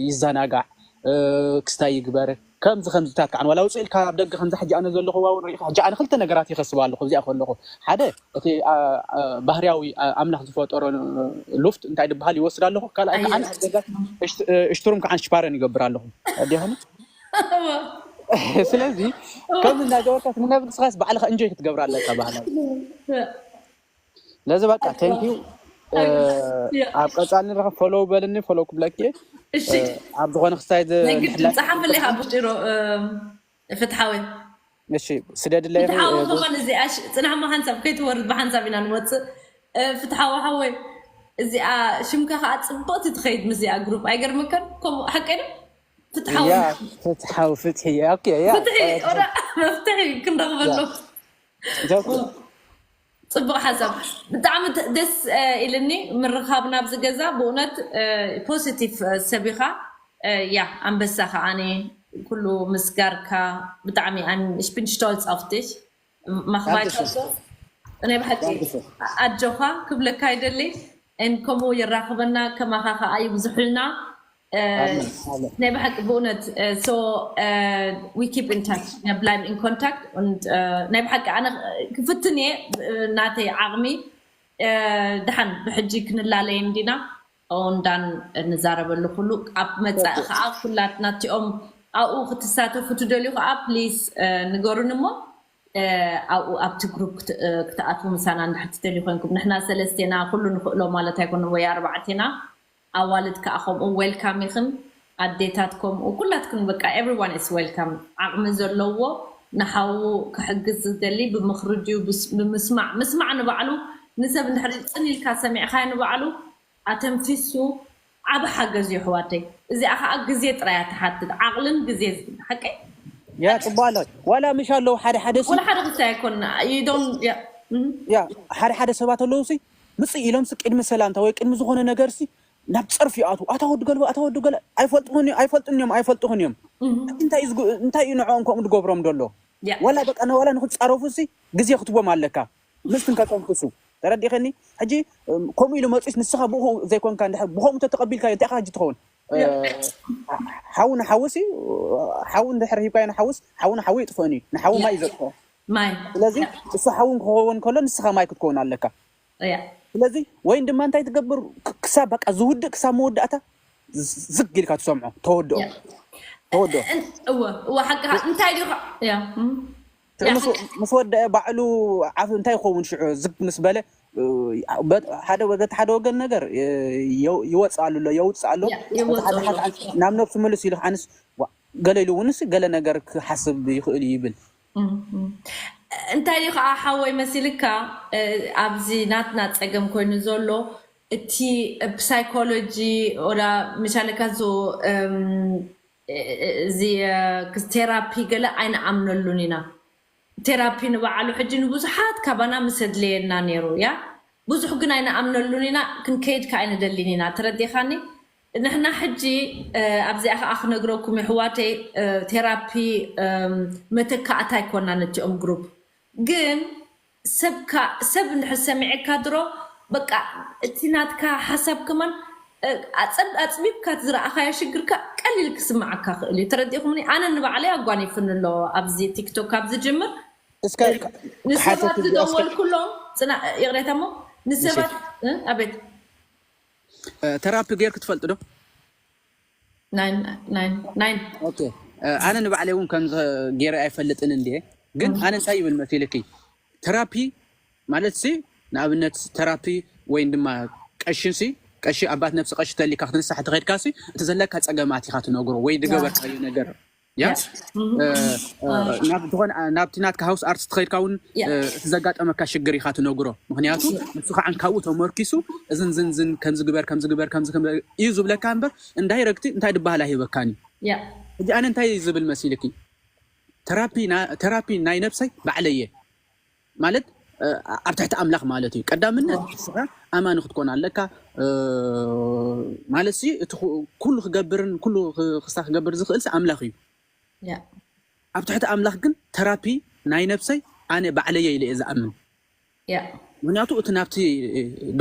ይዘናጋዕ ክስታይ ይግበር። ከምዚ ከምዚታት ከዓ ዋላ ውፅእ ኢልካ ኣብ ደገ ከምዚ ሕጂ ኣነ ዘለኹ ዋው ሪኢኻ ሕጂ ኣነ ክልተ ነገራት ይኸስብ ኣለኹ እዚኣ ከለኹ ሓደ እቲ ባህርያዊ ኣምላኽ ዝፈጠሮ ሉፍት እንታይ ድበሃል ይወስድ ኣለኹ ካልኣይ ከዓ እሽትሩም ከዓ ሽፓረን ይገብር ኣለኹ ኣዲኹም ስለዚ ከምዚ እናገበርካ ንነብስኻስ ባዕልኻ እንጆይ ክትገብር ኣለካ ባህላዊ ስለዚ በቃ thank you ኣብ ቀፃሊ ንረኸብ follow በልኒ follow ክብለኪ እሺ ኣብ ዝኾነ ክስታይ ናይ ግድን ፀሓፍለይ ካብ ብሽጢሮ ፍትሓዊ እሺ ስደድለይ ፍትሓዊ ከማን እዚኣ ጽናሕማ ሓንሳብ ከይትወርድ ብሓንሳብ ኢና ንወፅእ ፍትሓዊ ሓወይ እዚኣ ሽምካ ከዓ ፅብቕቲ ትኸይድ ምስዚኣ ግሩፕ ኣይገርመካን ከምኡ ሓቀይ ዶ ፍትሓዊ ፍትሓዊ ፍትሒ okay yeah ፍትሒ ኦራ መፍትሒ ክንረኽበሉ ፅቡቅ ሓሳብ ብጣዕሚ ደስ ኢልኒ ምርኻብ ናብዚ ገዛ ብእውነት ፖዚቲቭ ሰብ ኢኻ ያ ኣንበሳ ከዓኒ ኩሉ ምስጋርካ ብጣዕሚ ich bin stolz auf dich ማኽባይ ናይ ብሓቂ ኣጆኻ ክብለካ ይደሊ ን ከምኡ የራኽበና ከማኻ ከዓ ይብዝሑልና ናይ ብሓቂ ብእውነት so we keep in touch ንብላይም in contact ናይ ብሓቂ ኣነ ክፍትን እየ ናተይ ዓቕሚ ድሓን ብሕጂ ክንላለየ እንዲና ኦንዳን እንዛረበሉ ኩሉ ኣብ መፃኢ ከዓ ኩላትና እቲኦም ኣብኡ ክትሳተፉ ትደልዩ ከዓ ፕሊስ ንገሩን እሞ ኣብኡ ኣብቲ ግሩፕ ክትኣትዉ ምሳና እንድሕር ትደልዩ ኮይንኩም ንሕና ሰለስቴና ኩሉ ንኽእሎ ማለት ኣይኮነ ወይ ኣርባዕቴና ኣዋልድ ከዓ ከምኡ ዌልካም ኢኽን ኣዴታት ከምኡ ኩላትክን በቃ everyone is welcome ዓቕሚ ዘለዎ ንሓዉ ክሕግዝ ዝደሊ ብምኽሪ ድዩ ብምስማዕ ምስማዕ ንባዕሉ ንሰብ እንድሕር ፅን ኢልካ ሰሚዕካዮ ንባዕሉ ኣተንፊሱ ዓብ ሓገዝ እዩ ኣሕዋተይ። እዚኣ ከዓ ግዜ ጥራይ እያ ትሓትት፣ ዓቕልን ግዜ ሓቀይ። ያ ፅቡቅ ኣሎ ዋላ ምሽ ኣለዉ ሓደ ሓደ ሲ ወላ ሓደ ክስታይ ኣይኮንና you don't yeah እም። ያ ሓደ ሓደ ሰባት ኣለዉ ሲ ምፅእ ኢሎም ሲ ቅድሚ ሰላምታ ወይ ቅድሚ ዝኾነ ነገር ሲ ናብ ፀርፊ ይኣትዉ። ኣታ ወዲ ገልቦ ኣታ ወዲ ገለ ኣይፈልጥኹን እዩ- ኣይፈልጡን እዮም ኣይፈልጥኹን እዮም። እንታይ እዩ ዝግ- እንታይ እዩ ንዕኦም ከምኡ ዝገብሮም ዘሎ? ወላ በቃ ንዋላ ንክትፃረፉ ሲ ግዜ ክትቦም ኣለካ። ምስትን ከጠንፍሱ ተረዲኸኒ። ሕጂ ከምኡ ኢሉ መፂስ ንስኻ ብኡ ዘይኮንካ፣ ብኸምኡ ተተቐቢልካ እንታይ ኢኻ ሕጂ ትኸውን? ሓዊ ንሓዊ ሲ ሓዊ እንድሕር ሂብካዮ ንሓውስ ሓዊ ንሓዊ ይጥፍእን እዩ። ንሓዊ ማይ እዩ ዘጥፍኦ። ማይ ስለዚ እሱ ሓዊ ክኸውን ከሎ ንስኻ ማይ ክትከውን ኣለካ። ስለዚ ወይን ድማ እንታይ ትገብር? ክሳብ በቃ ዝውድእ ክሳብ መወዳእታ ዝግ ኢልካ ትሰምዖ። ተወድኦ ተወድኦ። እወ እወ ሓቅኻ። እንታይ ዲኻ ያ ምስ ወደአ ባዕሉ ዓፍ እንታይ ይኸውን ሽዑ ዝግ ምስ በለ ሓደ ወገን ሓደ ወገን ነገር ይወፅእ ኣሎ የውፅእ ኣሎ። ናብ ነብሱ ምልስ ኢሉ ኣንስ ገለ ኢሉ እውን ገለ ነገር ክሓስብ ይኽእል እዩ ይብል። እንታይ እዩ ከዓ ሓወይ መሲልካ ኣብዚ ናትና ፀገም ኮይኑ ዘሎ እቲ ብሳይኮሎጂ ወላ መሻለካ ዞ እዚ ቴራፒ ገለ ኣይንኣምነሉን ኢና። ቴራፒ ንባዕሉ ሕጂ ንብዙሓት ካባና ምስ ኣድለየና ነይሩ እያ። ብዙሕ ግን ኣይንኣምነሉን ኢና፣ ክንከይድ ከ ኣይንደልን ኢና። ተረዲኻኒ? ንሕና ሕጂ ኣብዚኣ ከዓ ክነግረኩም የሕዋተይ ቴራፒ መተካእታ ኣይኮና ነቲኦም ግሩፕ ግን ሰብካ ሰብ እንድሕር ሰሚዐካ ድሮ በቃ እቲ ናትካ ሓሳብ ከማን ኣፀብ ኣፅቢብካ ዝረኣኻዮ ሽግርካ ቀሊል ክስምዓካ ክእል እዩ። ተረዲኹምኒ? ኣነ ንባዕለይ ኣጓኒፍኒ ኣሎ ኣብዚ ቲክቶክ ካብ ዝጅምር እስከ ክሓተት ንሰባት ዝደወልኩሎም ፅና ይቕሬታ እሞ ንሰባት እ? ኣቤት ተራፒ ጌርክ ትፈልጥ ዶ? ናይን ናይን ናይን ኦኬ ኣነ ንባዕለይ እውን ከም ገይረ ኣይፈልጥን እንድየ ግን ኣነ እንታይ ይብል መሲልኪ ተራፒ ማለት ሲ ንኣብነት ተራፒ ወይን ድማ ቀሽን ሲ ቀሺ ኣባት ነብሲ ቀሺ ተሊካ ክትንሳሕ ተኸድካ ሲ እቲ ዘለካ ፀገማት ኢኻ ትነግሮ ወይ ዝገበርካዮ ነገር ያ ናብቲ ናትካ ሃውስ ኣርትስ ትኸድካ እውን እቲ ዘጋጠመካ ሽግር ኢኻ ትነግሮ ምክንያቱ ንሱ ከዓ ካብኡ ተመርኪሱ እዝን ዝንዝን ከምዝግበር ከምዝግበር ከምዚ እዩ ዝብለካ እምበር እንዳይረክቲ እንታይ ዝበሃል ኣይህበካን እዩ ሕጂ ኣነ እንታይ ዝብል መሲልኪ ተራፒ ናይ ነብሰይ ባዕለየ ማለት ኣብ ትሕቲ ኣምላኽ ማለት እዩ ቀዳምነት ስኻ ኣማኒ ክትኮን ኣለካ ማለት ሲ እቲ ኩሉ ክገብርን ኩሉ ክስታ ክገብር ዝኽእል ሲ ኣምላኽ እዩ ኣብ ትሕቲ ኣምላኽ ግን ተራፒ ናይ ነብሰይ ኣነ ባዕለየ ኢለ እየ ዝኣምን ምክንያቱ እቲ ናብቲ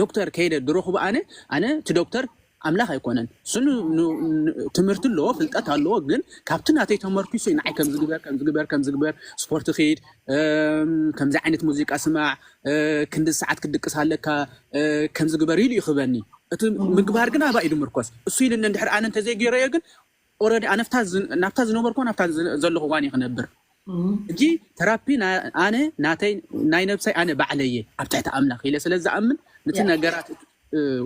ዶክተር ከይደ ዝረኽቡ ኣነ ኣነ እቲ ዶክተር ኣምላኽ ኣይኮነን ስኑ ትምህርቲ ኣለዎ ፍልጠት ኣለዎ ግን ካብቲ ናተይ ተመርኪሱ ንዓይ ከምዝግበር ከምዝግበር ከምዝግበር ስፖርት ኪድ ከምዚ ዓይነት ሙዚቃ ስማዕ ክንዲ ሰዓት ክድቅስ ኣለካ ከምዝግበር ኢሉ ይኽበኒ እቲ ምግባር ግን ኣባ ኢዱ ምርኮስ እሱ ኢሉ እንድሕር ኣነ እንተዘይገይረዮ ግን ኦረዲ ኣነፍታ ናብታ ዝነበርኩ ናብታ ዘለኹ ዋን ክነብር እጂ ተራፒ ኣነ ናተይ ናይ ነብሰይ ኣነ ባዕለየ ኣብ ትሕቲ ኣምላኽ ኢለ ስለ ዝኣምን ነቲ ነገራት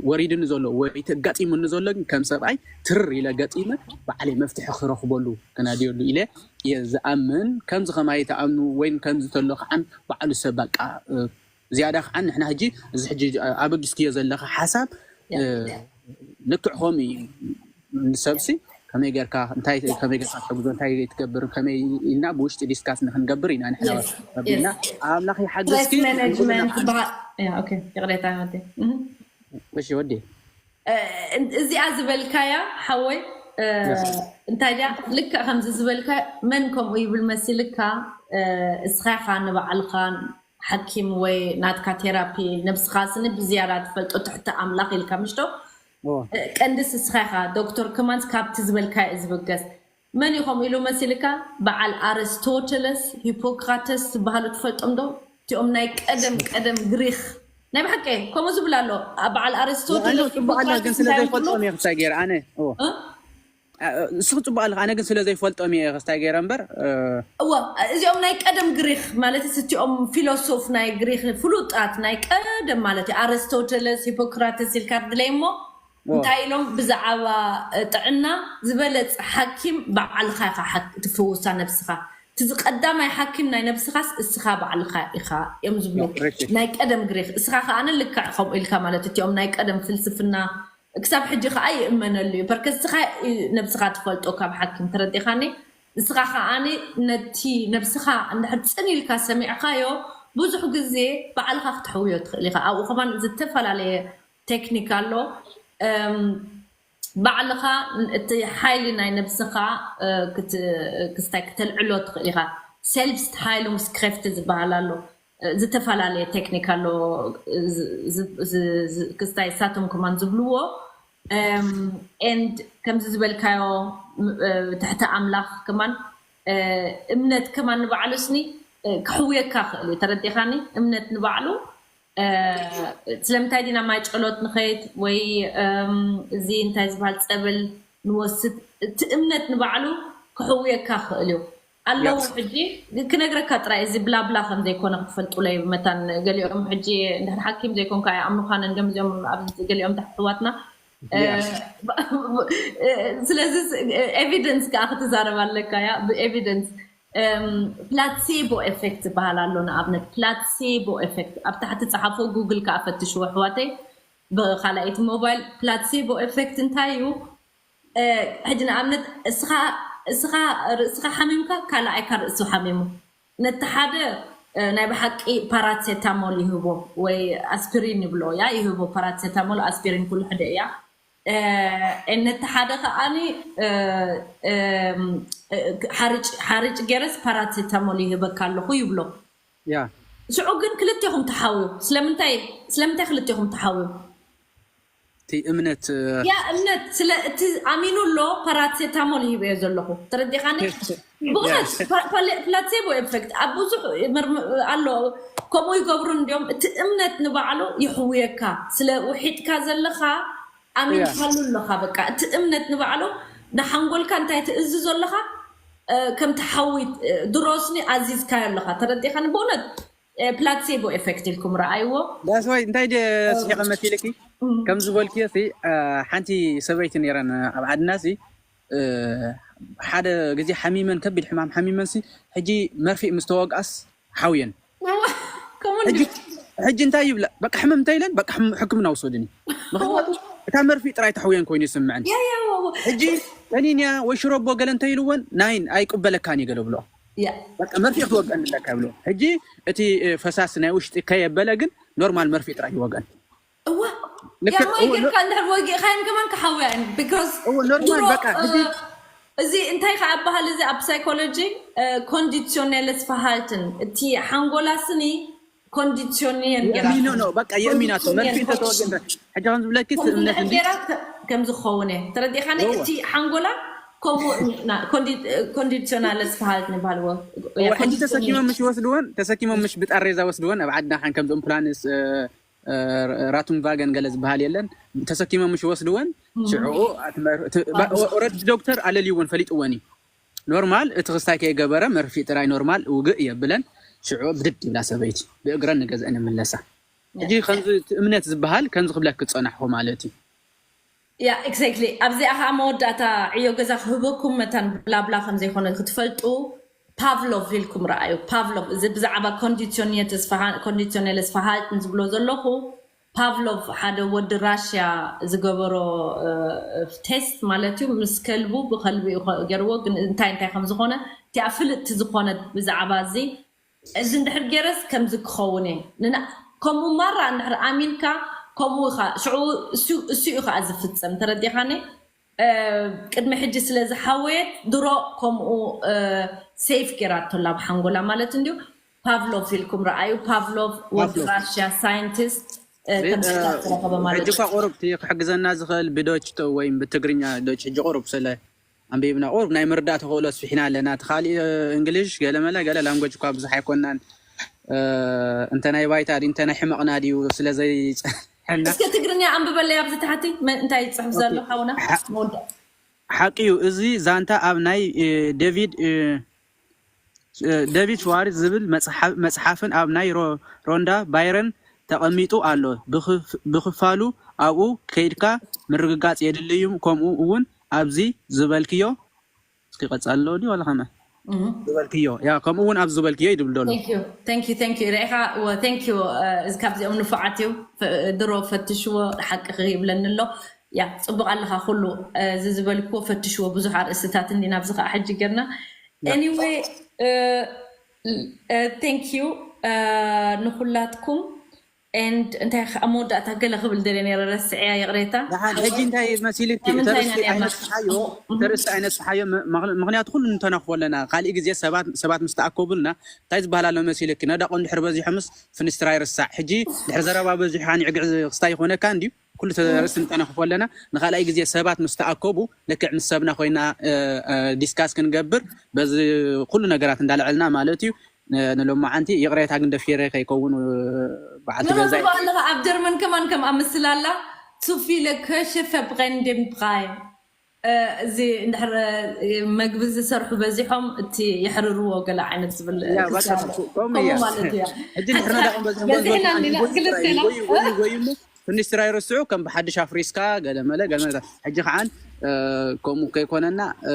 ወሪድኒ ዘሎ ወይ ተጋጢሙኒ ዘሎ ግን ከም ሰብኣይ ትርር ኢለ ገጢመ ባዕለይ መፍትሒ ክረኽበሉ ክናድየሉ ኢለ እየ ዝኣምን ከምዚ ከማይ ተኣምኑ ወይ ከምዚ ተሎ ከዓን ባዕሉ ሰብ በቃ ዝያዳ ከዓ ንሕና ሕጂ እዚ ሕጂ ኣበጊስክዮ ዘለካ ሓሳብ ልክዕ ከምኡ እዩ ንሰብሲ ከመይ ጌርካ እንታይ ከመይ ጌርካ ተጉዞ እንታይ ትገብር ከመይ ኢልና ብውሽጢ ዲስካስ ንክንገብር ኢና ንሕና ቢልና ኣምላኽ ይሓግዝኪ ይቅሬታ እሺ ወዲ እዚኣ ዝበልካያ ሓወይ እንታይ ድያ ልክዕ ከምዚ ዝበልካ መን ከምኡ ይብል መሲልካ እስኻ ኢኻ ንባዕልኻ ሓኪም ወይ ናትካ ቴራፒ ነብስኻ ስኒ ብዝያዳ ትፈልጦ ትሕቲ ኣምላኽ ኢልካ ምሽቶ ቀንዲ ስስኻ ኢኻ ዶክተር ክማንስ ካብቲ ዝበልካ እዩ ዝብገስ መን እዩ ከምኡ ኢሉ መሲልካ በዓል ኣርስቶትለስ ሂፖክራተስ ዝበሃሉ ትፈልጦም ዶ እቲኦም ናይ ቀደም ቀደም ግሪክ ናይ ብሓቂ ከምኡ ዝብል ኣሎ በዓል ኣርስቶትለስ ጽቡቅ ኣላ ግን ስለ ዘይፈልጦም እየ ክሳይ ገይረ ኣነ ንስኺ ፅቡቅ ኣለካ ኣነ ግን ስለ ዘይፈልጦም እየ ክስታይ ገይረ እምበር እወ እዚኦም ናይ ቀደም ግሪክ ማለት እቲኦም ፊሎሶፍ ናይ ግሪክ ፍሉጣት ናይ ቀደም ማለት እዩ ኣረስቶተለስ ሂፖክራተስ ኢልካ ድለይ እሞ እንታይ ኢሎም ብዛዕባ ጥዕና ዝበለፅ ሓኪም በዓልካ ኢካ ትፍውሳ ነብስካ እቲ ዝቀዳማይ ሓኪም ናይ ነብስካስ እስካ በዓልካ ኢካ እዮም ዝብሉ ናይ ቀደም ግሪክ እስካ ከዓነ ልክዕ ከምኡ ኢልካ ማለት እቲኦም ናይ ቀደም ፍልስፍና ክሳብ ሕጂ ከዓ ይእመነሉ እዩ በርከስኻ ነብስኻ ትፈልጦ ካብ ሓኪም ተረዲኻኒ ንስኻ ከዓኒ ነቲ ነብስኻ እንድሕር ፅን ኢልካ ሰሚዕካዮ ብዙሕ ግዜ ባዕልኻ ክትሕውዮ ትኽእል ኢኻ ኣብኡ ከማን ዝተፈላለየ ቴክኒክ ኣሎ ባዕልኻ እቲ ሓይሊ ናይ ነብስኻ ክስታይ ክተልዕሎ ትኽእል ኢኻ Selbstheilungskräfte ዝበሃል ኣሎ። እ፣ ዝተፈላለየ ቴክኒክ ኣሎ። እ፣ ዝ- ዝ- ዝ- ዝ- ክስታይ ሳቶም ከማን ዝብልዎ and ከምዚ ዝበልካዮ ም- እ፣ ትሕቲ ኣምላኽ ከማን እ፣ እምነት ከማን ንባዕሉ ስኒ እ፣ ክሕውየካ ክእል እዩ። ተረዲኻኒ? እምነት ንባዕሉ እ፣ ስለምንታይ ዲና ማይ ጸሎት ንኸይድ ወይ እም፣ እዚ እንታይ ዝበሃል ጸበል ንወስድ? እቲ እምነት ንባዕሉ ክሕውየካ ክእል እዩ። ኣለዉ Yes. ሕጂ ክነግረካ ጥራይ እዚ ብላብላ ከም ዘይኮነ ክትፈልጡለይ መታን ገሊኦም ሕጂ እንድሕር ሓኪም ዘይኮንካ ኣይኣምኑኻን እንዲም እዚኦም ኣብዚ ገሊኦም ኣሕዋትና እ፣ Yes. ስለዚ ኤቪደንስ ከዓ ክትዛረብ ኣለካ ያ ብኤቪደንስ ፕላሴቦ ኤፌክት ዝበሃል ኣሎ ንኣብነት ፕላሴቦ ኤፌክት ኣብ ታሕቲ ፀሓፎ ጉግል ከዓ ፈትሽዎ ኣሕዋተይ ብካልኣይቲ ሞባይል ፕላሴቦ ኤፌክት እንታይ እዩ ሕጂ ንኣብነት እስኻ ርእስኻ ሓሚምካ ካልኣይካ ርእሱ ሓሚሙ ነቲ ሓደ ናይ ብሓቂ ፓራሴታሞል ይህቦ ወይ ኣስፒሪን ይብሎ ያ ይህቦ ፓራሴታሞል ኣስፒሪን ኩሉ ሕደ እያ ነቲ ሓደ ከዓኒ ሓርጭ ገይረስ ፓራሴታሞል ይህበካ ኣለኹ ይብሎ ያ ሽዑ ግን ክልቴኹም ተሓውዩ ስለምንታይ ስለምንታይ ክልቴኹም ተሓውዩ እቲ እምነት ያ እምነት ስለ እቲ ኣሚኑ ኣሎ ፓራሴታሞል ይህበዮ ዘለኹ ተረዲኻኒ ብእውነት ፕላሴቦ ኤፌክት ኣብ ብዙሕ ኣሎ ከምኡ ይገብሩ እንዲዮም እቲ እምነት ንባዕሉ ይሕውየካ ስለ ውሒጥካ ዘለኻ ኣሚንካሉ ኣለኻ በቃ እቲ እምነት ንባዕሉ ንሓንጎልካ እንታይ ትእዝዞ ኣለኻ ከም ትሓዊ ድሮስኒ ኣዚዝካዮ ኣለኻ ተረዲኻኒ ብእውነት ፕላሴቦ ኤፌክት ኢልኩም ረኣይዎ ዳስዋይ እንታይ ደ ስሒቐ መሲልኪ ከም ዝበልክዮ ሲ ሓንቲ ሰበይቲ ነይረን ኣብ ዓድና ሲ ሓደ ግዜ ሓሚመን ከቢድ ሕማም ሓሚመን ሲ ሕጂ መርፊእ ምስ ተወግኣስ ሓውየን ሕጂ እንታይ ይብላ በቃ ሕምም እንታይ ኢለን በቃ ሕክምና ውሰድኒ ምክንያቱ እታ መርፊእ ጥራይ ተሕውየን ኮይኑ ይስምዐን ሕጂ ከኒንያ ወይ ሽረቦ ገለ እንተኢልወን ናይን ኣይቅበለካን እዩ ገለ ብሎ መርፊእ ክትወቅዐኒ ኣለካ ይብሎ ሕጂ እቲ ፈሳሲ ናይ ውሽጢ ከየበለ ግን ኖርማል መርፊእ ጥራይ ይወቅዐን እዋ ያማይ ጌርካ እንድሕር ወጊእካየን ከማን ክሓውያ እየን because ኖርማል በቃ እዚ እንታይ ከዓ በሃል እዚ ኣብ ሳይኮሎጂ ኮንዲሽኔለስ ፈሃልትን እቲ ሓንጎላ ስኒ ኮንዲሽኒየን ኖ በቃ የእሚናቶ መርፊ እንተተወግን ሕጂ ከም ዝብለኪ እምነት ገራ ከም ዝኸውን እየ ተረዲኻኒ እቲ ሓንጎላ ከምኡ ኮንዲሽናለስ ፈሃልት ንባልዎ ሕጂ ተሰኪሞም ምሽ ይወስድወን ተሰኪሞም ምሽ ብጣሬዛ ወስድወን ኣብ ዓድና ሓን ከምዚኦም ፕላንስ ራቱን ቫገን ገለ ዝበሃል የለን ተሰኪሞም ምሽ ይወስድወን ሽዑ ኦረድ ዶክተር ኣለልይወን ፈሊጥወን እዩ ኖርማል እቲ ክስታይ ከይገበረ መርፊእ ጥራይ ኖርማል ውግእ የብለን ሽዑ ብድድ ይብላ ሰበይቲ ብእግረን ንገዝአን ይምለሳ ሕጂ ከምዚ እቲ እምነት ዝበሃል ከምዚ ክብለክ ክፀናሕኩ ማለት እዩ ያ exactly ኣብዚኣ ከዓ መወዳእታ ዕዮ ገዛ ክህበኩም መታን ብላብላ ከም ዘይኮነ ክትፈልጡ ፓቭሎቭ ኢልኩም ረኣዩ ፓቭሎቭ እዚ ብዛዕባ ኮንዲሽኔለስ ፈሃልትን ዝብሎ ዘለኹ ፓቭሎቭ ሓደ ወዲ ራሽያ ዝገበሮ ቴስት ማለት እዩ ምስ ከልቡ ብከልቢ ገርዎ ግን እንታይ እንታይ ከም ዝኾነ እቲኣ ፍልጥቲ ዝኾነት ብዛዕባ እዚ እዚ እንድሕር ገይረስ ከምዚ ክኸውን እየ ንና ከምኡ ማራ እንድሕር ኣሚንካ ከምኡ ኢኻ ሽዑ እሱ እዩ ከዓ ዝፍፀም ተረዲኻኒ ቅድሚ ሕጂ ስለ ዝሓወየት ድሮ ከምኡ ሴፍ ገይራቶ ላብ ሓንጎላ ማለት እንድዩ ፓቭሎቭ ኢልኩም ረኣዩ ፓቭሎቭ ወዲ ራሽያ ሳይንቲስት ከምስረኸበ ማለት ሕጂ እኳ ቁሩብ ክሕግዘና ዝኽእል ብዶች ወይ ብትግርኛ ዶች ሕጂ ቁሩብ ስለ ኣንቢብና ቁሩብ ናይ ምርዳእ ተኽእሎ ኣስፊሕና ኣለና እቲ ካሊእ እንግሊሽ ገለመለ ገለ ላንጎጅ እኳ ብዙሕ ኣይኮናን እንተ ናይ ባይታ ድዩ እንተ ናይ ሕመቕና ድዩ ስለ ዘይፀንሐና እስከ ትግርኛ ኣንብበለይ ኣብዚ ታሕቲ እንታይ ይፅሕፍ ዘሎ ሓውና መወዳእ ሓቂ እዩ እዚ ዛንታ ኣብ ናይ ዴቪድ ዴቪድ ሽዋርዝ ዝብል መፅሓፍን ኣብ ናይ ሮንዳ ባይረን ተቐሚጡ ኣሎ። ብኽፋሉ ኣብኡ ከይድካ ምርግጋፅ የድሊ እዩ። ከምኡ እውን ኣብዚ ዝበልክዮ እስኪ ቀፃሊ ኣሎ ድዩ ዋላ ከመ ዝበልክዮ ያ ከምኡ እውን ኣብዚ ዝበልክዮ ይድብል ደሎ ሪኢኻ ካብዚኦም ንፉዓት እዩ ድሮ ፈትሽዎ ሓቂ ይብለኒ ኣሎ ያ ፅቡቅ ኣለካ ኩሉ እዚ ዝበልክዎ ፈትሽዎ ብዙሕ ኣርእስታት እንዲ ናብዚ ከዓ ሕጂ ገርና anyway thank you ንኩላትኩም And እንታይ ከ-፣ ኣብ መወዳእታ ገለ ክብል ደለ ነረ ረስዕያ፣ ይቕሬታ። ደሓን ሕጂ እንታይ መሲልኪ? ንምንታይ ኢና ተርእስቲ ነርና? ኣይነስሓዮ፣ ተርእስቲ ኣይነስሓዮ። ም-፣ ምኽ-፣ ምኽንያቱ ኩሉ ንተናኽፎ ኣለና። ካልእ ግዜ ሰባት ሰባት ምስ ተኣከቡልና እንታይ ዝበሃል ኣሎ መሲልኪ? ነዳቑ እንድሕር በዚሖምስ ፍንስትራ ይርሳዕ። ሕጂ ድሕሪ ዘረባ በዚሑ ከኣ ንዕግዕ ክስታይ ይኾነካ እንድዩ። ኩሉ ተርእስቲ ንተናኽፎ ኣለና። ንኻልኣይ ግዜ ሰባት ምስ ተኣከቡ ልክዕ ምስ ሰብና ኮይና ዲስካስ ክንገብር በዚ ኩሉ ነገራት እንዳልዐልና ማለት እዩ። ን-፣ ንሎማዓንቲ ይቕሬታ ግን ደፊረ ከይከውን፣ እ፣ በዓልቲ ንኸ ገዛይ ጽቡቕ ኣለኻ። ኣብ ጀርመን ከማን ከም ኣምስል ኣላ፣ ሱፊ ለከሸፈ ብቐንድም ብቓይ። እ፣ እዚ እንድሕር፣ እ፣ መግቢ ዝሰርሑ በዚሖም እቲ የሕርርዎ ገለ ዓይነት ዝብል እያ፣ በቃ ክስራሕ። ከምኡ ከምኡ እያ። ከምኡ ማለት እያ። ሕጂ እንድሕር ነዳቑም በዚሖም በዚሕና ጎንጎን እንዲና ጎንጎን ክልተና። ወይ ወይ ወይ እሞ ፍንስትራ ይርስዑ ከም ብሓድሽ ኣፍሪስካ ገለ መለ ገለ መለ። ሕጂ ከዓን፣ እ፣ ከምኡ ከይኮነና፣ እ፣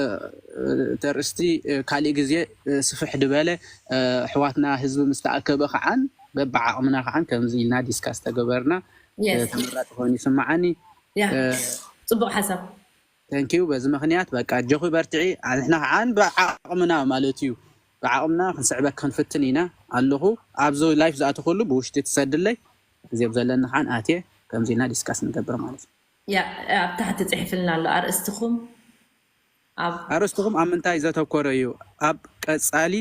እ፣ ተርእስቲ፣ እ፣ ካሊእ ግዜ፣ እ፣ ስፍሕ ድበለ፣ እ፣ ኣሕዋትና ህዝቢ ምስ ተኣከበ ከዓን በብዓቕምና ከዓን ከምዚ ኢልና ዲስካስ ተገበርና፣ እ፣ የስ። ተመራጺ ኮይኑ ይስምዓኒ። ያ። እ፣ ጽቡቕ ሓሳብ። Thank you። በዚ ምኽንያት በቃ ኣጆኺ በርትዒ። ንሕና ከዓን ብዓቕምና ማለት እዩ፣ ብዓቕምና ክንስዕበክ ክንፍትን ኢና። ኣለኹ ኣብዚ ላይፍ ዝኣተኹሉ ብውሽጢ ትሰድለይ፣ ግዜ ኣብ ዘለኒ ከዓን ኣትየ ከምዚ ኢልና ዲስካስ ንገብር ማለት እዩ። ያ፣ ኣብ ታሕቲ ጽሒፍልና ኣሎ ኣርእስትኹም። ኣብ ኣርእስትኹም ኣብ ምንታይ ዘተኮረ እዩ ኣብ ቀጻሊ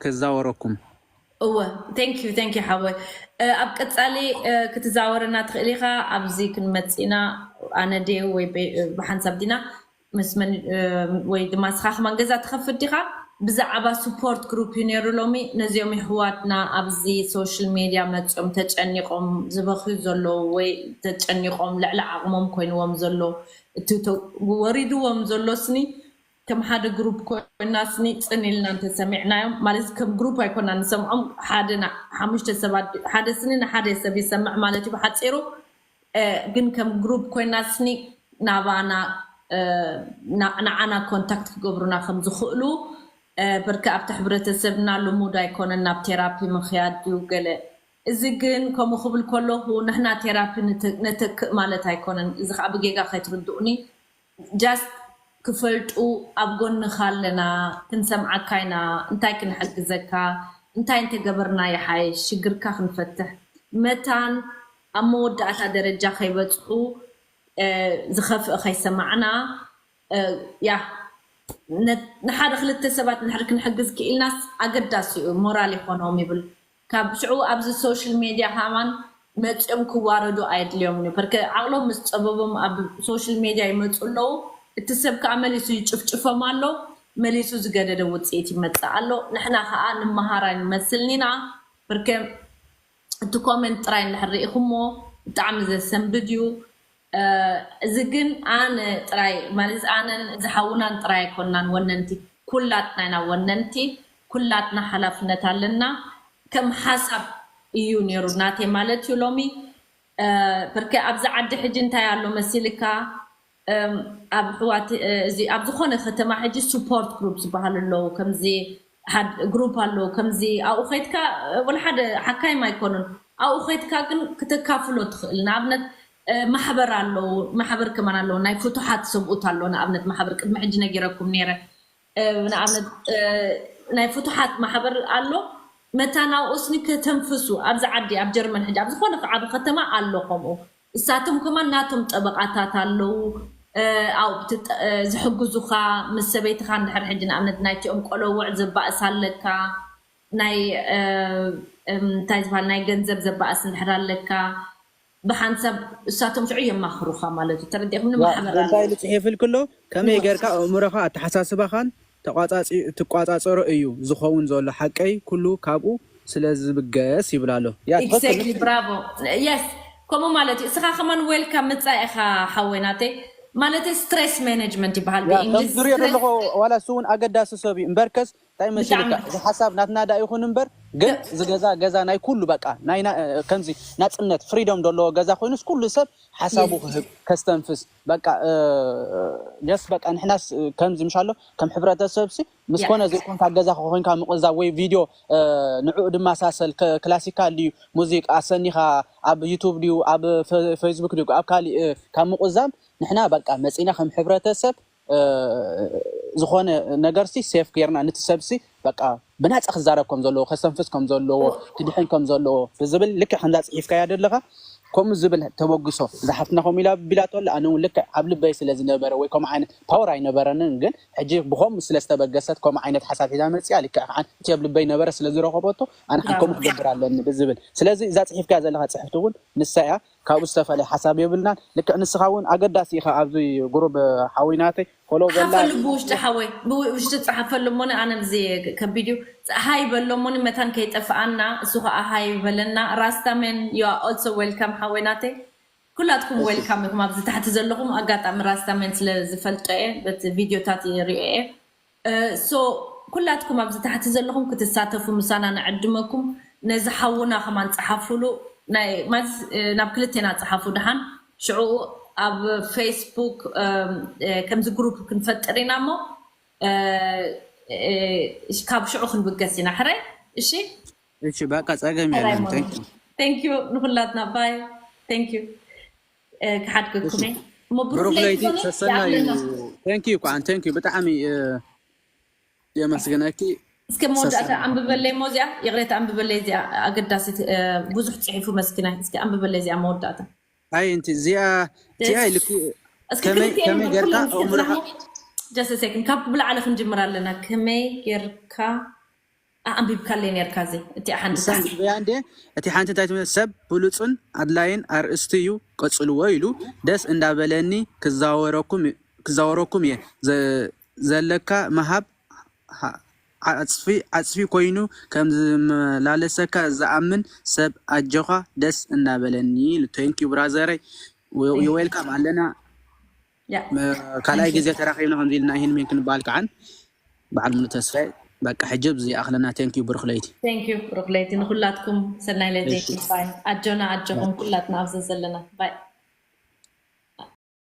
ክዛወረኩም? እወ፣ thank you፣ thank you ሓወይ። እ፣ ኣብ ቀጻሊ፣ እ፣ ክትዛወረና ትኽእል ኢኻ። ኣብዚ ክንመጽእ ኢና። ኣነ ድየ ወይ በ-፣ እ፣ ብሓንሳብ ዲና ምስ መን፣ እ፣ ወይ ድማ ንስኻ ከማን ገዛ ትኸፍት ዲኻ? ብዛዕባ ስፖርት ግሩፕ እዩ ነይሩ ሎሚ። ነዚኦም የሕዋትና ኣብዚ ሶሻል ሜድያ መጺኦም ተጨኒቖም ዝበኽዩ ዘለዉ ወይ ተጨኒቖም ልዕሊ ዓቕሞም ኮይንዎም ዘሎ፣ እቲ ተ-፣ ወሪድዎም ዘሎ ስኒ ከም ሓደ ግሩፕ ኮይና ስኒ ጽን ኢልና እንተሰሚዕናዮም፣ ማለት ከም ግሩፕ ኣይኮና ንሰምዖም፣ ሓደ ና-፣ ሓሙሽተ ሰባት፣ ሓደ ስኒ ንሓደ ሰብ ይሰምዕ ማለት እዩ ብሓጺሩ። እ፣ ግን ከም ግሩፕ ኮይና ስኒ ናባና፣ እ፣ ና-፣ ንዓና ኮንታክት ክገብሩና ከም ዝኽእሉ፣ እ፣ ብርክ ኣብቲ ሕብረተሰብና ልሙድ ኣይኮነን ናብ ቴራፒ ምኽያድ ድዩ ገለ። እዚ ግን ከምኡ ክብል ከለኹ ንሕና ቴራፒ ንተ-፣ ነተክእ ማለት ኣይኮነን። እዚ ከዓ ብጌጋ ከይትርድኡኒ። ጃስት ክፈልጡ ኣብ ጎንኻ ኣለና፣ ክንሰምዓካ ኢና፣ እንታይ ክንሕግዘካ፣ እንታይ እንተገበርና ይሓይሽ፣ ሽግርካ ክንፈትሕ። መታን ኣብ መወዳእታ ደረጃ ከይበጽሑ፣ እ፣ ዝኸፍእ ከይሰማዕና፣ እ፣ ያ፣ ነ-፣ ንሓደ ክልተ ሰባት እንድሕር ክንሕግዝ ክኢልናስ ኣገዳሲ እዩ፣ ሞራል ይኾኖም ይብል። ካብ ሽዑ ኣብዚ ሶሻል ሜድያ ከማን መፂኦም ክዋረዱ ኣየድልዮምን እዩ። በርከ ዓቕሎም ምስ ፀበቦም ኣብ ሶሻል ሜድያ ይመፁ ኣለዉ። እቲ ሰብ ከዓ መሊሱ ይጭፍጭፎም ኣሎ፣ መሊሱ ዝገደደ ውፅኢት ይመፅእ ኣሎ። ንሕና ከዓ ንመሃር ኣይንመስልን ኢና። በርከ እቲ ኮመንት ጥራይ እንድሕር ርኢኹሞ ብጣዕሚ ዘሰንብድ እዩ። እ፣ እዚ ግን ኣነ ጥራይ ማለት ኣነን እዚ ሓውናን ጥራይ ኣይኮናን ወነንቲ፣ ኩላትና ኢና ወነንቲ፣ ኩላትና ሓላፍነት ኣለና። ከም ሓሳብ እዩ ነይሩ ናተይ ማለት እዩ ሎሚ። እ፣ ብርክ ኣብዚ ዓዲ ሕጂ እንታይ ኣሎ መሲልካ? እም፣ ኣብ ኣሕዋት፣ እ፣ እዚ ኣብ ዝኾነ ከተማ ሕጂ ስፖርት ግሩፕ ዝበሃሉ ኣለዉ። ከምዚ ሓደ ግሩፕ ኣለዉ። ከምዚ ኣብኡ ኸይድካ፣ እ፣ ወላ ሓደ ሓካይም ኣይኮኑን። ኣብኡ ኸይድካ ግን ክተካፍሎ ትኽእል። ንኣብነት፣ እ፣ ማሕበር ኣለዉ። ማሕበር ከማን ኣለዉ። ናይ ፍቱሓት ሰብኡት ኣለዉ። ንኣብነት ማሕበር ቅድሚ ሕጂ ነጊረኩም ነይረ። እ፣ ንኣብነት፣ እ፣ ናይ ፍቱሓት ማሕበር ኣሎ። መታን ኣብኡ ስኒ ከተንፍሱ። ኣብዚ ዓዲ፣ ኣብ ጀርመን ሕጂ ኣብ ዝኾነ ዓቢ ከተማ ኣሎ ከምኡ። እሳቶም ከማን ናቶም ጠበቓታት ኣለዉ። እ፣ ኣብኡ ብትጠ-፣ እ፣ ዝሕግዙኻ ምስ ሰበይትኻ እንድሕር ሕጂ ንኣብነት ናይቲኦም ቆለውዕ ዘባእስ ኣለካ፣ ናይ፣ እ፣ እም፣ እንታይ ዝበሃል ናይ ገንዘብ ዘባእስ እንድሕር ኣለካ፣ ብሓንሳብ እሳቶም ሽዑ የማኽሩኻ ማለት እዩ። ተረዲእኹም? ያ፣ ንማሕበር እንታይ ኣለዉ። ኢሉ ጽሒፍልኪ ኣሎ? ከመይ ሞት። ጌርካ ኣእምሮኻ ኣተሓሳስባኻን ተቋጻጺ-፣ ትቋጻጸሮ እዩ ዝኸውን ዘሎ ሓቀይ ኩሉ ካብኡ ስለ ዝብገስ ይብል ኣሎ። ያ፣ ትኽክል። ኤግዛክትሊ፣ ብራቮ። የስ፣ ከምኡ ማለት እዩ። እስኻ ከማን ዌልካም ምጻእ ኢኻ ሓወይ ናተይ። ማለት ስትሬስ ማኔጅመንት ይበሃል ያ፣ ከም ብእንግሊዝ። ዝሪኦ ስትሬስ ዘለኹ ዋላ እሱ እውን ኣገዳሲ ሰብ እዩ። እምበርከስ እንታይ መሲልካ? ብጣዕሚ። እዚ ሓሳብ ናትና ዳ ይኹን እምበር፣ ግን እዚ ገዛ፣ ገዛ ናይ ኩሉ በቃ፣ ናይ ና-፣ ከምዚ ናጽነት፣ ፍሪደም ዘለዎ ገዛ ኮይኑስ ኩሉ ሰብ ሓሳቡ የ-፣ ክህብ፣ ከስተንፍስ፣ በቃ፣ እ፣ ጀስት በቃ ንሕናስ ከምዚ ምሽ ኣሎ፣ ከም ሕብረተሰብሲ ምስ ያ። ኮነ ዘይኮንካ ኣብ ገዛኻ ኮይንካ ምቕዛብ ወይ ቪድዮ፣ እ፣ ንዕኡ ድማ ሳሰል፣ ከ-፣ ክላሲካል ድዩ፣ ሙዚቃ ኣሰኒኻ ኣብ ዩቱብ ድዩ፣ ኣብ ፈ-፣ ፌስቡክ ድዩ፣ ኣብ ካሊእ፣ እ፣ ካብ ምቑዛም ንሕና በቃ መጺና ከም ሕብረተሰብ ዝኾነ ነገር ሲ ሴፍ ጌርና ንቲ ሰብ ሲ በቃ ብናፃ ክዛረብ ከም ዘለዎ፣ ከስተንፍስ ከም ዘለዎ፣ ክድሕን ከም ዘለዎ ብዝብል ልክዕ ከምዛ ፅሒፍካያ ዘለኻ ከምኡ ዝብል ተበግሶ እዛ ሓፍትና ከምኡ ኢላ ቢላቶ ኣላ። ኣነ እውን ልክዕ ኣብ ልበይ ስለ ዝነበረ ወይ ከምኡ ዓይነት ፓወር ኣይነበረንን፣ ግን ሕጂ ብኸምኡ ስለ ዝተበገሰት ከምኡ ዓይነት ሓሳብ ሒዛ መፅያ ልክዕ ከዓ እቲ ኣብ ልበይ ነበረ ስለ ዝረኸበቶ ኣነ ሓን ከምኡ ክገብር ኣለኒ ብዝብል። ስለዚ እዛ ፅሒፍካያ ዘለኻ ፅሕፍቲ እውን ንሳ እያ። ካብኡ ዝተፈለየ ሓሳብ የብልናን። ልክዕ ንስኻ እውን ኣገዳሲ ኢኻ ኣብዚ ጉሩብ ሓዊናተይ ፎሎ በላ። ጸሓፈሉ ብውሽጢ ሓወይ ብውሽጢ ጸሓፈሉ እሞኒ ኣነ ብዚ ከቢድ እዩ። ጸሓይ በሎ እሞኒ መታን ከይጠፍኣና እሱ ከዓ ሃይ በለና። ራስታሜን you are also welcome ሓወይ ናተይ። ኩላትኩም ዌልካም ኢኹም ኣብዚ ታሕቲ ዘለኹም። ኣጋጣሚ ራስታሜን ስለ ዝፈልጦ እየ በቲ ቪድዮታት ሪኦ እየ። ሶ ኩላትኩም ኣብዚ ታሕቲ ዘለኹም ክትሳተፉ ምሳና ንዕድመኩም። ነዚ ሓውና ከማን ጸሓፉሉ። ናይ ማለት ናብ ክልቴና ጸሓፉ ደሓን ሽዑ ኣብ ፌስቡክ ከምዚ ግሩፕ ክንፈጥር ኢና እሞ ካብ ሽዑ ክንብገስ ኢና ሕራይ። እሺ እሺ በቃ ጸገም የለን። thank you ንኩላትና ባይ። thank you ክሓድገኩም እየ። እሞ ብሩክ ብሩክ ለይቲ ለይቲ ሰሰና እዩ። ይኣምነና። thank you ኳን thank you ብጣዕሚ እ፣ የመስግነኪ። እስከ መወዳእታ ሰሰና። ኣንብበለይ እሞ እዚኣ ይቕሬታ ኣንብበለይ እዚኣ ኣገዳሲት እ፣ ብዙሕ ፅሒፉ መስኪናይ እስከ ኣንብበለይ እዚኣ መወዳእታ ኣይ እንቲ እዚኣ እዚኣ ኢልኩ እስከ ከመይ ክልቲኤን ከመይ ጌርካ ኩለን እስከ ኣእምሮኻ ዝናሞ just second ካብ ብላዕሊ ክንጅምር ኣለና ከመይ ጌርካ ኣንቢብካለይ ነርካ እዚ እቲ ሓንቲ ንሳ እያ እንዴ? እቲ ሓንቲ እንታይ ትብል ሰብ ብሉፅን ኣድላይን ኣርእስቲ እዩ ቀፅልዎ ኢሉ ደስ እንዳበለኒ ክዛወረኩም ክዛወረኩም እየ ዘ- ዘለካ ምሃብ ዓ- ዓፅፊ ዓፅፊ ኮይኑ ከም ዝመላለሰካ ዝኣምን ሰብ ኣጆኻ ደስ እንዳበለኒ ኢሉ thank you ብራዘረይ you welcome ኣለና ያ ካልኣይ ግዜ ተራኺብና ከምዚ ኢልና ይህን ሜን ክንበሃል ከዓን በዓል ሙሉ ተስፋይ በቃ ሕጂ ብዚ ይኣኽለና thank you ብሩክ ለይቲ thank you ብሩክ ለይቲ ንኩላትኩም ሰናይ ለይቲ እሺ። ባይ ኣጆና ኣጆኹም ኩላትና ኣብዚ ዘለና ባይ